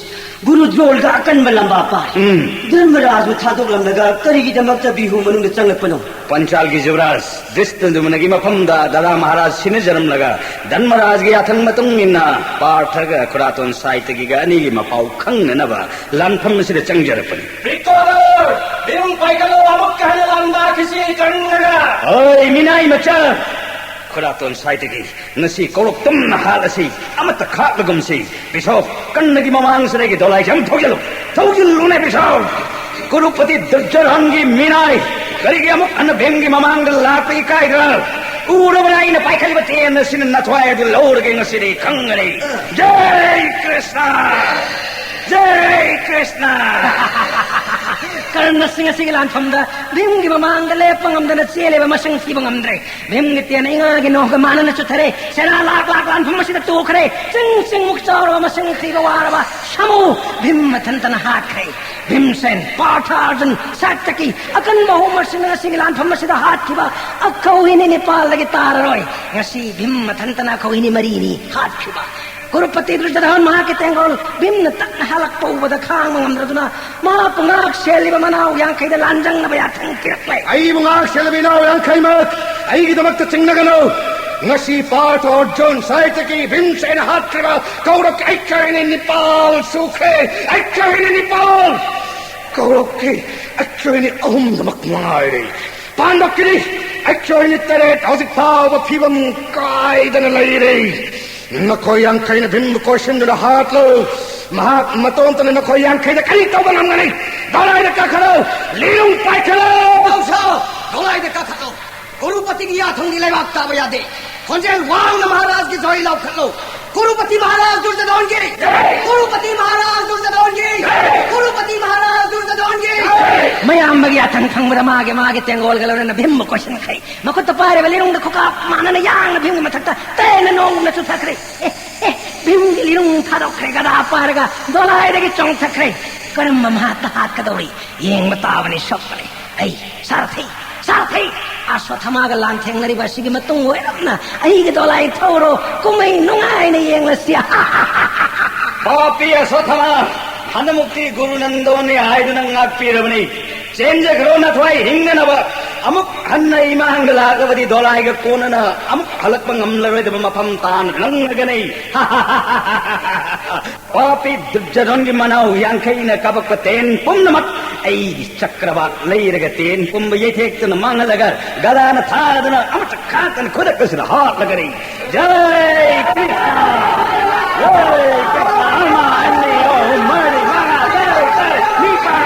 ꯒꯨꯔꯨ ꯗ꯭ꯔꯣꯜꯒ ꯑꯀꯟꯕ ꯂꯝꯕꯥ ꯄꯥꯏ꯫ ꯎꯝ꯫ ꯙꯔꯃꯔꯥꯖꯕꯨ ꯊꯥꯗꯣꯛꯂꯝꯂꯒ ꯀꯔꯤꯒꯤꯗꯃꯛꯇ ꯕꯤꯍꯨ ꯃꯅꯨꯡꯗ ꯆꯪꯂꯛꯄꯅꯣ? ꯄꯟꯆꯥꯜꯒꯤ ꯖꯨꯕꯔꯥꯖ ꯗ꯭ꯔꯤꯁꯇꯗꯨꯃꯅꯒꯤ ꯃꯐꯝꯗ ꯗꯥꯗꯥ ꯃꯍꯥꯔꯥꯖ ꯁꯤꯟꯅꯖꯔꯝꯂꯒ ꯙꯔꯃꯔꯥꯖꯒꯤ ꯌꯥꯊꯪ ꯃꯇꯨꯡ ꯏꯟꯅ ꯄꯥꯔꯊꯒ ꯈꯨꯔꯥꯇꯣꯟ ꯁꯥꯏꯇꯒꯤꯒ ꯑꯅꯤꯒꯤ ꯃꯄꯥꯎ ꯈꯪꯅꯅꯕ ꯂꯥꯟꯐꯝ ꯑꯁꯤꯗ ꯆꯪꯖꯔꯛꯄꯅꯤ꯫ ꯚꯤꯛꯇꯣꯔ! ꯚꯤꯝ ꯄꯥꯏꯈꯠꯂꯣ, ꯑꯃꯨꯛꯀ ꯍꯟꯅ ꯂꯥꯟꯕ ꯈꯤꯁꯤ ꯀꯪꯉꯒ꯫ ꯍꯣꯏ, ꯃꯤꯅꯥꯏ ꯃꯆꯥ! ꯈꯨꯔꯥꯇꯣꯟ ꯁꯥꯏꯇꯒꯤ ꯉꯁꯤ ꯀꯧꯔꯣꯛ ꯇꯨꯝꯅ ꯍꯥꯠꯂꯁꯤ, ꯑꯃꯠꯇ ꯈꯥꯛꯂꯒꯨꯝꯁꯤ꯫ ꯕꯤꯁꯣꯞ, ꯀꯟꯅꯒꯤ ꯃꯃꯥꯡꯁꯤꯗꯒꯤ ꯗꯣꯂꯥꯏꯁꯦ ꯑꯃꯨꯛ ꯊꯧꯖꯤꯜꯂꯨ꯫ ꯊꯧꯖꯤꯜꯂꯨꯅꯦ ꯕꯤꯁꯣꯞ! ꯀꯨꯔꯨꯄꯇꯤ ꯗꯨꯔꯖꯣꯙꯟꯒꯤ ꯃꯤꯅꯥꯏ ꯀꯔꯤꯒꯤ ꯑꯃꯨꯛ ꯍꯟꯅ ꯚꯤꯝꯒꯤ ꯃꯃꯥꯡꯗ ꯂꯥꯛꯄ ꯏꯀꯥꯏꯗ꯭ꯔꯥ? ꯎꯔꯕꯅ ꯑꯩꯅ ꯄꯥꯏꯈꯠꯂꯤꯕ ꯇꯦꯟ ꯑꯁꯤꯅ ꯅꯊ꯭ꯋꯥꯏ ꯑꯗꯨ ꯂꯧꯔꯒꯦ ꯉꯁꯤꯗꯤ ꯈꯪꯒꯅꯤ꯫ ꯖꯩ ꯀ꯭ꯔꯤꯁꯅ! ꯖꯩ ꯀ꯭ꯔꯤꯁꯅ! ꯀꯔꯟꯅ ꯁꯤꯡ ꯑꯁꯤꯒꯤ ꯂꯥꯟꯐꯝꯗ ꯚꯤꯝꯒꯤ ꯃꯃꯥꯡꯗ ꯂꯦꯞꯄ ꯉꯝꯗꯅ ꯆꯦꯜꯂꯦꯕ, ꯃꯁꯤꯡ ꯊꯤꯕ ꯉꯝꯗ꯭ꯔꯦ꯫ ꯚꯤꯝꯒꯤ ꯇꯦꯟ ꯏꯉꯥꯒꯤ ꯅꯣꯡꯒ ꯃꯥꯟꯅꯅ ꯆꯨꯊꯔꯦ꯫ ꯁꯦꯅꯥ ꯂꯥꯛ ꯂꯥꯛ ꯂꯥꯟꯐꯝ ꯑꯁꯤꯗ ꯇꯣꯛꯈ꯭ꯔꯦ꯫ ꯆꯤꯡ ꯆꯤꯡꯃꯨꯛ ꯆꯥꯎꯔꯕ ꯃꯁꯤꯡ ꯊꯤꯕ ꯋꯥꯔꯕ ꯁꯥꯃꯨ ꯚꯤꯝ ꯃꯊꯟꯇꯅ ꯍꯥꯠꯈ꯭ꯔꯦ꯫ ꯚꯤꯝꯁꯦꯟ, ꯄꯥꯔꯊ, ꯑꯔꯖꯨꯟ, ꯁꯥꯇꯀꯤ ꯑꯀꯟꯕ ꯑꯍꯨꯝ ꯑꯁꯤꯅ ꯉꯁꯤꯒꯤ ꯂꯥꯟꯐꯝ ꯑꯁꯤꯗ ꯍꯥꯠꯈꯤꯕ ꯑꯈꯧꯍꯤꯅꯤ ꯅꯤꯄꯥꯜꯗꯒꯤ ꯇꯥꯔꯔꯣꯏ꯫ ꯉꯁꯤ ꯚꯤꯝ ꯃꯊꯟꯇꯅ ꯑꯈꯧꯍꯤꯅꯤ ꯃꯔꯤꯅꯤ ꯍꯥꯠꯈꯤꯕ꯫ ꯀꯨꯔꯨꯄꯇꯤ ꯗꯨꯔꯖꯣꯙꯟ ꯃꯍꯥꯛꯀꯤ ꯇꯦꯡꯒꯣꯜ ꯚꯤꯝꯅ ꯇꯛꯅ ꯍꯜꯂꯛꯄ ꯎꯕꯗ ꯈꯥꯡꯕ ꯉꯝꯗ꯭ꯔꯗꯨꯅ ꯃꯍꯥꯛꯄꯨ ꯉꯥꯛ ꯁꯦꯜꯂꯤꯕ ꯃꯅꯥꯎ ꯌꯥꯡꯈꯩꯗ ꯂꯥꯟꯖꯪꯅꯕ ꯌꯥꯊꯪ ꯄꯤꯔꯛꯂꯦ꯫ ꯑꯩꯕꯨ ꯉꯥꯛ ꯁꯦꯜꯂꯤꯕ ꯏꯅꯥꯎ ꯌꯥꯡꯈꯩꯃꯛ ꯑꯩꯒꯤꯗꯃꯛꯇ ꯆꯤꯡꯅꯒꯅꯨ꯫ ꯉꯁꯤ ꯄꯥꯔꯊ, ꯑꯔꯖꯨꯟ, ꯁꯥꯏꯇꯀꯤ, ꯚꯤꯝꯁꯦꯟꯅ ꯍꯥꯠꯈ꯭ꯔꯤꯕ ꯀꯧꯔꯛꯀꯤ ꯑꯩꯈꯣꯏꯅꯤ ꯅꯤꯄꯥꯜ ꯁꯨꯈ꯭ꯔꯦ꯫ ꯑꯩꯈꯣꯏꯅꯤ ꯅꯤꯄꯥꯜ! ꯀꯧꯔꯛꯀꯤ ꯑꯩꯈꯣꯏꯅꯤ ꯑꯍꯨꯝꯗꯃꯛ ꯉꯥꯏꯔꯦ꯫ ꯄꯥꯟꯗꯕꯀꯤꯗꯤ ꯑꯩꯈꯣꯏꯅꯤ ꯇꯔꯦꯠ ꯍꯧꯖꯤꯛ ꯐꯥꯎꯕ ꯐꯤꯕꯝ ꯀꯥꯏꯗꯅ ꯂꯩꯔꯦ꯫ ꯅꯈꯣꯏ ꯌꯥꯡꯈꯩꯅ ꯚꯤꯝꯕꯨ ꯀꯣꯏꯁꯤꯟꯗꯨꯅ ꯍꯥꯠꯂꯨ꯫ ꯃꯍꯥꯛ ꯃꯇꯣꯝꯇꯅ ꯅꯈꯣꯏ ꯌꯥꯡꯈꯩꯗ ꯀꯔꯤ ꯇꯧꯕ ꯉꯝꯒꯅꯤ? ꯗꯣꯂꯥꯏꯗ ꯀꯥꯈꯠꯂꯨ! ꯂꯤꯔꯨꯡ ꯄꯥꯏꯈꯠꯂꯨ! ꯄꯥꯎꯁꯥ! ꯗꯣꯂꯥꯏꯗ ꯀꯥꯈꯠꯂꯨ! ꯀꯨꯔꯨꯄꯇꯤꯒꯤ ꯌꯥꯊꯪꯗꯤ ꯂꯩꯕꯥꯛ ꯇꯥꯕ ꯌꯥꯗꯦ꯫ ꯈꯣꯟꯖꯦꯜ ꯋꯥꯡꯅ ꯃꯍꯥꯔꯥꯖꯒꯤ ꯖꯣꯏ ꯂꯥꯎꯈꯠꯂꯨ! ꯀꯨꯔꯨꯄꯇꯤ ꯃꯍꯥꯔꯥꯖ ꯗꯨꯔꯖꯣꯙꯟꯒꯤ! ꯀꯨꯔꯨꯄꯇꯤ ꯃꯍꯥꯔꯥꯖ ꯗꯨꯔꯖꯣꯙꯟꯒꯤ! ꯀꯨꯔꯨꯄꯇꯤ ꯃꯍꯥꯔꯥꯖ ꯗꯨꯔꯖꯣꯙꯟꯒꯤ! ꯃꯌꯥꯝꯕꯒꯤ ꯌꯥꯊꯪ ꯐꯪꯕꯗ ꯃꯥꯒꯤ ꯃꯥꯒꯤ ꯇꯦꯡꯒꯣꯜꯒ ꯂꯣꯏꯅꯅ ꯚꯤꯝꯕꯨ ꯀꯣꯏꯁꯤꯟꯈ꯭ꯔꯦ꯫ ꯃꯈꯨꯠꯇ ꯄꯥꯏꯔꯤꯕ ꯂꯤꯔꯨꯡꯗ ꯈꯨꯀꯥꯞ ꯃꯥꯟꯅꯅ ꯌꯥꯡꯅ ꯚꯤꯝꯒꯤ ꯃꯊꯛꯇ ꯇꯦꯟꯅ ꯅꯣꯡꯒꯨꯝꯅ ꯆꯨꯊꯈ꯭ꯔꯦ꯫ ꯑꯦ, ꯑꯦ, ꯚꯤꯝꯒꯤ ꯂꯤꯔꯨꯡ ꯊꯥꯗꯣꯛꯈ꯭ꯔꯦ, ꯒꯗꯥ ꯄꯥꯏꯔꯒ ꯗꯣꯂꯥꯏꯗꯒꯤ ꯆꯣꯡꯊꯈ꯭ꯔꯦ꯫ ꯀꯔꯝꯕ ꯃꯍꯥꯛꯇ ꯍꯥꯠꯀꯗꯧꯔꯤ? ꯌꯦꯡꯕ ꯇꯥꯕꯅꯤ, ꯁꯣꯛꯄꯅꯤ꯫ ꯑꯩ, ꯁꯥꯔꯊꯤ, ꯁꯥꯔꯊꯤ! ꯑꯁ꯭ꯋꯠꯊꯃꯥꯒ ꯂꯥꯟ ꯊꯦꯡꯅꯔꯤꯕ ꯑꯁꯤꯒꯤ ꯃꯇꯨꯡ ꯑꯣꯏꯔꯞꯅ ꯑꯩꯒꯤ ꯗꯣꯂꯥꯏ ꯊꯧꯔꯣ, ꯀꯨꯝꯍꯩ ꯅꯨꯡꯉꯥꯏꯅ ꯌꯦꯡꯂꯁꯤ꯫ ꯄꯥꯄꯤ ꯑꯁ꯭ꯋꯠꯊꯃꯥ! ꯍꯟꯗꯃꯨꯛꯇꯤ ꯒꯨꯔꯨ ꯅꯟꯗꯣꯅꯤ ꯍꯥꯏꯗꯨꯅ ꯉꯥꯛꯄꯤꯔꯕꯅꯤ꯫ ꯆꯦꯟꯖꯈ꯭ꯔꯣ ꯅꯊ꯭ꯋꯥꯏ ꯍꯤꯡꯅꯅꯕ꯫ ꯑꯃꯨꯛ ꯍꯟꯅ ꯏꯃꯥꯡꯗ ꯂꯥꯛꯂꯕꯗꯤ ꯗꯣꯂꯥꯏꯒ ꯀꯣꯟꯅꯅ ꯑꯃꯨꯛ ꯍꯜꯂꯛꯄ ꯉꯝꯂꯔꯣꯏꯗꯕ ꯃꯐꯝ ꯇꯥꯅ ꯂꯪꯂꯒꯅꯤ꯫ ꯄꯥꯄꯤ ꯗꯨꯔꯖꯣꯙꯟꯒꯤ ꯃꯅꯥꯎ ꯌꯥꯡꯈꯩꯅ ꯀꯥꯄꯛꯄ ꯇꯦꯟ ꯄꯨꯝꯅꯃꯛ ꯑꯩꯒꯤ ꯆꯀ꯭ꯔꯕꯥꯛ ꯂꯩꯔꯒ ꯇꯦꯟ ꯄꯨꯝꯕ ꯌꯩꯊꯦꯛꯇꯨꯅ ꯃꯥꯡꯍꯜꯂꯒ ꯒꯗꯥꯅ ꯊꯥꯗꯨꯅ ꯑꯃꯇ ꯈꯥꯛꯇꯅ ꯈꯨꯗꯛ ꯑꯁꯤꯗ ꯍꯥꯠꯂꯒꯅꯤ꯫ ꯖꯥꯏ ꯀ꯭ꯔꯤꯁꯅ! ꯖꯥꯏ ꯀ꯭ꯔꯤꯁꯅ! ꯑꯃ, ꯑꯅꯤ, ꯑꯍꯨꯝ, ꯃꯔꯤ, ꯃꯉꯥ, ꯇꯔꯨꯛ, ꯇꯔꯦꯠ, ꯅꯤꯄꯥꯜ!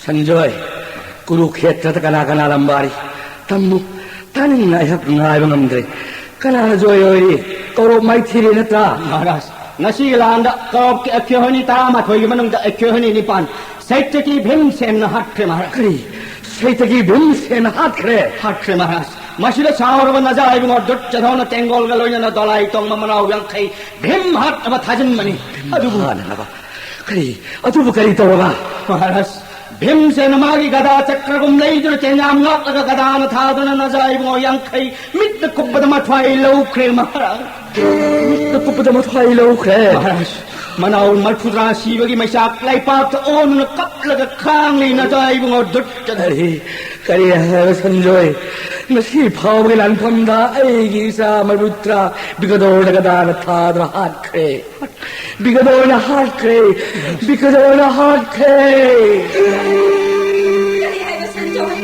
ꯁꯟꯖꯣꯏ, ꯀꯨꯔꯨꯈꯦꯇ꯭ꯔꯗ ꯀꯅꯥ ꯀꯅꯥ ꯂꯝꯕꯥꯔꯤ? ꯇꯝꯃꯨ, ꯇꯥꯅꯤꯡꯅ ꯑꯩꯍꯥꯛ ꯉꯥꯏꯕ ꯉꯝꯗ꯭ꯔꯦ꯫ ꯀꯅꯥꯅ ꯖꯣꯏ ꯑꯣꯏꯔꯤ? ꯀꯧꯔꯣꯞ ꯃꯥꯏꯊꯤꯔꯦ ꯅꯠꯇ꯭ꯔꯥ? ꯃꯍꯥꯔꯥꯖ, ꯉꯁꯤꯒꯤ ꯂꯥꯟꯗ ꯀꯧꯔꯣꯞꯀꯤ ꯑꯩꯈꯣꯏ ꯍꯣꯏꯅꯤ ꯇꯔꯥꯃꯥꯊꯣꯏꯒꯤ ꯃꯅꯨꯡꯗ ꯑꯩꯈꯣꯏ ꯍꯣꯏꯅꯤ ꯅꯤꯄꯥꯟ, ꯁꯩꯇꯀꯤ ꯚꯤꯝꯁꯦꯟꯅ ꯍꯥꯠꯈ꯭ꯔꯦ ꯃꯍꯥꯔꯥꯖ꯫ ꯀꯔꯤ? ꯁꯩꯇꯀꯤ ꯚꯤꯝꯁꯦꯟꯅ ꯍꯥꯠꯈ꯭ꯔꯦ? ꯍꯥꯠꯈ꯭ꯔꯦ ꯃꯍꯥꯔꯥꯖ꯫ ꯃꯁꯤꯗ ꯁꯥꯎꯔꯕ ꯅꯖꯥ ꯏꯕꯨꯡꯉꯣ ꯗꯨꯠ ꯆꯊꯧꯅ ꯇꯦꯡꯒꯣꯜꯒ ꯂꯣꯏꯅꯅ ꯗꯣꯂꯥꯏ ꯇꯣꯡꯕ ꯃꯅꯥꯎ ꯌꯥꯡꯈꯩ ꯚꯤꯝ ꯍꯥꯠꯅꯕ ꯊꯥꯖꯤꯟꯕꯅꯤ꯫ ꯑꯗꯨꯕꯨ ꯍꯥꯠꯅꯅꯕ? ꯀꯔꯤ? ꯑꯗꯨꯕꯨ ꯀꯔꯤ ꯇꯧꯔꯕ? ꯃꯍꯥꯔꯥꯖ, ꯚꯤꯝꯁꯦꯅ ꯃꯥꯒꯤ ꯒꯗꯥ ꯆꯀ꯭ꯔꯒꯨꯝ ꯂꯩꯗꯨꯅ ꯆꯦꯟꯌꯥꯝ ꯉꯥꯛꯂꯒ ꯒꯗꯥꯅ ꯊꯥꯗꯨꯅ ꯅꯖꯥ ꯏꯕꯨꯡꯉꯣ ꯌꯥꯡꯈꯩ ꯃꯤꯠꯅ ꯀꯨꯞꯄꯗ ꯃꯊ꯭ꯋꯥꯏ ꯂꯧꯈ꯭ꯔꯦ ꯃꯍꯥꯔꯥꯖ꯫ ꯃꯤꯠꯅ ꯀꯨꯞꯄꯗ ꯃꯊ꯭ꯋꯥꯏ ꯂꯧꯈ꯭ꯔꯦ? ꯃꯍꯥꯔꯥꯖ, ꯃꯅꯥꯎ ꯃꯔꯐꯨꯇꯔꯥ ꯁꯤꯕꯒꯤ ꯃꯩꯆꯥꯛ ꯂꯩꯄꯥꯛꯇ ꯑꯣꯟꯗꯨꯅ ꯀꯞꯂꯒ ꯈꯥꯡꯂꯤ ꯅꯖꯥ ꯏꯕꯨꯡꯉꯣ ꯗꯨꯠ ꯆꯊꯧ꯫ ꯀꯔꯤ, ꯀꯔꯤ ꯍꯥꯏꯕ ꯁꯟꯖꯣꯏ? ꯉꯁꯤ ꯐꯥꯎꯕꯒꯤ ꯂꯥꯟꯐꯝꯗ ꯑꯩꯒꯤ ꯏꯆꯥ ꯃꯔꯐꯨꯇꯔꯥ ꯕꯤꯀꯗꯣꯔꯅ ꯒꯗꯥꯅ ꯊꯥꯗꯨꯅ ꯍꯥꯠꯈ꯭ꯔꯦ꯫ ꯕꯤꯀꯗꯣꯔꯅ ꯍꯥꯠꯈ꯭ꯔꯦ꯫ ꯕꯤꯀꯗꯣꯔꯅ ꯍꯥꯠꯈ꯭ꯔꯦ꯫ ꯀꯔꯤ ꯍꯥꯏꯕ ꯁꯟꯖꯣꯏ?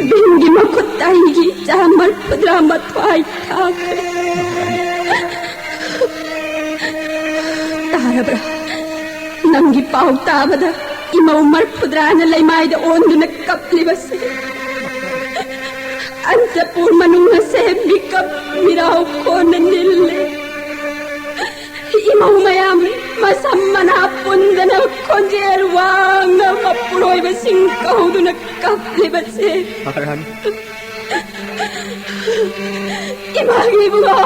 ꯚꯤꯝꯒꯤ ꯃꯈꯨꯠꯇ ꯑꯩꯒꯤ ꯏꯆꯥ ꯃꯔꯐꯨꯇꯔꯥ ꯃꯊ꯭ꯋꯥꯏ ꯊꯥꯈ꯭ꯔꯦ꯫ ꯇꯥꯔꯕ꯭ꯔꯥ? ꯅꯪꯒꯤ ꯄꯥꯎ ꯇꯥꯕꯗ ꯏꯃꯧ ꯃꯔꯐꯨꯇꯔꯥꯅ ꯂꯩꯃꯥꯏꯗ ꯑꯣꯟꯗꯨꯅ ꯀꯞꯂꯤꯕꯁꯦ꯫ ꯑꯟꯇꯄꯨꯔ ꯃꯅꯨꯡ ꯑꯁꯦ ꯃꯤꯀꯞ ꯃꯤꯔꯥꯎ ꯀꯣꯟꯅ ꯅꯤꯜꯂꯦ꯫ ꯏꯃꯧ ꯃꯌꯥꯝ ꯃꯁꯝ ꯃꯅꯥ ꯄꯨꯟꯗꯅ ꯈꯣꯟꯖꯦꯜ ꯋꯥꯡꯅ ꯃꯄꯨꯔꯣꯏꯕꯁꯤꯡ ꯀꯧꯗꯨꯅ ꯀꯞꯂꯤꯕꯁꯦ꯫ ꯃꯍꯥꯔꯥꯅꯤ꯫ ꯏꯃꯥꯒꯤ ꯏꯕꯨꯡꯉꯣ,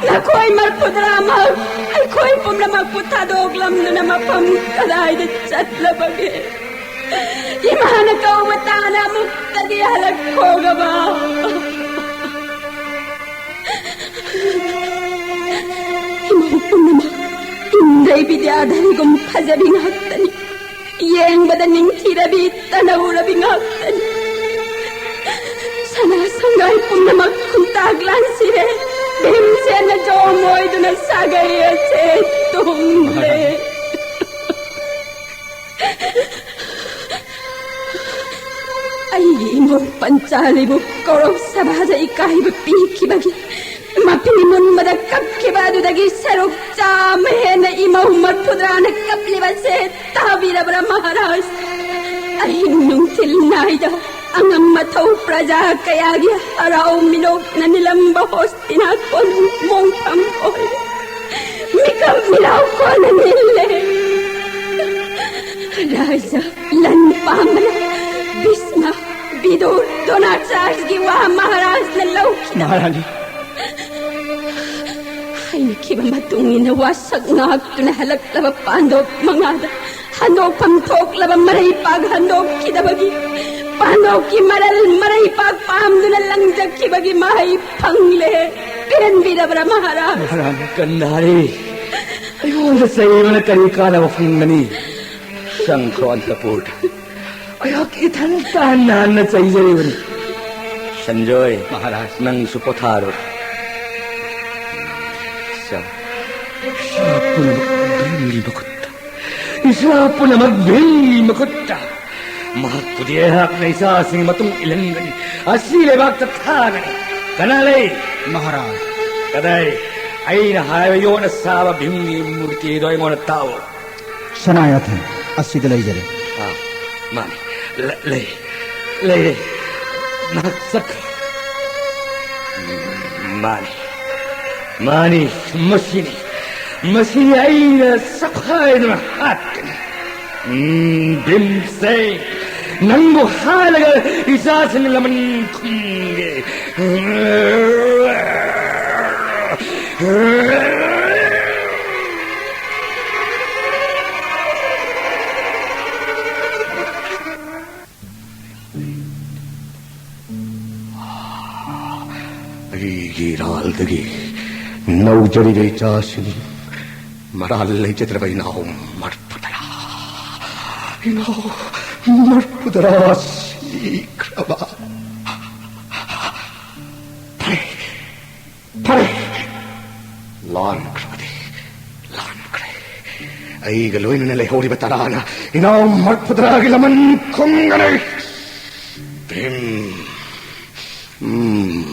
ꯅꯈꯣꯏ ꯃꯔꯐꯨꯇꯔꯥꯃꯛ ꯑꯩꯈꯣꯏ ꯄꯨꯝꯅꯃꯛꯄꯨ ꯊꯥꯗꯣꯛꯂꯝꯗꯨꯅ ꯃꯐꯝ ꯀꯗꯥꯏꯗ ꯆꯠꯂꯕꯒꯦ? ꯏꯃꯥꯅ ꯀꯧꯕ ꯇꯥꯅ ꯑꯃꯨꯛꯇꯗꯤ ꯍꯜꯂꯛꯈꯣꯒꯕ꯫ ꯏꯃꯧ ꯄꯨꯝꯅꯃꯛ ꯏꯟꯗ꯭ꯔꯩ ꯕꯤꯗ꯭ꯌꯥꯙꯔꯤꯒꯨꯝ ꯐꯖꯕꯤ ꯉꯥꯛꯇꯅꯤ꯫ ꯌꯦꯡꯕꯗ ꯅꯤꯡꯊꯤꯔꯕꯤ, ꯇꯅꯧꯔꯕꯤ ꯉꯥꯛꯇꯅꯤ꯫ ꯁꯅꯥ ꯁꯪꯒꯥꯏ ꯄꯨꯝꯅꯃꯛ ꯈꯨꯟꯇꯥꯛ ꯂꯥꯟꯁꯤꯔꯦ꯫ ꯚꯤꯝꯁꯦꯟꯅ ꯖꯣꯝ ꯑꯣꯏꯗꯨꯅ ꯁꯥꯒꯩ ꯑꯁꯦ ꯇꯨꯝꯂꯦ꯫ ꯑꯩꯒꯤ ꯏꯃꯧ ꯄꯟꯆꯥꯂꯤꯕꯨ ꯀꯧꯔꯧ ꯁꯚꯥꯗ ꯏꯀꯥꯏꯕ ꯄꯤꯈꯤꯕꯒꯤ ꯃꯄꯤ ꯃꯨꯟꯕꯗ ꯀꯞꯈꯤꯕ ꯑꯗꯨꯗꯒꯤ ꯁꯔꯨꯛ ꯆꯥꯝꯃ ꯍꯦꯟꯅ ꯏꯃꯧ ꯃꯔꯐꯨꯇꯔꯥꯅ ꯀꯞꯂꯤꯕꯁꯦ ꯇꯥꯕꯤꯔꯕ꯭ꯔꯥ ꯃꯍꯥꯔꯥꯖ? ꯑꯍꯤꯡ ꯅꯨꯡꯊꯤꯜ ꯅꯥꯏꯗ ꯑꯉꯝ ꯑꯊꯧ ꯄ꯭ꯔꯖꯥ ꯀꯌꯥꯒꯤ ꯍꯔꯥꯎ ꯃꯤꯅꯣꯛꯅ ꯅꯤꯂꯝꯕ ꯍꯣꯁꯇꯤꯅꯥ ꯀꯣꯅꯨꯡ ꯃꯣꯡꯐꯝ ꯑꯣꯏꯔꯦ꯫ ꯃꯤꯀꯞ ꯃꯤꯔꯥꯎ ꯀꯣꯟꯅ ꯅꯤꯜꯂꯦ꯫ ꯔꯥꯖꯥ ꯂꯟ ꯄꯥꯝꯕꯅ ꯚꯤꯁꯃ, ꯕꯤꯗꯨꯔ, ꯗ꯭ꯔꯣꯅꯥꯆꯥꯔꯌꯒꯤ ꯋꯥ ꯃꯍꯥꯔꯥꯖꯅ ꯂꯧꯈꯤꯗꯕ꯫ ꯃꯍꯥꯔꯥꯅꯤ꯫ ꯍꯥꯏꯅꯈꯤꯕ ꯃꯇꯨꯡ ꯏꯟꯅ ꯋꯥꯁꯛ ꯉꯥꯛꯇꯨꯅ ꯍꯜꯂꯛꯂꯕ ꯄꯥꯟꯗꯣꯞ ꯃꯉꯥꯗ ꯍꯟꯗꯣꯛꯐꯝ ꯊꯣꯛꯂꯕ ꯃꯔꯩꯄꯥꯛ ꯍꯟꯗꯣꯛꯈꯤꯗꯕꯒꯤ, ꯄꯥꯟꯗꯣꯞꯀꯤ ꯃꯔꯜ ꯃꯔꯩꯄꯥꯛ ꯄꯥꯝꯗꯨꯅ ꯂꯪꯖꯈꯤꯕꯒꯤ ꯃꯍꯩ ꯐꯪꯂꯦ꯫ ꯄꯦꯟꯕꯤꯔꯕ꯭ꯔꯥ ꯃꯍꯥꯔꯥꯖ? ꯃꯍꯥꯔꯥꯅꯤ ꯀꯟꯗꯥꯔꯤ, ꯑꯩꯉꯣꯟꯗ ꯆꯩꯕꯅ ꯀꯔꯤ ꯀꯥꯟꯅꯕ ꯐꯪꯒꯅꯤ? ꯆꯪꯈ꯭ꯔꯣ ꯑꯟꯇꯄꯨꯔꯗ꯫ ꯑꯩꯍꯥꯛ ꯏꯊꯟꯇ ꯍꯟꯅ ꯍꯟꯅ ꯆꯩꯖꯔꯤꯕꯅꯤ꯫ ꯁꯟꯖꯣꯏ, ꯃꯍꯥꯔꯥꯖ꯫ ꯅꯪꯁꯨ ꯄꯣꯊꯥꯔꯣ꯫ ꯆꯪ꯫ ꯏꯁꯥ ꯄꯨꯝꯅꯃꯛ ꯚꯤꯝꯒꯤ ꯃꯈꯨꯠꯇ꯫ ꯏꯁꯥ ꯄꯨꯝꯅꯃꯛ ꯚꯤꯝꯒꯤ ꯃꯈꯨꯠꯇ꯫ ꯃꯍꯥꯛꯄꯨꯗꯤ ꯑꯩꯍꯥꯛꯅ ꯏꯆꯥꯁꯤꯡꯒꯤ ꯃꯇꯨꯡ ꯏꯜꯍꯟꯒꯅꯤ꯫ ꯑꯁꯤ ꯂꯩꯕꯥꯛꯇ ꯊꯥꯒꯅꯤ꯫ ꯀꯅꯥ ꯂꯩ? ꯃꯍꯥꯔꯥꯖ꯫ ꯀꯗꯥꯏ? ꯑꯩꯅ ꯍꯥꯏꯕ ꯌꯣꯠꯅ ꯁꯥꯕ ꯚꯤꯝꯒꯤ ꯃꯨꯔꯇꯤꯗꯣ ꯑꯩꯉꯣꯟꯗ ꯇꯥꯛꯑꯣ꯫ ꯁꯅꯥꯌꯥꯊꯟ ꯑꯁꯤꯗ ꯂꯩꯖꯔꯦ꯫ ꯑꯥ, ꯃꯥꯅꯤ꯫ ꯂ-, ꯂꯩ, ꯂꯩꯔꯦ꯫ ꯃꯍꯥꯛ ꯆꯠꯈ꯭ꯔꯦ꯫ ꯃꯥꯅꯤ, ꯃꯥꯅꯤ, ꯃꯁꯤꯅꯤ, ꯃꯁꯤꯅꯤ ꯑꯩꯅ ꯆꯈꯥꯏꯗꯨꯅ ꯍꯥꯠꯀꯅꯤ꯫ ꯎꯝ, ꯚꯤꯝꯁꯦ, ꯅꯪꯕꯨ ꯍꯥꯠꯂꯒ ꯏꯆꯥꯁꯤꯡ ꯂꯃꯟ ꯈꯨꯝꯒꯦ꯫ ꯏꯔꯥꯜꯗꯒꯤ ꯅꯧꯖꯔꯤꯕ ꯏꯆꯥꯁꯤꯡ, ꯃꯔꯥꯜ ꯂꯩꯖꯗ꯭ꯔꯕ ꯏꯅꯥꯎ ꯃꯔꯐꯨ ꯇꯔꯥ, ꯏꯅꯥꯎ ꯃꯔꯐꯨ ꯇꯔꯥ ꯁꯤꯈ꯭ꯔꯕ꯫ ꯐꯔꯦ, ꯐꯔꯦ, ꯂꯥꯟꯈ꯭ꯔꯕꯗꯤ ꯂꯥꯟꯈ꯭ꯔꯦ꯫ ꯑꯩꯒ ꯂꯣꯏꯅꯅ ꯂꯩꯍꯧꯔꯤꯕ ꯇꯔꯥꯅ ꯏꯅꯥꯎ ꯃꯔꯐꯨ ꯇꯔꯥꯒꯤ ꯂꯃꯟ ꯈꯨꯝꯒꯅꯤ꯫ ꯚꯤꯝ, ꯎꯝ,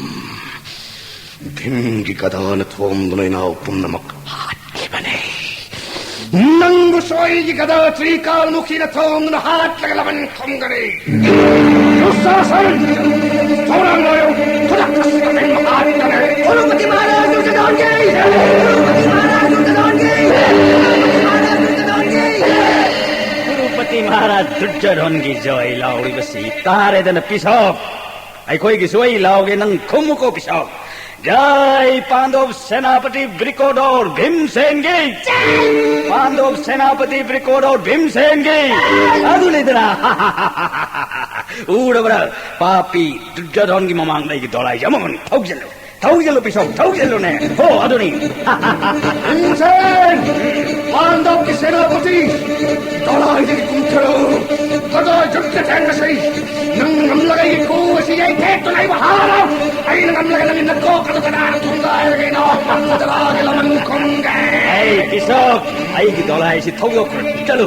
ꯚꯤꯝꯒꯤ ꯒꯗꯥꯅ ꯊꯣꯝꯗꯨꯅ ꯏꯅꯥꯎ ꯄꯨꯝꯅꯃꯛ ꯍꯥꯠꯈꯤꯕꯅꯦ꯫ ꯅꯪꯕꯨꯁꯨ ꯑꯩꯒꯤ ꯒꯗꯥ ꯇ꯭ꯔꯤꯀꯥꯜꯃꯨꯈꯤꯅ ꯊꯣꯝꯗꯨꯅ ꯍꯥꯠꯂꯒ ꯂꯃꯟ ꯈꯨꯝꯒꯅꯤ꯫ ꯗꯨꯁꯥꯁꯟ! ꯊꯧꯔꯥꯡ ꯂꯣꯏꯌꯨ! ꯈꯨꯗꯛꯇ ꯁꯤꯗ ꯍꯥꯠꯀꯅꯤ! ꯀ꯭ꯔꯨꯄꯇꯤ ꯃꯍꯥꯔꯥꯖ ꯗꯨꯔꯖꯣꯙꯟꯒꯤ! ꯀ꯭ꯔꯨꯄꯇꯤ ꯃꯍꯥꯔꯥꯖ ꯗꯨꯔꯖꯣꯙꯟꯒꯤ! ꯀ꯭ꯔꯨꯄꯇꯤ ꯃꯍꯥꯔꯥꯖ ꯗꯨꯔꯖꯣꯙꯟꯒꯤ ꯖꯣꯏ ꯂꯥꯎꯔꯤꯕꯁꯤ ꯇꯥꯔꯦꯗꯅ ꯄꯤꯁꯣꯛ! ꯑꯩꯈꯣꯏꯒꯤꯁꯨ ꯑꯩ ꯂꯥꯎꯒꯦ, ꯅꯪ ꯈꯨꯝꯃꯨꯀꯣ ꯄꯤꯁꯣꯛ! ꯖꯥꯏ ꯄꯥꯟꯗꯣꯞ ꯁꯦꯅꯥꯄꯇꯤ ꯕ꯭ꯔꯤꯀꯣꯗꯣꯔ ꯚꯤꯝꯁꯦꯟꯒꯤ! ꯄꯥꯟꯗꯣꯞ ꯁꯦꯅꯥꯄꯇꯤ ꯕ꯭ꯔꯤꯀꯣꯗꯣꯔ ꯚꯤꯝꯁꯦꯟꯒꯤ! ꯑꯗꯨꯅꯤꯗꯅ! ꯎꯔꯕ꯭ꯔꯥ? ꯄꯥꯄꯤ ꯗꯨꯔꯖꯣꯙꯟꯒꯤ ꯃꯃꯥꯡꯗ ꯑꯩꯒꯤ ꯗꯣꯂꯥꯏꯁꯦ ꯑꯃꯃꯝ ꯊꯧꯖꯤꯜꯂꯨ! ꯊꯧꯖꯤꯜꯂꯨ ꯄꯤꯁꯣꯛ! ꯊꯧꯖꯤꯜꯂꯨꯅꯦ! ꯍꯣ, ꯑꯗꯨꯅꯤ! ꯚꯤꯝꯁꯦꯟ! ꯄꯥꯟꯗꯣꯞꯀꯤ ꯁꯦꯅꯥꯄꯇꯤ! ꯗꯣꯂꯥꯏꯗꯒꯤ ꯀꯨꯝꯊꯔꯛꯎ! ꯀꯗꯥꯏ ꯆꯠꯀꯦ ꯊꯦꯡꯅꯁꯤ! ꯅꯪ ꯉꯝꯂꯒ ꯑꯩꯒꯤ ꯈꯨ ꯑꯁꯤ ꯌꯩꯊꯦꯛꯇꯨꯅ ꯑꯩꯕꯨ ꯍꯥꯠꯂꯣ! ꯑꯩꯅ ꯉꯝꯂꯒ ꯅꯪꯒꯤ ꯅꯀꯣꯛ ꯑꯗꯨ ꯀꯅꯥꯅ ꯊꯨꯒꯥꯏꯔꯒꯦꯅꯣ? ꯀꯗꯥꯒꯤ ꯂꯃꯟ ꯈꯨꯝꯒꯦ? ꯑꯩ ꯄꯤꯁꯣꯛ! ꯑꯩꯒꯤ ꯗꯣꯂꯥꯏꯁꯤ ꯊꯧꯗꯣꯛꯈ꯭ꯔꯣ! ꯆꯠꯂꯨ!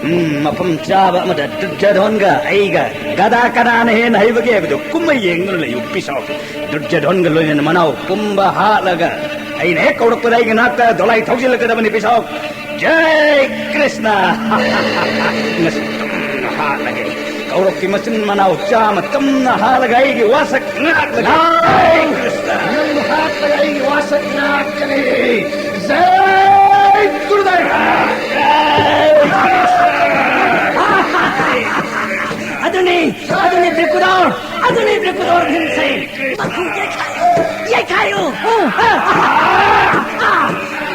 ꯎꯝ, ꯃꯐꯝ ꯆꯥꯕ ꯑꯃꯗ ꯗꯨꯔꯖꯣꯙꯟꯒ ꯑꯩꯒ ꯒꯗꯥ ꯀꯅꯥꯅ ꯍꯦꯟꯅ ꯍꯩꯕꯒꯦ ꯍꯥꯏꯕꯗꯨ ꯀꯨꯝꯃꯩ ꯌꯦꯡꯗꯨꯅ ꯂꯩꯌꯨ ꯄꯤꯁꯣꯛ! ꯗꯨꯔꯖꯣꯙꯟꯒ ꯂꯣꯏꯅꯅ ꯃꯅꯥꯎ ꯄꯨꯝꯕ ꯍꯥꯠꯂꯒ ꯑꯩꯅ ꯍꯦꯛ ꯀꯧꯔꯛꯄꯗ ꯑꯩꯒꯤ ꯅꯥꯛꯇ ꯗꯣꯂꯥꯏ ꯊꯧꯖꯤꯜꯂꯛꯀꯗꯕꯅꯤ ꯄꯤꯁꯣꯛ! ꯖꯩ ꯀ꯭ꯔꯤꯁꯅ! ꯉꯁꯤ ꯇꯝꯅ ꯍꯥꯠꯂꯒꯦ꯫ ꯀꯧꯔꯛꯀꯤ ꯃꯆꯤꯟ ꯃꯅꯥꯎ ꯆꯥꯃ ꯇꯝꯅ ꯍꯥꯠꯂꯒ ꯑꯩꯒꯤ ꯋꯥꯁꯛ ꯉꯥꯛꯂꯒꯦ꯫ ꯖꯩ ꯀ꯭ꯔꯤꯁꯅ! ꯅꯪꯕꯨ ꯍꯥꯠꯂꯒ ꯑꯩꯒꯤ ꯋꯥꯁꯛ ꯉꯥꯛꯀꯅꯤ꯫ ꯖꯩ ꯒꯨꯔꯨꯗꯦꯕ! ꯑꯗꯨꯅꯤ, ꯑꯗꯨꯅꯤ ꯕ꯭ꯔꯤꯀꯨꯗꯣꯔ, ꯑꯗꯨꯅꯤ ꯕ꯭ꯔꯤꯀꯨꯗꯣꯔ ꯚꯤꯝꯁꯦꯟ꯫ ꯃꯈꯨ ꯌꯩꯈꯥꯏꯌꯨ, ꯌꯩꯈꯥꯏꯌꯨ꯫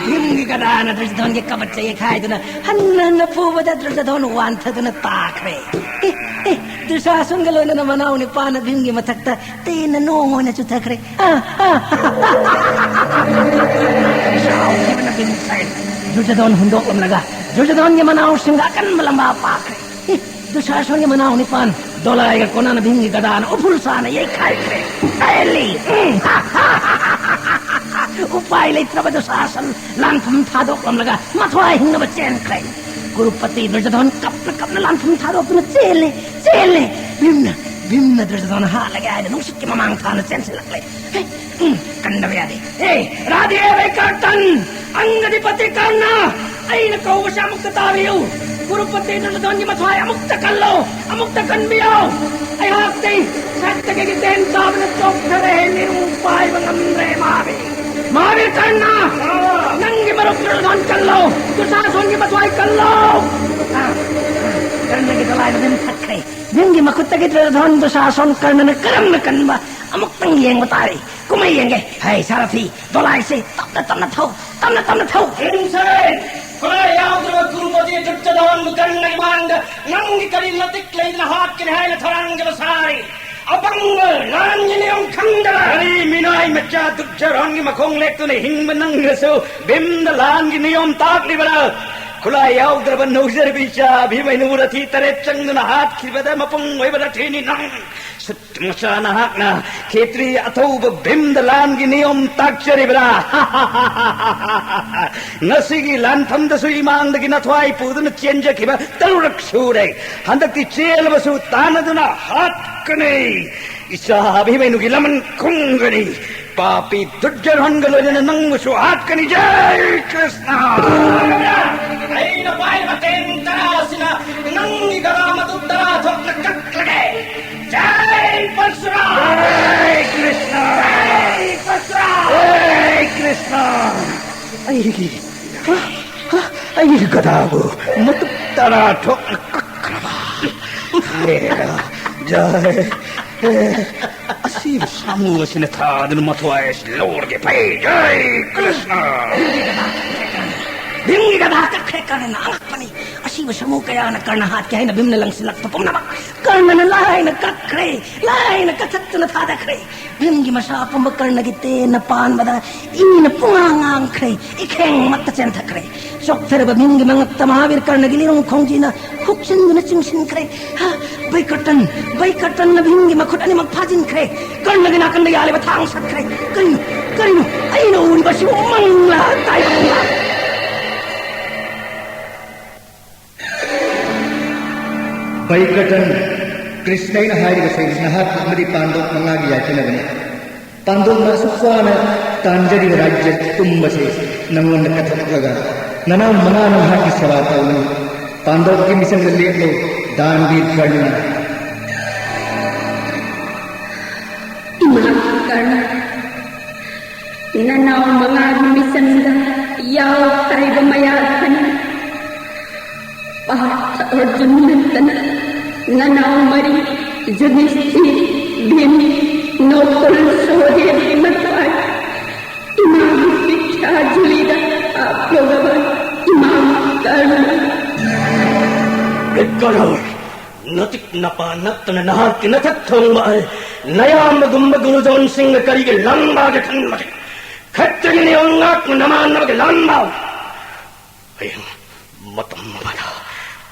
ꯚꯤꯝꯒꯤ ꯔꯥꯅ ꯗꯨꯔꯖꯣꯙꯟꯒꯤ ꯀꯕꯠꯁꯦ ꯌꯩꯈꯥꯏꯗꯨꯅ ꯍꯟꯅ ꯍꯟꯅ ꯐꯨꯕꯗ ꯗꯨꯔꯖꯣꯙꯟ ꯋꯥꯟꯊꯗꯨꯅ ꯇꯥꯈ꯭ꯔꯦ꯫ ꯑꯦ, ꯑꯦ, ꯗꯨꯁꯥꯁꯟꯒ ꯂꯣꯏꯅꯅ ꯃꯅꯥꯎ ꯅꯤꯄꯥꯅ ꯚꯤꯝꯒꯤ ꯃꯊꯛꯇ ꯇꯦꯟꯅ ꯅꯣꯡ ꯑꯣꯏꯅ ꯆꯨꯊꯈ꯭ꯔꯦ꯫ ꯑ, ꯑ꯫ ꯁꯥꯎꯈꯤꯕꯅ ꯚꯤꯝꯁꯦꯟ ꯗꯨꯔꯖꯣꯙꯟ ꯍꯨꯟꯗꯣꯛꯂꯝꯂꯒ ꯗꯨꯔꯖꯣꯙꯟꯒꯤ ꯃꯅꯥꯎꯁꯤꯡꯗ ꯑꯀꯟꯕ ꯂꯝꯕꯥ ꯄꯥꯛꯈ꯭ꯔꯦ꯫ ꯑꯦ, ꯗꯨꯁꯥꯁꯟꯒꯤ ꯃꯅꯥꯎ ꯅꯤꯄꯥꯟ ꯗꯣꯂꯥꯏꯒ ꯀꯣꯟꯅꯅ ꯚꯤꯝꯒꯤ ꯒꯗꯥꯅ ꯎꯐꯨꯜ ꯁꯥꯅ ꯌꯩꯈꯥꯏꯈ꯭ꯔꯦ꯫ ꯆꯦꯜꯂꯤ꯫ ꯎꯝ꯫ ꯎꯄꯥꯏ ꯂꯩꯇ꯭ꯔꯕ ꯗꯨꯁꯥꯁꯟ ꯂꯥꯟꯐꯝ ꯊꯥꯗꯣꯛꯂꯝꯂꯒ ꯃꯊ꯭ꯋꯥꯏ ꯍꯤꯡꯅꯕ ꯆꯦꯟꯈ꯭ꯔꯦ꯫ ꯀꯨꯔꯨꯄꯇꯤ ꯗꯨꯔꯖꯣꯙꯟ ꯀꯞꯅ ꯀꯞꯅ ꯂꯥꯟꯐꯝ ꯊꯥꯗꯣꯛꯇꯨꯅ ꯆꯦꯜꯂꯦ, ꯆꯦꯜꯂꯦ꯫ ꯚꯤꯝꯅ, ꯚꯤꯝꯅ ꯗꯨꯔꯖꯣꯙꯟ ꯍꯥꯠꯂꯒꯦ ꯍꯥꯏꯅ ꯅꯨꯡꯁꯤꯠꯀꯤ ꯃꯃꯥꯡ ꯊꯥꯅ ꯆꯦꯟꯁꯤꯜꯂꯛꯂꯦ꯫ ꯍꯦ, ꯎꯝ, ꯀꯟꯗꯕ ꯌꯥꯗꯦ꯫ ꯍꯦ, ꯔꯥꯙꯦ ꯕꯩꯀꯥꯔꯇꯟ, ꯑꯪꯒꯗꯤꯄꯇꯤ ꯀꯔꯅ, ꯑꯩꯅ ꯀꯧꯕꯁꯦ ꯑꯃꯨꯛꯇ ꯇꯥꯕꯤꯌꯨ꯫ ꯀꯨꯔꯨꯄꯇꯤ ꯗꯨꯔꯖꯣꯙꯟꯒꯤ ꯃꯊ꯭ꯋꯥꯏ ꯑꯃꯨꯛꯇ ꯀꯜꯂꯣ, ꯑꯃꯨꯛꯇ ꯀꯟꯕꯤꯌꯣ꯫ ꯑꯩꯍꯥꯛꯇꯤ ꯁꯛꯇꯒꯤ ꯇꯦꯟ ꯆꯥꯕꯅ ꯆꯣꯛꯊꯔꯦ, ꯅꯤꯔꯨ ꯄꯥꯏꯕ ꯉꯝꯗ꯭ꯔꯦ, ꯃꯥꯕꯤ꯫ ꯃꯥꯕꯤ ꯀꯔꯅ, ꯅꯪꯒꯤ ꯃꯔꯨꯞ ꯗꯨꯔꯖꯣꯙꯟ ꯀꯜꯂꯣ, ꯗꯨꯁꯥꯁꯟꯒꯤ ꯃꯊ꯭ꯋꯥꯏ ꯀꯜꯂꯣ꯫ ꯑ, ꯑ, ꯀꯔꯅꯒꯤ ꯗꯣꯂꯥꯏꯅ ꯚꯤꯝ ꯊꯠꯈ꯭ꯔꯦ꯫ ꯚꯤꯝꯒꯤ ꯃꯈꯨꯠꯇꯒꯤ ꯗꯨꯔꯖꯣꯙꯟ ꯗꯨꯁꯥꯁꯟ ꯀꯔꯅꯅ ꯀꯔꯝꯅ ꯀꯟꯕ ꯑꯃꯨꯛꯇꯪ ꯌꯦꯡꯕ ꯇꯥꯔꯦ꯫ ꯀꯨꯝꯍꯩ ꯌꯦꯡꯒꯦ꯫ ꯍꯩ, ꯁꯥꯔꯊꯤ, ꯗꯣꯂꯥꯏꯁꯦ ꯇꯞꯅ ꯇꯝꯅ ꯊꯧ, ꯇꯞꯅ ꯇꯝꯅ ꯊꯧ꯫ ꯚꯤꯝꯁꯦꯟ, ꯈꯨꯠꯂꯥꯏ ꯌꯥꯎꯗ꯭ꯔꯕ ꯀꯨꯔꯨꯄꯇꯤ ꯗꯨꯔꯖꯣꯙꯟꯕꯨ ꯀꯔꯅꯒꯤ ꯃꯥꯡꯗ ꯅꯪꯒꯤ ꯀꯔꯤ ꯂꯇꯤꯛ ꯂꯩꯗꯅ ꯍꯥꯠꯀꯅꯤ ꯍꯥꯏꯅ ꯊꯧꯔꯥꯡꯖꯕ ꯁꯥꯔꯤ? ꯑꯄꯪꯕ, ꯂꯥꯟꯒꯤ ꯅꯤꯌꯣꯝ ꯈꯪꯗꯕ꯫ ꯀꯔꯤ ꯃꯤꯅꯥꯏ ꯃꯆꯥ ꯗꯨꯔꯖꯣꯙꯟꯒꯤ ꯃꯈꯣꯡ ꯂꯦꯛꯇꯨꯅ ꯍꯤꯡꯕ ꯅꯪꯅꯁꯨ ꯚꯤꯝꯗ ꯂꯥꯟꯒꯤ ꯅꯤꯌꯣꯝ ꯇꯥꯛꯂꯤꯕꯔꯥ? ꯈꯨꯠꯂꯥꯏ ꯌꯥꯎꯗ꯭ꯔꯕ ꯅꯧꯖꯔꯕꯤ ꯏꯆꯥ ꯚꯤꯃꯩꯅꯨ ꯔꯊꯤ ꯇꯔꯦꯠ ꯆꯪꯗꯨꯅ ꯍꯥꯠꯈꯤꯕꯗ ꯃꯄꯨꯡ ꯑꯣꯏꯕ ꯔꯊꯤꯅꯤ ꯅꯪ꯫ ꯁꯨꯠ ꯃꯆꯥ ꯅꯍꯥꯛꯅ ꯈꯦꯇ꯭ꯔꯤ ꯑꯊꯧꯕ ꯚꯤꯝꯗ ꯂꯥꯟꯒꯤ ꯅꯤꯌꯣꯝ ꯇꯥꯛꯆꯔꯤꯕ꯭ꯔꯥ? ꯉꯁꯤꯒꯤ ꯂꯥꯟꯐꯝꯗꯁꯨ ꯏꯃꯥꯡꯗꯒꯤ ꯅꯊ꯭ꯋꯥꯏ ꯄꯨꯗꯨꯅ ꯆꯦꯟꯖꯈꯤꯕ ꯇꯔꯨꯔꯛ ꯁꯨꯔꯦ꯫ ꯍꯟꯗꯛꯇꯤ ꯆꯦꯜꯂꯕꯁꯨ ꯇꯥꯟꯅꯗꯨꯅ ꯍꯥꯠꯀꯅꯤ꯫ ꯏꯆꯥ ꯚꯤꯃꯩꯅꯨꯒꯤ ꯂꯃꯟ ꯈꯨꯝꯒꯅꯤ꯫ ꯄꯥꯄꯤ ꯗꯨꯔꯖꯣꯙꯟꯒ ꯂꯣꯏꯅꯅ ꯅꯪꯕꯨꯁꯨ ꯍꯥꯠꯀꯅꯤ꯫ ꯖꯩ ꯀ꯭ꯔꯤꯁꯅ! ꯑꯩꯅ ꯄꯥꯏꯕ ꯇꯦꯟ ꯇꯔꯥꯁꯤꯅ ꯅꯪꯒꯤ ꯒꯗꯥ ꯃꯇꯨꯝ ꯇꯔꯥ ꯊꯣꯛꯅ ꯀꯛꯂꯒꯦ꯫ ꯖꯩ ꯄꯔꯁꯨꯔꯥꯝ! ꯖꯩ ꯀ꯭ꯔꯤꯁꯅ! ꯖꯩ ꯄꯔꯁꯨꯔꯥꯝ! ꯖꯩ ꯀ꯭ꯔꯤꯁꯅ! ꯑꯩꯒꯤ, ꯑꯩꯒꯤ ꯒꯗꯥꯕꯨ ꯃꯇꯨꯝ ꯇꯔꯥ ꯊꯣꯛꯅ ꯀꯛꯈ꯭ꯔꯕ꯫ ꯍꯦꯔꯥ, ꯖꯩ, ꯍꯦ, ꯑꯁꯤꯕ ꯁꯥꯃꯨ ꯑꯁꯤꯅ ꯊꯥꯗꯨꯅ ꯃꯊ꯭ꯋꯥꯏ ꯑꯁꯤ ꯂꯧꯔꯒꯦ꯫ ꯐꯩ, ꯖꯩ ꯀ꯭ꯔꯤꯁꯅ! ꯚꯤꯝꯒꯤ ꯒꯗꯥ ꯀꯛꯈ꯭ꯔꯦ꯫ ꯀꯔꯅꯅ ꯑꯉꯛꯄꯅꯤ꯫ ꯑꯁꯤꯕ ꯁꯥꯃꯨ ꯀꯌꯥꯅ ꯀꯔꯅ ꯍꯥꯠꯀꯦ ꯍꯥꯏꯅ ꯚꯤꯝꯅ ꯂꯪꯁꯤꯜꯂꯛꯄ ꯄꯨꯝꯅꯃꯛ ꯀꯔꯅꯅ ꯂꯥꯏꯅ ꯀꯛꯈ꯭ꯔꯦ, ꯂꯥꯏꯅ ꯀꯛꯊꯠꯇꯨꯅ ꯊꯥꯗꯈ꯭ꯔꯦ꯫ ꯚꯤꯝꯒꯤ ꯃꯁꯥ ꯄꯨꯝꯕ ꯀꯔꯅꯒꯤ ꯇꯦꯟꯅ ꯄꯥꯟꯕꯗ ꯏꯅ ꯄꯨꯡꯉꯥꯡ ꯉꯥꯡꯈ꯭ꯔꯦ, ꯏꯈꯦꯡꯃꯛꯇ ꯆꯦꯟꯊꯈ꯭ꯔꯦ꯫ ꯆꯣꯛꯊꯔꯕ ꯚꯤꯝꯒꯤ ꯃꯉꯛꯇ ꯃꯍꯥꯕꯤꯔ ꯀꯔꯅꯒꯤ ꯂꯤꯔꯨꯡ ꯈꯣꯡꯖꯤꯅ ꯍꯨꯛꯆꯤꯟꯗꯨꯅ ꯆꯤꯡꯁꯤꯟꯈ꯭ꯔꯦ꯫ ꯍꯥ, ꯕꯩꯀꯔꯇꯟ, ꯕꯩꯀꯔꯇꯟꯅ ꯚꯤꯝꯒꯤ ꯃꯈꯨꯠ ꯑꯅꯤꯃꯛ ꯐꯥꯖꯤꯟꯈ꯭ꯔꯦ꯫ ꯀꯔꯅꯒꯤ ꯅꯥꯀꯟꯗ ꯌꯥꯜꯂꯤꯕ ꯊꯥꯡ ꯁꯠꯈ꯭ꯔꯦ꯫ ꯀꯔꯤꯅꯣ, ꯀꯔꯤꯅꯣ ꯑꯩꯅ ꯎꯔꯤꯕꯁꯤꯕꯨ ꯃꯪꯂꯥ ꯇꯥꯏꯕꯪꯂꯥ? ꯕꯩꯀꯔꯇꯟ, ꯀ꯭ꯔꯤꯁꯅ, ꯑꯩꯅ ꯍꯥꯏꯔꯤꯕꯁꯦ ꯅꯍꯥꯛ ꯑꯃꯗꯤ ꯄꯥꯟꯗꯕ ꯃꯉꯥꯒꯤ ꯌꯥꯏꯐꯅꯕꯅꯤ꯫ ꯄꯥꯟꯗꯕꯅ ꯑꯁꯨꯛ ꯋꯥꯅ ꯇꯥꯟꯖꯔꯤꯕ ꯔꯥꯖ꯭ꯌ ꯄꯨꯝꯕꯁꯦ ꯅꯪꯉꯣꯟꯗ ꯀꯠꯊꯣꯛꯂꯒ ꯅꯅꯥꯎ ꯃꯉꯥꯅ ꯃꯍꯥꯛꯀꯤ ꯁꯦꯕꯥ ꯇꯧꯒꯅꯤ꯫ ꯄꯥꯟꯗꯕꯒꯤ ꯃꯤꯆꯪꯗ ꯂꯦꯞꯂꯨ, ꯗꯥꯟꯕꯤꯔ ꯀꯔꯅ꯫ ꯏꯃꯥ ꯀꯔꯅ, ꯅꯅꯥꯎ ꯃꯉꯥꯒꯤ ꯃꯤꯆꯪꯗ ꯌꯥꯎ ꯍꯥꯏꯕ ꯃꯌꯥ ꯈꯟ ꯄꯥꯔꯊ ꯑꯔꯖꯨꯟ ꯅꯠꯇꯅ ꯅꯅꯥꯎ ꯃꯔꯤ ꯌꯨꯙꯤꯁꯊꯤꯔ, ꯚꯤꯝ, ꯅꯀꯨꯜ, ꯁꯍꯗꯦꯕꯀꯤ ꯃꯊ꯭ꯋꯥꯏ ꯏꯃꯥꯒꯤ ꯄꯤꯊ꯭ꯔꯥ ꯖꯨꯂꯤꯗ ꯍꯥꯞꯂꯨꯔꯕ ꯏꯃꯥ ꯀꯔꯅ꯫ ꯕꯤꯠꯀꯔꯣ! ꯅꯇꯤꯛ ꯅꯄꯥ ꯅꯠꯇꯅ ꯅꯍꯥꯛꯀꯤ ꯅꯊꯛ ꯊꯣꯡꯕ ꯑꯩ ꯅꯌꯥꯝꯕꯒꯨꯝꯕ ꯒꯨꯔꯨꯖꯣꯟꯁꯤꯡꯅ ꯀꯔꯤꯒꯤ ꯂꯥꯟꯕꯥꯒꯦ ꯈꯟꯕꯒꯦ? ꯈꯠꯇ꯭ꯔꯒꯤ ꯅꯤꯌꯣꯝ ꯉꯥꯛꯅ ꯅꯃꯥꯟꯅꯕꯒꯤ ꯂꯥꯟꯕꯥ꯫ ꯍꯌꯦꯡ ꯃꯇꯝ ꯑꯃꯗ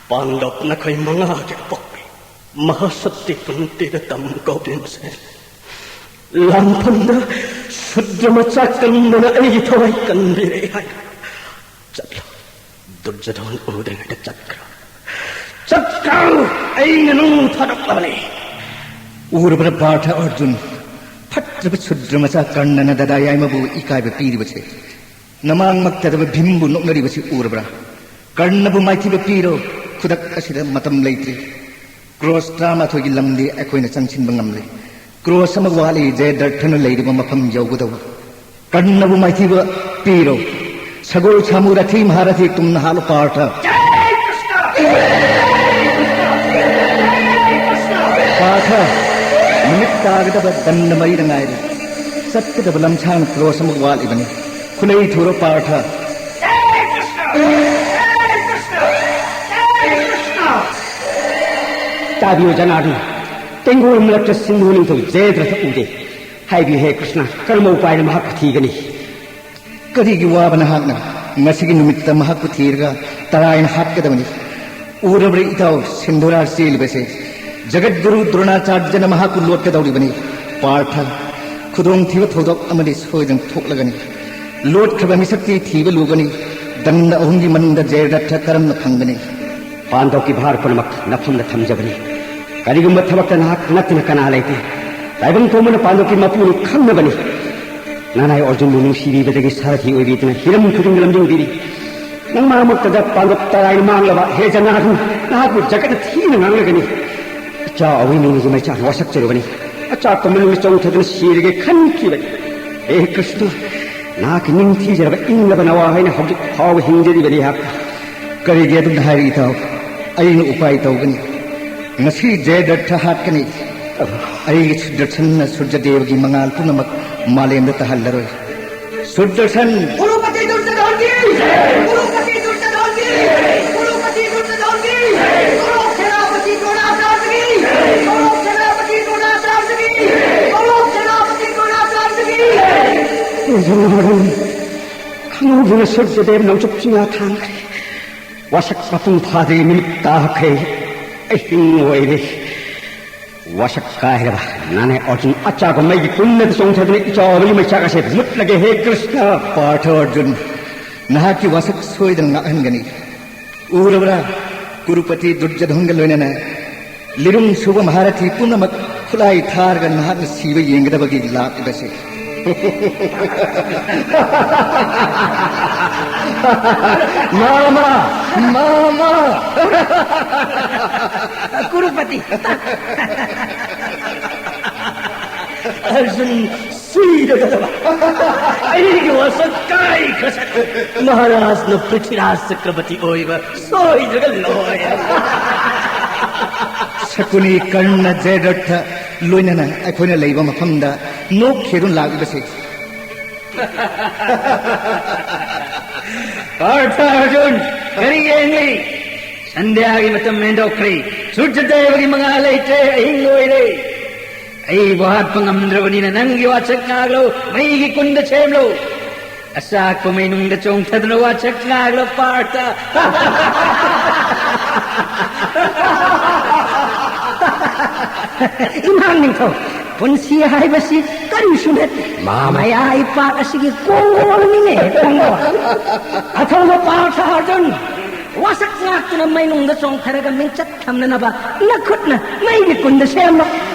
ꯄꯥꯟꯗꯕ ꯅꯈꯣꯏ ꯃꯉꯥꯒꯤ ꯑꯄꯣꯛꯄꯤ ꯃꯍꯥꯁꯛꯇꯤ ꯀꯨꯟꯇꯤꯗ ꯇꯝ ꯀꯧꯕꯤꯃꯁꯦ ꯂꯥꯟꯐꯝꯗ ꯁꯨꯗ꯭ꯔ ꯃꯆꯥ ꯀꯟꯕꯅ ꯑꯩꯒꯤ ꯊꯋꯥꯏ ꯀꯟꯕꯤꯔꯦ ꯍꯥꯏꯅ ꯆꯠꯂꯣ꯫ ꯗꯨꯔꯖꯣꯙꯟ ꯎꯗ꯭ꯔꯤꯉꯩꯗ ꯆꯠꯈ꯭ꯔꯣ꯫ ꯆꯠꯈ꯭ꯔꯣ! ꯑꯩꯅ ꯅꯪꯕꯨ ꯊꯥꯗꯣꯛꯂꯕꯅꯤ꯫ ꯎꯔꯕ꯭ꯔꯥ ꯄꯥꯔꯊ ꯑꯔꯖꯨꯟ? ꯐꯠꯇ꯭ꯔꯕ ꯁꯨꯗ꯭ꯔ ꯃꯆꯥ ꯀꯔꯅꯅ ꯗꯗꯥ ꯌꯥꯏꯃꯕꯨ ꯏꯀꯥꯏꯕ ꯄꯤꯔꯤꯕꯁꯦ, ꯅꯃꯥꯡꯃꯛꯇꯗꯕ ꯚꯤꯝꯕꯨ ꯅꯣꯛꯅꯔꯤꯕꯁꯤ ꯎꯔꯕ꯭ꯔꯥ? ꯀꯔꯅꯕꯨ ꯃꯥꯏꯊꯤꯕ ꯄꯤꯔꯣ꯫ ꯈꯨꯗꯛ ꯑꯁꯤꯗ ꯃꯇꯝ ꯂꯩꯇ꯭ꯔꯤ꯫ ꯀ꯭ꯔꯣꯁ ꯇꯔꯥꯃꯥꯊꯣꯏꯒꯤ ꯂꯝꯗꯤ ꯑꯩꯈꯣꯏꯅ ꯆꯪꯁꯤꯟꯕ ꯉꯝꯂꯦ꯫ ꯀ꯭ꯔꯣꯁ ꯑꯃ ꯋꯥꯠꯂꯤ ꯖꯌꯗ꯭ꯔꯊꯅ ꯂꯩꯔꯤꯕ ꯃꯐꯝ ꯌꯧꯒꯗꯧꯕ꯫ ꯀꯔꯅꯕꯨ ꯃꯥꯏꯊꯤꯕ ꯄꯤꯔꯣ꯫ ꯁꯒꯣꯜ ꯁꯥꯃꯨ ꯔꯊꯤ ꯃꯍꯥꯔꯊꯤ ꯇꯨꯝꯅ ꯍꯥꯠꯂꯣ ꯄꯥꯔꯊ꯫ ꯄꯥꯔꯊ, ꯅꯨꯃꯤꯠ ꯇꯥꯒꯗꯕ ꯗꯟꯗ ꯃꯔꯤꯗ ꯉꯥꯏꯔꯦ꯫ ꯆꯠꯀꯗꯕ ꯂꯝꯁꯥꯡ ꯀ꯭ꯔꯣꯁ ꯑꯃ ꯋꯥꯠꯂꯤꯕꯅꯤ꯫ ꯈꯨꯂꯩ ꯊꯨꯔꯣ ꯄꯥꯔꯊ꯫ ꯇꯥꯕꯤꯌꯨ ꯖꯅꯥꯔꯗꯅ, ꯇꯦꯡꯒꯣꯜ ꯃꯔꯛꯇ ꯁꯤꯟꯙꯨ ꯅꯤꯡꯊꯧ ꯖꯌꯗ꯭ꯔꯊ ꯎꯗꯦ꯫ ꯍꯥꯏꯕꯤꯌꯨ ꯍꯦ ꯀ꯭ꯔꯤꯁꯅ, ꯀꯔꯝꯕ ꯎꯄꯥꯏꯅ ꯃꯍꯥꯛꯄꯨ ꯊꯤꯒꯅꯤ? ꯀꯔꯤꯒꯤ ꯋꯥꯕ ꯅꯍꯥꯛꯅ? ꯉꯁꯤꯒꯤ ꯅꯨꯃꯤꯠꯇ ꯃꯍꯥꯛꯄꯨ ꯊꯤꯔꯒ ꯇꯔꯥꯏꯅ ꯍꯥꯠꯀꯗꯕꯅꯤ꯫ ꯎꯔꯕ꯭ꯔꯥ ꯏꯇꯥꯎ, ꯁꯤꯟꯗꯨꯔꯥ ꯆꯦꯜꯂꯤꯕꯁꯦ? ꯖꯒꯠꯒꯨꯔꯨ ꯗ꯭ꯔꯣꯅꯥꯆꯥꯔꯌꯅ ꯃꯍꯥꯛꯄꯨ ꯂꯣꯠꯀꯗꯧꯔꯤꯕꯅꯤ꯫ ꯄꯥꯔꯊ, ꯈꯨꯗꯣꯡꯊꯤꯕ ꯊꯧꯗꯣꯛ ꯑꯃꯗꯤ ꯁꯣꯏꯗꯅ ꯊꯣꯛꯂꯒꯅꯤ꯫ ꯂꯣꯠꯈ꯭ꯔꯕ ꯃꯤꯁꯛꯇꯤ ꯊꯤꯕ ꯂꯨꯒꯅꯤ꯫ ꯗꯟꯗ ꯑꯍꯨꯝꯒꯤ ꯃꯅꯨꯡꯗ ꯖꯌꯗ꯭ꯔꯊ ꯀꯔꯝꯅ ꯐꯪꯒꯅꯤ? ꯄꯥꯟꯗꯧꯀꯤ ꯚꯥꯔ ꯄꯨꯝꯅꯃꯛ ꯅꯐꯝꯗ ꯊꯝꯖꯕꯅꯤ꯫ ꯀꯔꯤꯒꯨꯝꯕ ꯊꯕꯛꯇ ꯅꯍꯥꯛ ꯅꯠꯇꯅ ꯀꯅꯥ ꯂꯩꯇꯦ꯫ ꯇꯥꯏꯕꯪ ꯄꯨꯝꯕꯅ ꯄꯥꯟꯗꯧꯀꯤ ꯃꯄꯨꯅꯤ ꯈꯪꯅꯕꯅꯤ꯫ ꯅꯅꯥꯏ ꯑꯔꯖꯨꯟꯕꯨ ꯅꯨꯡꯁꯤꯕꯤꯕꯗꯒꯤ ꯁꯥꯔꯊꯤ ꯑꯣꯏꯕꯤꯗꯨꯅ ꯍꯤꯔꯝ ꯈꯨꯗꯤꯡꯗ ꯂꯝꯖꯤꯡꯕꯤꯔꯤ꯫ ꯅꯪ ꯃꯔꯛ ꯃꯔꯛꯇꯗ ꯄꯥꯟꯗꯧ ꯇꯔꯥꯏꯅ ꯃꯥꯡꯂꯕ ꯍꯦ ꯖꯅꯥꯔꯗꯟ, ꯅꯍꯥꯛꯄꯨ ꯖꯒꯠꯅ ꯊꯤꯅ ꯉꯥꯡꯂꯒꯅꯤ꯫ ꯏꯆꯥ ꯑꯋꯤꯅꯤꯅꯒꯤ ꯃꯩꯆꯥꯛꯅ ꯋꯥꯁꯛꯆꯔꯨꯕꯅꯤ꯫ ꯑꯆꯥꯛꯄ ꯃꯅꯨꯡꯗ ꯆꯣꯡꯊꯗꯨꯅ ꯁꯤꯔꯒꯦ ꯈꯟꯈꯤꯕꯅꯤ꯫ ꯍꯦ ꯀ꯭ꯔꯤꯁꯅ, ꯅꯍꯥꯛꯀꯤ ꯅꯤꯡꯊꯤꯖꯔꯕ ꯏꯪꯂꯕ ꯅꯋꯥ ꯍꯥꯏꯅ ꯍꯧꯖꯤꯛ ꯐꯥꯎꯕ ꯍꯤꯡꯖꯔꯤꯕꯅꯤ ꯑꯩꯍꯥꯛ꯫ ꯀꯔꯤꯒꯤ ꯑꯗꯨꯝꯅ ꯍꯥꯏꯔꯤ ꯏꯇꯥꯎ? ꯑꯩꯅ ꯎꯄꯥꯏ ꯇꯧꯒꯅꯤ꯫ ꯉꯁꯤ ꯖꯌꯗ꯭ꯔꯊ ꯍꯥꯠꯀꯅꯤ꯫ ꯑꯩꯒꯤ ꯁꯨꯗꯔꯁꯟꯅ ꯁꯨꯔꯖꯗꯦꯕꯒꯤ ꯃꯉꯥꯜ ꯄꯨꯝꯅꯃꯛ ꯃꯥꯂꯦꯝꯗ ꯇꯥꯍꯜꯂꯔꯣꯏ꯫ ꯁꯨꯗꯔꯁꯟ! ꯀ꯭ꯔꯨꯔꯄꯇꯤ ꯗꯨꯔꯖꯣꯙꯟꯒꯤ! ꯀ꯭ꯔꯨꯔꯄꯇꯤ ꯗꯨꯔꯖꯣꯙꯟꯒꯤ! ꯀ꯭ꯔꯨꯔꯄꯇꯤ ꯗꯨꯔꯖꯣꯙꯟꯒꯤ! ꯀ꯭ꯔꯨꯔ ꯁꯦꯅꯥꯄꯇꯤ ꯗ꯭ꯔꯣꯅꯥꯆꯥꯔꯌꯒꯤ! ꯀ꯭ꯔꯨꯔ ꯁꯦꯅꯥꯄꯇꯤ ꯗ꯭ꯔꯣꯅꯥꯆꯥꯔꯌꯒꯤ! ꯀ꯭ꯔꯨꯔ ꯁꯦꯅꯥꯄꯇꯤ ꯗ꯭ꯔꯣꯅꯥꯆꯥꯔꯌꯒꯤ! ꯈꯪꯍꯧꯗꯅ ꯁꯨꯔꯖꯗꯦꯕ ꯅꯣꯡꯆꯨꯞ ꯆꯤꯡꯌꯥ ꯊꯥꯡꯈ꯭ꯔꯦ꯫ ꯋꯥꯁꯛ ꯃꯄꯨꯡ ꯐꯥꯗ꯭ꯔꯤ, ꯅꯨꯃꯤꯠ ꯇꯥꯈ꯭ꯔꯦ꯫ ꯑꯍꯤꯡ ꯑꯣꯏꯔꯦ꯫ ꯋꯥꯁꯛ ꯀꯥꯏꯔꯕ ꯅꯥꯅꯥꯏ ꯑꯔꯖꯨꯟ ꯑꯆꯥꯛꯄ ꯃꯩꯒꯤ ꯄꯨꯟꯅꯗ ꯆꯣꯡꯊꯗꯨꯅ ꯏꯆꯥꯎꯕꯒꯤ ꯃꯩꯆꯥꯛ ꯑꯁꯦ ꯃꯨꯠꯂꯒꯦ ꯍꯦ ꯀ꯭ꯔꯤꯁꯅ꯫ ꯄꯥꯔꯊ ꯑꯔꯖꯨꯟ, ꯅꯍꯥꯛꯀꯤ ꯋꯥꯁꯛ ꯁꯣꯏꯗꯅ ꯉꯥꯛꯍꯟꯒꯅꯤ꯫ ꯎꯔꯕ꯭ꯔꯥ? ꯀ꯭ꯔꯨꯔꯄꯇꯤ ꯗꯨꯔꯖꯣꯙꯟꯒ ꯂꯣꯏꯅꯅ ꯂꯤꯔꯨꯡ ꯁꯨꯕ ꯃꯍꯥꯔꯊꯤ ꯄꯨꯝꯅꯃꯛ ꯈꯨꯠꯂꯥꯏ ꯊꯥꯔꯒ ꯅꯍꯥꯛꯅ ꯁꯤꯕ ꯌꯦꯡꯒꯗꯕꯒꯤ ꯂꯥꯛꯂꯤꯕꯁꯤ꯫ ꯃꯥꯃ! ꯃꯥꯃ! ꯀ꯭ꯔꯨꯔꯄꯇꯤ! ꯑꯔꯖꯨꯟ ꯁꯤꯔꯒꯗꯕ! ꯑꯩꯒꯤ ꯋꯥꯁꯛ ꯀꯥꯏꯈ꯭ꯔꯁꯅꯨ! ꯃꯍꯥꯔꯥꯖꯅ ꯄ꯭ꯔꯤꯊꯤꯔꯥꯖ ꯆꯀ꯭ꯔꯕꯇꯤ ꯑꯣꯏꯕ ꯁꯣꯏꯗ꯭ꯔꯒ ꯂꯣꯏꯔꯦ꯫ ꯁꯀꯨꯅꯤ, ꯀꯔꯅ, ꯖꯌꯗ꯭ꯔꯊ ꯂꯣꯏꯅꯅ ꯑꯩꯈꯣꯏꯅ ꯂꯩꯕ ꯃꯐꯝꯗ ꯅꯣꯛꯈꯤꯗꯨꯅ ꯂꯥꯛꯂꯤꯕꯁꯤ꯫ ꯄꯥꯔꯊ ꯑꯔꯖꯨꯟ, ꯀꯔꯤ ꯌꯦꯡꯂꯤ? ꯁꯟꯙ꯭ꯌꯥꯒꯤ ꯃꯇꯝ ꯍꯦꯟꯗꯣꯛꯈ꯭ꯔꯦ꯫ ꯁꯨꯔꯖꯗꯦꯕꯒꯤ ꯃꯉꯥꯜ ꯂꯩꯇ꯭ꯔꯦ, ꯑꯍꯤꯡ ꯑꯣꯏꯔꯦ꯫ ꯑꯩꯕꯨ ꯍꯥꯠꯄ ꯉꯝꯗ꯭ꯔꯕꯅꯤꯅ ꯅꯪꯒꯤ ꯋꯥꯁꯛ ꯉꯥꯛꯂꯣ, ꯃꯩꯒꯤ ꯀꯨꯟꯗ ꯁꯦꯝꯂꯣ꯫ ꯑꯆꯥꯛꯄ ꯃꯩꯅꯨꯡꯗ ꯆꯣꯡꯊꯗꯨꯅ ꯋꯥꯁꯛ ꯉꯥꯛꯂꯣ, ꯄꯥꯔꯊ꯫ ꯏꯃꯥ ꯅꯤꯡꯊꯧ, ꯄꯨꯟꯁꯤ ꯍꯥꯏꯕꯁꯤ ꯀꯔꯤꯁꯨ ꯅꯠꯇꯦ꯫ ꯃꯥ, ꯃꯥ꯫ ꯃꯌꯥꯏ ꯄꯥꯛ ꯑꯁꯤꯒꯤ ꯀꯣꯡꯒꯣꯜꯅꯤꯅꯦ, ꯀꯣꯡꯒꯣꯜ꯫ ꯑꯊꯧꯕ ꯄꯥꯔꯊ ꯑꯔꯖꯨꯟ, ꯋꯥꯁꯛ ꯉꯥꯛꯇꯨꯅ ꯃꯩꯅꯨꯡꯗ ꯆꯣꯡꯊꯔꯒ ꯃꯤꯡꯆꯠ ꯊꯝꯅꯅꯕ ꯅꯈꯨꯠꯅ ꯃꯩꯒꯤ ꯀꯨꯟꯗ ꯁꯦꯝꯕ꯫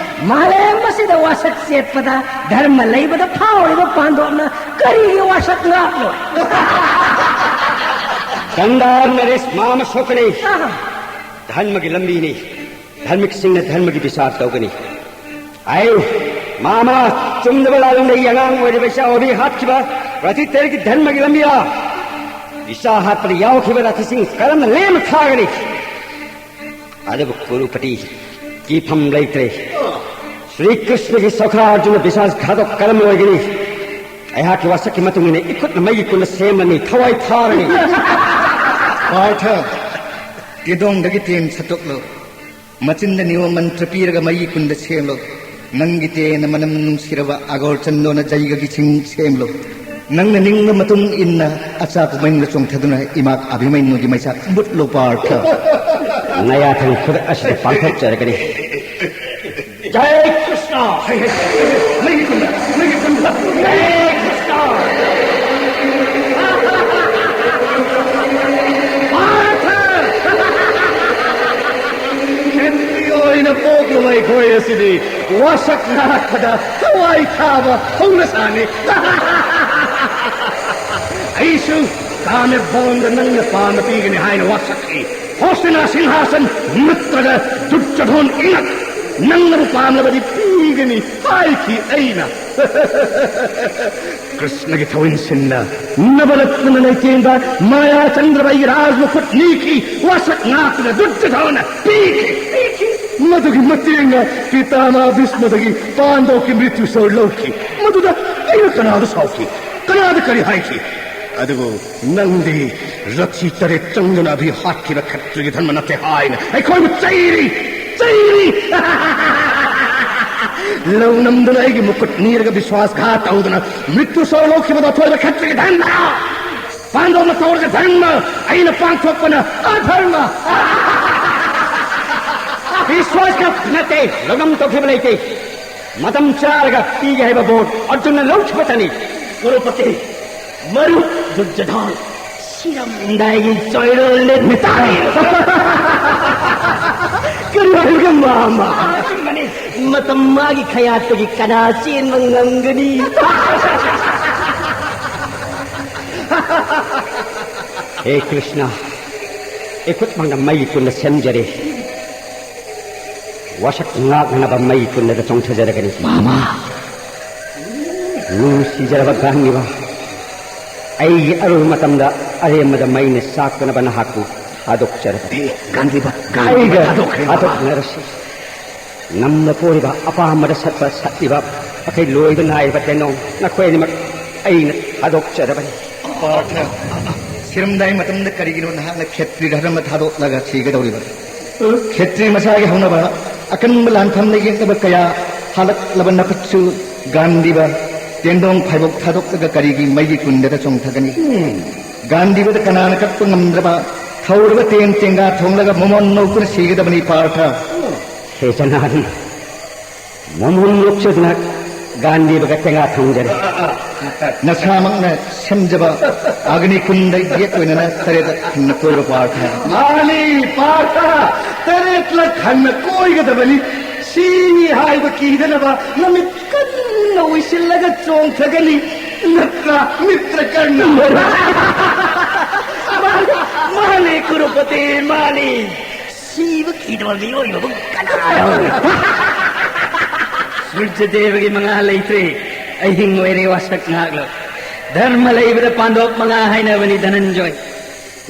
ꯃꯥꯂꯦꯝ ꯑꯁꯤꯗ ꯋꯥꯁꯛ ꯆꯦꯠꯄꯗ ꯙꯔꯃ ꯂꯩꯕꯗ ꯐꯥꯎꯔꯤꯕ ꯄꯥꯟꯗꯣꯞꯅ ꯀꯔꯤꯒꯤ ꯋꯥꯁꯛ ꯉꯥꯛꯂꯣꯏ? ꯆꯟꯗꯥ ꯅꯔꯦꯁ ꯃꯥꯃ ꯁꯣꯛꯀꯅꯤ꯫ ꯑꯥ꯫ ꯙꯔꯃꯒꯤ ꯂꯝꯕꯤꯅꯤ꯫ ꯙꯔꯃꯤꯛꯁꯤꯡꯅ ꯙꯔꯃꯒꯤ ꯕꯤꯆꯥꯔ ꯇꯧꯒꯅꯤ꯫ ꯑꯩ ꯃꯥꯃ ꯆꯨꯝꯗꯕ ꯂꯥꯜꯂꯝꯗ ꯑꯩ ꯑꯉꯥꯡ ꯑꯣꯏꯔꯤꯕ ꯏꯆꯥ ꯑꯣꯕꯤ ꯍꯥꯠꯈꯤꯕ ꯄ꯭ꯔꯇꯤꯇꯦꯔꯒꯤ ꯙꯔꯃꯒꯤ ꯂꯝꯕꯤꯔ? ꯏꯆꯥ ꯍꯥꯠꯄꯗ ꯌꯥꯎꯈꯤꯕ ꯔꯥꯊꯤꯁꯤꯡ ꯀꯔꯝꯅ ꯂꯦꯝꯅ ꯊꯥꯒꯅꯤ? ꯑꯗꯨꯕꯨ ꯀꯨꯔꯨꯄꯇꯤ ꯀꯤꯐꯝ ꯂꯩꯇ꯭ꯔꯦ꯫ ꯁ꯭ꯔꯤ ꯀ꯭ꯔꯤꯁꯅꯒꯤ ꯁꯈꯥ ꯑꯔꯖꯨꯅ ꯕꯤꯁꯥꯁ ꯘꯥꯇꯣꯛ ꯀꯔꯝꯅ ꯑꯣꯏꯒꯅꯤ? ꯑꯩꯍꯥꯛꯀꯤ ꯋꯥꯁꯛꯀꯤ ꯃꯇꯨꯡ ꯏꯟꯅ ꯏꯈꯨꯠꯅ ꯃꯩꯒꯤ ꯀꯨꯟꯗ ꯁꯦꯝꯂꯅꯤ, ꯊꯋꯥꯏ ꯊꯥꯔꯅꯤ꯫ ꯄꯥꯔꯊ, ꯇꯦꯗꯣꯡꯗꯒꯤ ꯇꯦꯟ ꯁꯠꯇꯣꯛꯂꯨ꯫ ꯃꯆꯤꯟꯗ ꯅꯤꯌꯣꯝ ꯃꯟꯇ꯭ꯔ ꯄꯤꯔꯒ ꯃꯩꯒꯤ ꯀꯨꯟꯗ ꯁꯦꯝꯂꯨ꯫ ꯅꯪꯒꯤ ꯇꯦꯟꯅ ꯃꯅꯝ ꯅꯨꯡꯁꯤꯔꯕ ꯑꯒꯣꯔ ꯆꯟꯗꯣꯅ ꯖꯩꯒꯒꯤ ꯁꯤꯡ ꯁꯦꯝꯂꯨ꯫ ꯅꯪꯅ ꯅꯤꯡꯕ ꯃꯇꯨꯡ ꯏꯟꯅ ꯑꯆꯥꯛꯄ ꯃꯩꯅ ꯆꯣꯡꯊꯗꯨꯅ ꯏꯃꯥ ꯑꯚꯤꯃꯟꯌꯨꯒꯤ ꯃꯩꯆꯥꯛ ꯃꯨꯠꯂꯨ, ꯄꯥꯔꯊ꯫ ꯅꯌꯥꯊꯪ ꯈꯨꯗꯛ ꯑꯁꯤꯗ ꯄꯥꯡꯊꯣꯛꯆꯔꯒꯅꯤ꯫ ꯖꯥꯏ ꯀ꯭ꯔꯤꯁꯅ! ꯍꯩ, ꯍꯩ, ꯃꯩꯒꯤ ꯀꯨꯟꯗ, ꯃꯩꯒꯤ ꯀꯨꯟꯗ! ꯖꯥꯏ ꯀ꯭ꯔꯤꯁꯅ! ꯄꯥꯔꯊ! ꯈꯦꯇ꯭ꯔꯤ ꯑꯣꯏꯅ ꯄꯣꯛꯂꯨꯕ ꯑꯩꯈꯣꯏ ꯑꯁꯤꯗꯤ ꯋꯥꯁꯛ ꯉꯥꯛꯄꯗ ꯊꯋꯥꯏ ꯊꯥꯕ ꯍꯧꯅꯁꯥꯅꯤ꯫ ꯑꯩꯁꯨ ꯀꯥꯃꯦꯕꯣꯟꯗ ꯅꯪꯅ ꯄꯥꯝꯕ ꯄꯤꯒꯅꯤ ꯍꯥꯏꯅ ꯋꯥꯁꯛꯈꯤ꯫ ꯍꯣꯁꯇꯤꯅꯥ ꯁꯤꯡꯍꯥꯁꯟ ꯅꯠꯇ꯭ꯔꯒ ꯗꯨꯔꯖꯣꯙꯣꯟ ꯏꯉꯛ ꯅꯪꯅꯕꯨ ꯄꯥꯝꯂꯕꯗꯤ ꯄꯤꯒꯅꯤ ꯍꯥꯏꯈꯤ ꯑꯩꯅ꯫ ꯀ꯭ꯔꯤꯁꯅꯒꯤ ꯊꯧꯏꯟꯁꯤꯟꯅ ꯅꯕꯔꯠꯅ ꯂꯩꯇꯦꯡꯕ ꯃꯥꯌꯥ ꯆꯟꯗ꯭ꯔꯕ ꯑꯩꯒꯤ ꯔꯥꯖ ꯃꯈꯨꯠ ꯅꯤꯈꯤ, ꯋꯥꯁꯛ ꯉꯥꯛꯇꯨꯅ ꯗꯨꯔꯖꯣꯙꯣꯟꯅ ꯄꯤꯈꯤ꯫ ꯃꯗꯨꯒꯤ ꯃꯇꯦꯡꯅ ꯄꯤꯇꯥꯃꯥ ꯚꯤꯁꯃꯗꯒꯤ ꯄꯥꯟꯗꯧꯒꯤ ꯃ꯭ꯔꯤꯇ꯭ꯌꯨ ꯁꯣꯔ ꯂꯧꯈꯤ꯫ ꯃꯗꯨꯗ ꯑꯩꯅ ꯀꯅꯥꯗ ꯁꯥꯎꯈꯤ? ꯀꯅꯥꯗ ꯀꯔꯤ ꯍꯥꯏꯈꯤ? ꯑꯗꯨꯕꯨ ꯅꯪꯗꯤ ꯔꯊꯤ ꯇꯔꯦꯠ ꯆꯪꯗꯨꯅ ꯑꯗꯨ ꯍꯥꯠꯈꯤꯕ ꯈꯠꯇ꯭ꯔꯤꯒꯤ ꯙꯔꯃ ꯅꯠꯇꯦ ꯍꯥꯏꯅ ꯑꯩꯈꯣꯏꯕꯨ ꯆꯩꯔꯤ, ꯆꯩꯔꯤ꯫ ꯂꯧ ꯅꯝꯗꯨꯅ ꯑꯩꯒꯤ ꯃꯈꯨꯠ ꯅꯤꯔꯒ ꯕꯤꯁ꯭ꯋꯥꯁ ꯘꯥꯠ ꯇꯧꯗꯨꯅ ꯃ꯭ꯔꯤꯇ꯭ꯌꯨ ꯁꯣꯔ ꯂꯧꯈꯤꯕꯗꯣ ꯑꯊꯣꯏꯕ ꯈꯠꯇ꯭ꯔꯤꯒꯤ ꯙꯔꯃ꯫ ꯄꯥꯟꯗꯣꯞꯅ ꯇꯧꯔꯒ ꯙꯔꯃ, ꯑꯩꯅ ꯄꯥꯡꯊꯣꯛꯄꯅ ꯑꯙꯔꯃ꯫ ꯕꯤꯁ꯭ꯋꯥꯁ ꯅꯠꯇꯦ, ꯂꯧꯅꯝ ꯇꯧꯈꯤꯕ ꯂꯩꯇꯦ꯫ ꯃꯇꯝ ꯆꯥꯔꯒ ꯄꯤꯒꯦ ꯍꯥꯏꯕ ꯕꯣꯔ ꯑꯔꯖꯨꯟꯅ ꯂꯧꯈꯤꯕꯇꯅꯤ꯫ ꯀ꯭ꯔꯣꯔꯄꯇꯤ, ꯃꯔꯨꯞ ꯗꯨꯔꯖꯣꯙꯟ, ꯁꯤꯔꯝꯗꯥꯏꯒꯤ ꯆꯣꯏꯔꯣꯜꯅꯦ ꯃꯤꯇꯥꯏ꯫ ꯀꯔꯤ ꯍꯥꯏꯕꯒ ꯃꯥꯃ? ꯑꯆꯨꯝꯕꯅꯤ꯫ ꯃꯇꯝ ꯃꯥꯒꯤ ꯈꯌꯥꯠꯇꯒꯤ ꯀꯅꯥ ꯆꯦꯟꯕ ꯉꯝꯒꯅꯤ? ꯍꯦ ꯀ꯭ꯔꯤꯁꯅ, ꯏꯈꯨꯠꯃꯛꯅ ꯃꯩ ꯀꯨꯟꯅ ꯁꯦꯝꯖꯔꯦ꯫ ꯋꯥꯁꯛ ꯉꯥꯛꯅꯅꯕ ꯃꯩ ꯀꯨꯟꯅꯗ ꯆꯣꯡꯊꯖꯔꯒꯅꯤ꯫ ꯃꯥꯃ! ꯅꯨꯡꯁꯤꯖꯔꯕ ꯒꯥꯟꯙꯤꯕ, ꯑꯩꯒꯤ ꯑꯔꯣꯏꯕ ꯃꯇꯝꯗ ꯑꯔꯦꯝꯕꯗ ꯃꯩꯅ ꯆꯥꯛꯇꯅꯕ ꯅꯍꯥꯛꯄꯨ ꯊꯥꯗꯣꯛꯆꯔꯕꯅꯤ꯫ ꯑꯦ, ꯒꯥꯟꯙꯤꯕ, ꯒꯥꯟꯙꯤꯕ ꯑꯩꯒ ꯊꯥꯗꯣꯛꯈ꯭ꯔꯦ, ꯃꯥꯃ꯫ ꯊꯥꯗꯣꯛꯅꯔꯁꯤ꯫ ꯉꯝꯕ ꯄꯣꯔꯤꯕ, ꯑꯄꯥꯝꯕꯗ ꯁꯠꯄ ꯁꯠꯂꯤꯕ, ꯑꯈꯩ ꯂꯣꯏꯕ ꯅꯥꯏꯔꯕ ꯇꯦꯅꯣꯡ, ꯅꯈꯣꯏ ꯑꯅꯤꯃꯛ ꯑꯩꯅ ꯊꯥꯗꯣꯛꯆꯔꯕꯅꯤ꯫ ꯄꯥꯔꯊ, ꯁꯤꯔꯝꯗꯥꯏ ꯃꯇꯝꯗ ꯀꯔꯤꯒꯤꯅꯣ ꯅꯍꯥꯛꯅ ꯈꯦꯇ꯭ꯔꯤ ꯙꯔꯃ ꯊꯥꯗꯣꯛꯂꯒ ꯁꯤꯒꯗꯧꯔꯤꯕ? ꯈꯦꯇ꯭ꯔꯤ ꯃꯁꯥꯒꯤ ꯍꯧꯅꯕ ꯑꯀꯟꯕ ꯂꯥꯟꯐꯝꯗ ꯌꯦꯛꯅꯕ ꯀꯌꯥ ꯍꯥꯜꯂꯛꯂꯕ ꯅꯈꯨꯠꯁꯨ ꯒꯥꯟꯙꯤꯕ ꯇꯦꯟꯗꯣꯡ ꯐꯥꯏꯕꯣꯛ ꯊꯥꯗꯣꯛꯂꯒ ꯀꯔꯤꯒꯤ ꯃꯩꯒꯤ ꯀꯨꯟꯗꯗ ꯆꯣꯡꯊꯒꯅꯤ? ꯒꯥꯟꯙꯤꯕꯗ ꯀꯅꯥꯅ ꯀꯛꯄ ꯉꯝꯗ꯭ꯔꯕ ꯊꯧꯔꯕ ꯇꯦꯟ ꯇꯦꯡꯒꯥ ꯊꯣꯡꯂꯒ ꯃꯣꯃꯣꯟ ꯅꯣꯛꯇꯨꯅ ꯁꯤꯒꯗꯕꯅꯤ ꯄꯥꯔꯊ꯫ ꯍꯦ ꯖꯅꯥꯅꯤ, ꯃꯣꯃꯣꯟ ꯅꯣꯛꯆꯗꯨꯅ ꯒꯥꯟꯙꯤꯕꯒ ꯇꯦꯡꯒꯥ ꯊꯣꯡꯖꯔꯦ꯫ ꯅꯁꯥꯃꯛꯅ ꯁꯦꯝꯖꯕ ꯑꯒꯅꯤ ꯀꯨꯟꯗ ꯌꯦꯛ ꯑꯣꯏꯅꯅ ꯇꯔꯦꯠ ꯈꯟꯅ ꯀꯣꯏꯕ ꯄꯥꯔꯊ꯫ ꯃꯥꯅꯤ ꯄꯥꯔꯊ, ꯇꯔꯦꯠꯂꯛ ꯍꯟꯅ ꯀꯣꯏꯒꯗꯕꯅꯤ꯫ ꯁꯤ ꯍꯥꯏꯕ ꯀꯤꯗꯅꯕ ꯅꯃꯤꯠ ꯀꯟꯅ ꯎꯏꯁꯤꯜꯂꯒ ꯆꯣꯡꯊꯒꯅꯤ꯫ ꯅꯠꯇ꯭ꯔꯥ, ꯃꯤꯇ꯭ꯔ ꯀꯔꯅ? ꯃꯥꯅꯤ, ꯃꯥꯅꯤ, ꯀ꯭ꯔꯣꯔꯄꯇꯤ, ꯃꯥꯅꯤ꯫ ꯁꯤꯕ ꯀꯤꯗꯕ ꯃꯤꯑꯣꯏꯕꯕꯨ ꯀꯅꯥꯅꯣ? ꯁꯨꯔꯖꯗꯦꯕꯒꯤ ꯃꯉꯥ ꯂꯩꯇ꯭ꯔꯦ꯫ ꯑꯍꯤꯡ ꯑꯣꯏꯔꯦ, ꯋꯥꯁꯛ ꯉꯥꯛꯂꯣ꯫ ꯙꯔꯃ ꯂꯩꯕꯗ ꯄꯥꯟꯗꯣꯞ ꯃꯉꯥ ꯍꯥꯏꯅꯕꯅꯤ, ꯙꯅꯟꯖꯣꯏ꯫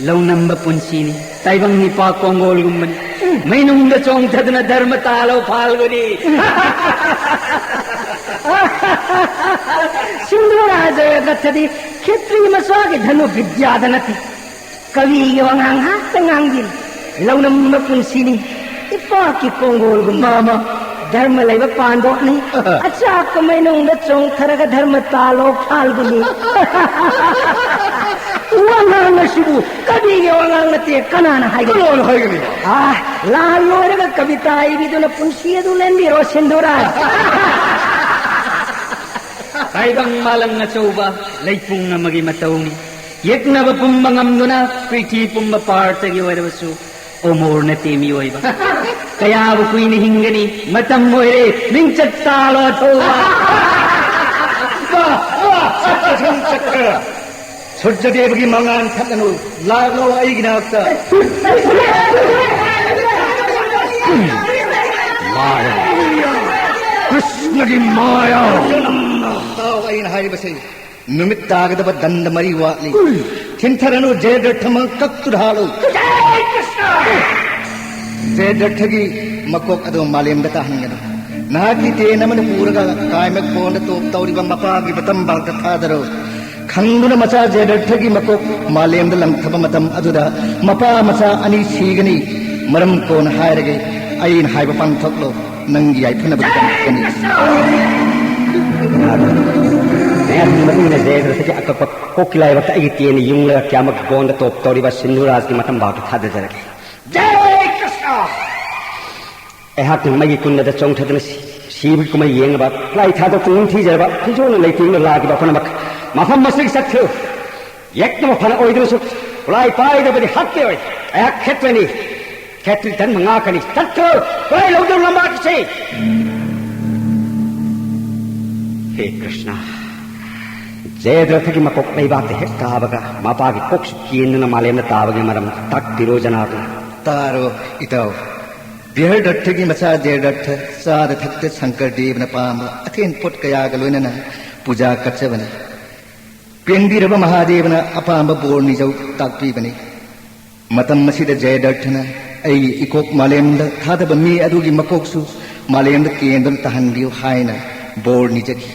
ꯂꯧꯅꯝꯕ ꯄꯨꯟꯁꯤꯅꯤ, ꯇꯥꯏꯕꯪ ꯅꯤꯄꯥ ꯀꯣꯡꯒꯣꯜꯒꯨꯝꯕꯅꯤ꯫ ꯃꯩꯅꯨꯡꯗ ꯆꯣꯡꯊꯗꯨꯅ ꯙꯔꯃ ꯇꯥꯜꯂꯣ, ꯐꯥꯜꯒꯨꯅꯤ꯫ ꯁꯤꯟꯗꯨꯔꯥ ꯖꯌꯗ꯭ꯔꯊꯗꯤ ꯈꯦꯇ꯭ꯔꯤ ꯃꯆꯥꯒꯤ ꯙꯅꯨ ꯕꯤꯗ꯭ꯌꯥꯗ ꯅꯠꯇꯦ꯫ ꯀꯕꯤꯒꯤ ꯋꯥꯉꯥꯡ ꯉꯥꯛꯇ ꯉꯥꯡꯕꯤꯔꯤ꯫ ꯂꯧꯅꯝꯕ ꯄꯨꯟꯁꯤꯅꯤ꯫ ꯏꯄꯥꯛꯀꯤ ꯀꯣꯡꯒꯣꯜꯒꯨꯝꯕ ꯑꯃ꯫ ꯙꯔꯃ ꯂꯩꯕ ꯄꯥꯟꯗꯣꯛꯅꯤ꯫ ꯑꯆꯥꯛꯄ ꯃꯩꯅꯨꯡꯗ ꯆꯣꯡꯊꯔꯒ ꯙꯔꯃ ꯇꯥꯜꯂꯣ ꯐꯥꯜꯒꯨꯅꯤ꯫ ꯋꯥꯉꯥꯡ ꯑꯁꯤꯕꯨ ꯀꯕꯤꯒꯤ ꯋꯥꯉꯥꯡ ꯅꯠꯇꯦ, ꯀꯅꯥꯅ ꯍꯥꯏꯒꯅꯤ? ꯀꯅꯥꯅ ꯍꯥꯏꯒꯅꯤ? ꯑꯥ, ꯂꯥꯟ ꯂꯣꯏꯔꯒ ꯀꯕꯤꯇꯥ ꯏꯕꯤꯗꯨꯅ ꯄꯨꯟꯁꯤ ꯑꯗꯨ ꯂꯦꯟꯕꯤꯔꯣ, ꯁꯤꯟꯗꯨꯔꯥꯖ꯫ ꯇꯥꯏꯕꯪ ꯃꯥꯂꯪ ꯑꯆꯧꯕ ꯂꯩꯄꯨꯡ ꯑꯃꯒꯤ ꯃꯇꯧꯅꯤ꯫ ꯌꯦꯛꯅꯕ ꯄꯨꯝꯕ ꯉꯝꯗꯨꯅ ꯄ꯭ꯔꯤꯊꯤ ꯄꯨꯝꯕ ꯄꯥꯔꯇꯒꯤ ꯑꯣꯏꯔꯕꯁꯨ ꯑꯣꯃꯣꯔ ꯅꯠꯇꯦ ꯃꯤꯑꯣꯏꯕ꯫ ꯀꯌꯥꯕꯨ ꯀꯨꯏꯅ ꯍꯤꯡꯒꯅꯤ? ꯃꯇꯝ ꯑꯣꯏꯔꯦ, ꯃꯤꯡꯆꯠ ꯇꯥꯂꯣ ꯑꯊꯧꯕ꯫ ꯋꯥ, ꯋꯥ, ꯁꯠꯌ ꯁꯪꯆꯀ꯭ꯔ꯫ ꯁꯨꯔꯖꯗꯦꯕꯒꯤ ꯃꯉꯥꯜ ꯊꯠꯂꯅꯨ, ꯂꯥꯛꯂꯣ ꯑꯩꯒꯤ ꯅꯥꯛꯇ꯫ ꯃꯥꯌꯥ꯫ ꯀ꯭ꯔꯤꯁꯅꯒꯤ ꯃꯥꯌꯥ꯫ ꯇꯥꯎ ꯑꯩꯅ ꯍꯥꯏꯔꯤꯕꯁꯦ, ꯅꯨꯃꯤꯠ ꯇꯥꯒꯗꯕ ꯗꯟꯗ ꯃꯔꯤ ꯋꯥꯠꯂꯤ꯫ ꯊꯤꯟꯊꯔꯅꯨ, ꯖꯌꯗ꯭ꯔꯊ ꯃꯀꯣꯛꯇꯨꯗ ꯍꯥꯠꯂꯨ꯫ ꯖꯌꯗ꯭ꯔꯊꯒꯤ ꯃꯀꯣꯛ ꯑꯗꯨ ꯃꯥꯂꯦꯝꯗ ꯇꯥꯍꯟꯒꯅꯨ꯫ ꯅꯍꯥꯛꯀꯤ ꯇꯦꯟ ꯑꯃꯅ ꯄꯨꯔꯒ ꯀꯥꯏꯃ ꯀꯣꯟꯗ ꯇꯣꯞ ꯇꯧꯔꯤꯕ ꯃꯄꯥꯒꯤ ꯕꯇꯝꯕꯥꯛꯇ ꯊꯥꯗꯔꯣ꯫ ꯈꯪꯗꯨꯅ ꯃꯆꯥ ꯖꯦꯗ꯭ꯔꯊꯒꯤ ꯃꯀꯣꯛ ꯃꯥꯂꯦꯝꯗ ꯂꯪꯊꯕ ꯃꯇꯝ ꯑꯗꯨꯗ ꯃꯄꯥ ꯃꯆꯥ ꯑꯅꯤ ꯁꯤꯒꯅꯤ꯫ ꯃꯔꯝ ꯀꯣꯟꯅ ꯍꯥꯏꯔꯒꯦ꯫ ꯑꯩꯅ ꯍꯥꯏꯕ ꯄꯥꯡꯊꯣꯛꯂꯣ, ꯅꯪꯒꯤ ꯌꯥꯏꯐꯅꯕꯒꯤꯗꯃꯛꯇꯅꯤ꯫ ꯃꯌꯥꯝꯒꯤ ꯃꯇꯨꯡ ꯏꯟꯅ ꯖꯦꯗ꯭ꯔꯊꯒꯤ ꯑꯀꯛꯄ ꯀꯣꯛꯀꯤ ꯂꯥꯏꯕꯛꯇ ꯑꯩꯒꯤ ꯇꯦꯟꯅ ꯌꯨꯡꯂꯒ ꯀꯌꯥꯃꯛ ꯒꯣꯟꯗ ꯇꯣꯞ ꯇꯧꯔꯤꯕ ꯁꯤꯟꯙꯨꯔꯥꯖꯀꯤ ꯃꯇꯝ ꯐꯥꯎꯗ ꯊꯥꯗꯖꯔꯒꯦ꯫ ꯖꯦ ꯀ꯭ꯔꯤꯁꯅ! ꯑꯩꯍꯥꯛꯅ ꯃꯩꯒꯤ ꯀꯨꯟꯗ ꯆꯣꯡꯊꯗꯨꯅ ꯁꯤ-, ꯁꯤꯕꯒꯤ ꯀꯨꯝꯍꯩ ꯌꯦꯡꯅꯕ ꯈꯨꯠꯂꯥꯏ ꯊꯥꯗꯣꯛꯇꯨꯅ ꯅꯤꯡꯊꯤꯖꯔꯕ ꯐꯤꯖꯣꯜꯅ ꯂꯩꯇꯦꯡꯗꯨꯅ ꯂꯥꯛꯂꯤꯕ ꯄꯨꯝꯅꯃꯛ ꯃꯐꯝ ꯑꯁꯤꯒꯤ ꯆꯠꯈ꯭ꯔꯨ꯫ ꯌꯦꯛꯅꯕ ꯐꯅ ꯑꯣꯏꯗꯨꯅꯁꯨ ꯈꯨꯠꯂꯥꯏ ꯄꯥꯏꯗꯕꯗꯤ ꯍꯛꯇꯦ ꯑꯣꯏ꯫ ꯑꯩꯍꯥꯛ ꯈꯦꯇ꯭ꯔꯅꯤ꯫ ꯈꯦꯇ꯭ꯔꯤ ꯙꯔꯃ ꯉꯥꯛꯀꯅꯤ꯫ ꯆꯠꯈ꯭ꯔꯨ꯫ ꯈꯨꯠꯂꯥꯏ ꯂꯧꯗꯨꯅ ꯂꯝꯕꯥ ꯆꯠꯁꯤ꯫ ꯍꯦ ꯀ꯭ꯔꯤꯁꯅ, ꯖꯌꯗ꯭ꯔꯊꯒꯤ ꯃꯀꯣꯛ ꯂꯩꯕꯥꯛꯇ ꯍꯦꯛ ꯇꯥꯕꯒ ꯃꯄꯥꯒꯤ ꯀꯣꯛꯁꯨ ꯀꯦꯟꯗꯨꯅ ꯃꯥꯂꯦꯝꯗ ꯇꯥꯕꯒꯤ ꯃꯔꯝ ꯇꯥꯛꯄꯤꯔꯣ ꯖꯅꯥꯔꯗꯅ꯫ ꯇꯥꯔꯣ ꯏꯇꯥꯎ꯫ ꯕ꯭ꯔꯍꯗꯔꯊꯒꯤ ꯃꯆꯥ ꯖꯦꯗ꯭ꯔꯊ ꯆꯥꯗ ꯊꯛꯇ ꯁꯪꯀꯔ ꯗꯦꯕꯅ ꯄꯥꯝꯕ ꯑꯊꯦꯟ ꯄꯣꯠ ꯀꯌꯥꯒ ꯂꯣꯏꯅꯅ ꯄꯨꯖꯥ ꯀꯠꯆꯕꯅꯤ꯫ ꯄꯦꯟꯕꯤꯔꯕ ꯃꯍꯥꯗꯦꯕꯅ ꯑꯄꯥꯝꯕ ꯕꯣꯔ ꯅꯤꯖꯧ ꯇꯥꯛꯄꯤꯕꯅꯤ꯫ ꯃꯇꯝ ꯑꯁꯤꯗ ꯖꯌꯗ꯭ꯔꯊꯅ ꯑꯩꯒꯤ ꯏꯀꯣꯛ ꯃꯥꯂꯦꯝꯗ ꯊꯥꯗꯕ ꯃꯤ ꯑꯗꯨꯒꯤ ꯃꯀꯣꯛꯁꯨ ꯃꯥꯂꯦꯝꯗ ꯀꯦꯟꯗꯨꯅ ꯇꯥꯍꯟꯕꯤꯌꯨ ꯍꯥꯏꯅ ꯕꯣꯔ ꯅꯤꯖꯈꯤ꯫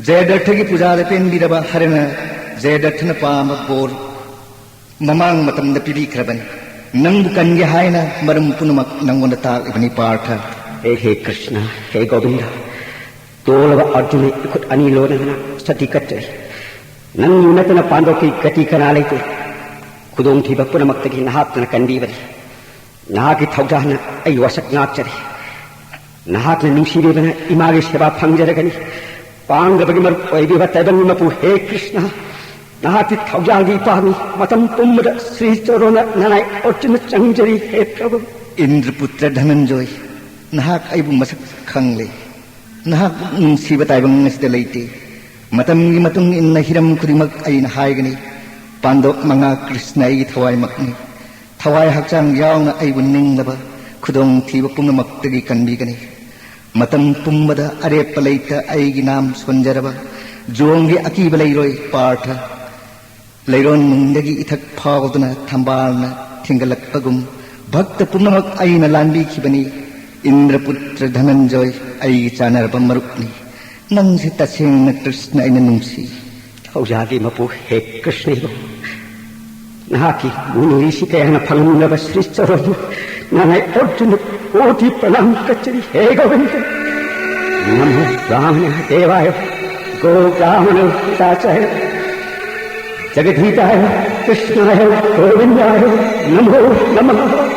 ꯖꯌꯗ꯭ꯔꯊꯒꯤ ꯄꯨꯖꯥꯗ ꯄꯦꯟꯕꯤꯔꯕ ꯍꯔꯅ ꯖꯌꯗ꯭ꯔꯊꯅ ꯄꯥꯝꯕ ꯕꯣꯔ ꯃꯃꯥꯡ ꯃꯇꯝꯗ ꯄꯤꯕꯤꯈ꯭ꯔꯕꯅꯤ꯫ ꯅꯪꯕꯨ ꯀꯟꯒꯦ ꯍꯥꯏꯅ ꯃꯔꯝ ꯄꯨꯝꯅꯃꯛ ꯅꯪꯉꯣꯟꯗ ꯇꯥꯛꯂꯤꯕꯅꯤ ꯄꯥꯔꯊ꯫ ꯍꯦ ꯍꯦ ꯀ꯭ꯔꯤꯁꯅ, ꯍꯦ ꯒꯣꯕꯤꯟꯗ, ꯇꯣꯜꯂꯕ ꯑꯔꯖꯨꯅ ꯏꯈꯨꯠ ꯑꯅꯤ ꯂꯣꯟꯅꯗꯨꯅ ꯁꯇꯤ ꯀꯠꯆꯔꯤ꯫ ꯅꯪꯕꯨ ꯅꯠꯇꯅ ꯄꯥꯟꯗꯣꯞꯀꯤ ꯒꯇꯤ ꯀꯅꯥ ꯂꯩꯇꯦ꯫ ꯈꯨꯗꯣꯡꯊꯤꯕ ꯄꯨꯝꯅꯃꯛꯇꯒꯤ ꯅꯍꯥꯛꯇꯅ ꯀꯟꯕꯤꯕꯅꯤ꯫ ꯅꯍꯥꯛꯀꯤ ꯊꯧꯖꯥꯜꯅ ꯑꯩ ꯋꯥꯁꯛ ꯉꯥꯛꯆꯔꯤ꯫ ꯅꯍꯥꯛꯅ ꯅꯨꯡꯁꯤꯕꯤꯕꯅ ꯏꯃꯥꯒꯤ ꯁꯦꯕꯥ ꯐꯪꯖꯔꯒꯅꯤ꯫ ꯄꯥꯡꯗꯕꯒꯤ ꯃꯔꯨꯞ ꯑꯣꯏꯕꯤꯕ ꯇꯥꯏꯕꯪ ꯃꯄꯨ ꯍꯦ ꯀ꯭ꯔꯤꯁꯅ, ꯅꯍꯥꯛꯀꯤ ꯊꯧꯖꯥꯜꯒꯤ ꯏꯄꯥꯅꯤ꯫ ꯃꯇꯝ ꯄꯨꯝꯕꯗ ꯁ꯭ꯔꯤ ꯆꯔꯣꯅ ꯅꯅꯥꯏ ꯑꯣꯔꯖꯨꯟꯅ ꯆꯪꯖꯔꯤ ꯍꯦ ꯄ꯭ꯔꯚꯨ꯫ ꯏꯟꯗ꯭ꯔꯄꯨꯇ꯭ꯔ ꯙꯅꯟꯖꯣꯏ, ꯅꯍꯥꯛ ꯑꯩꯕꯨ ꯃꯁꯛ ꯈꯪꯂꯦ꯫ ꯅꯍꯥꯛ ꯅꯨꯡꯁꯤꯕ ꯇꯥꯏꯕꯪ ꯑꯁꯤꯗ ꯂꯩꯇꯦ꯫ ꯃꯇꯝꯒꯤ ꯃꯇꯨꯡ ꯏꯟꯅ ꯍꯤꯔꯝ ꯈꯨꯗꯤꯡꯃꯛ ꯑꯩꯅ ꯍꯥꯏꯒꯅꯤ꯫ ꯄꯥꯟꯗꯣꯞ ꯃꯉꯥ ꯀ꯭ꯔꯤꯁꯅ ꯑꯩꯒꯤ ꯊꯋꯥꯏꯃꯛꯅꯤ꯫ ꯊꯋꯥꯏ ꯍꯛꯆꯥꯡ ꯌꯥꯎꯅ ꯑꯩꯕꯨ ꯅꯤꯡꯂꯕ ꯈꯨꯗꯣꯡꯊꯤꯕ ꯄꯨꯝꯅꯃꯛꯇꯒꯤ ꯀꯟꯕꯤꯒꯅꯤ꯫ ꯃꯇꯝ ꯄꯨꯝꯕꯗ ꯑꯔꯦꯞꯄ ꯂꯩꯇ ꯑꯩꯒꯤ ꯅꯥꯝ ꯁꯣꯟꯖꯔꯕ ꯖꯣꯡꯒꯤ ꯑꯀꯤꯕ ꯂꯩꯔꯣꯏ ꯄꯥꯔꯊ꯫ ꯂꯩꯔꯣꯟ ꯅꯨꯡꯗꯒꯤ ꯏꯊꯛ ꯐꯥꯎꯗꯨꯅ ꯊꯝꯕꯥꯜꯅ ꯊꯤꯡꯒꯠꯂꯛꯄꯒꯨꯝ ꯚꯛꯇ ꯄꯨꯝꯅꯃꯛ ꯑꯩꯅ ꯂꯥꯟꯕꯤꯈꯤꯕꯅꯤ꯫ ꯏꯟꯗ꯭ꯔꯄꯨꯇ꯭ꯔ ꯙꯅꯟꯖꯣꯏ ꯑꯩꯒꯤ ꯆꯥꯟꯅꯔꯕ ꯃꯔꯨꯞꯅꯤ꯫ ꯅꯪꯁꯦ ꯇꯁꯦꯡꯅ ꯀ꯭ꯔꯤꯁꯅ ꯑꯩꯅ ꯅꯨꯡꯁꯤ꯫ ꯊꯧꯖꯥꯜꯒꯤ ꯃꯄꯨ ꯍꯦ ꯀ꯭ꯔꯤꯁꯅ ꯏꯕꯨꯡ, ꯅꯍꯥꯛꯀꯤ ꯃꯨꯅꯤꯔꯤꯁꯤ ꯀꯌꯥꯅ ꯐꯪꯂꯝꯂꯕ ꯁ꯭ꯔꯤ ꯆꯔꯣꯟꯕꯨ ꯅꯅꯥꯏ ꯑꯣꯔꯖꯨꯟꯅ ꯀꯣꯇꯤ ꯄ꯭ꯔꯅꯥꯝ ꯀꯠꯆꯔꯤ ꯍꯦ ꯒꯣꯕꯤꯟꯗ꯫ ꯅꯃꯣ ꯕ꯭ꯔꯥꯍꯃణ ꯗꯦꯚꯥꯌ ꯒꯣ ꯕ꯭ꯔꯥꯍꯃణ ꯍꯤతాయ च जगद्धिताय कृष्णाय गोविंदाय नमो नमः।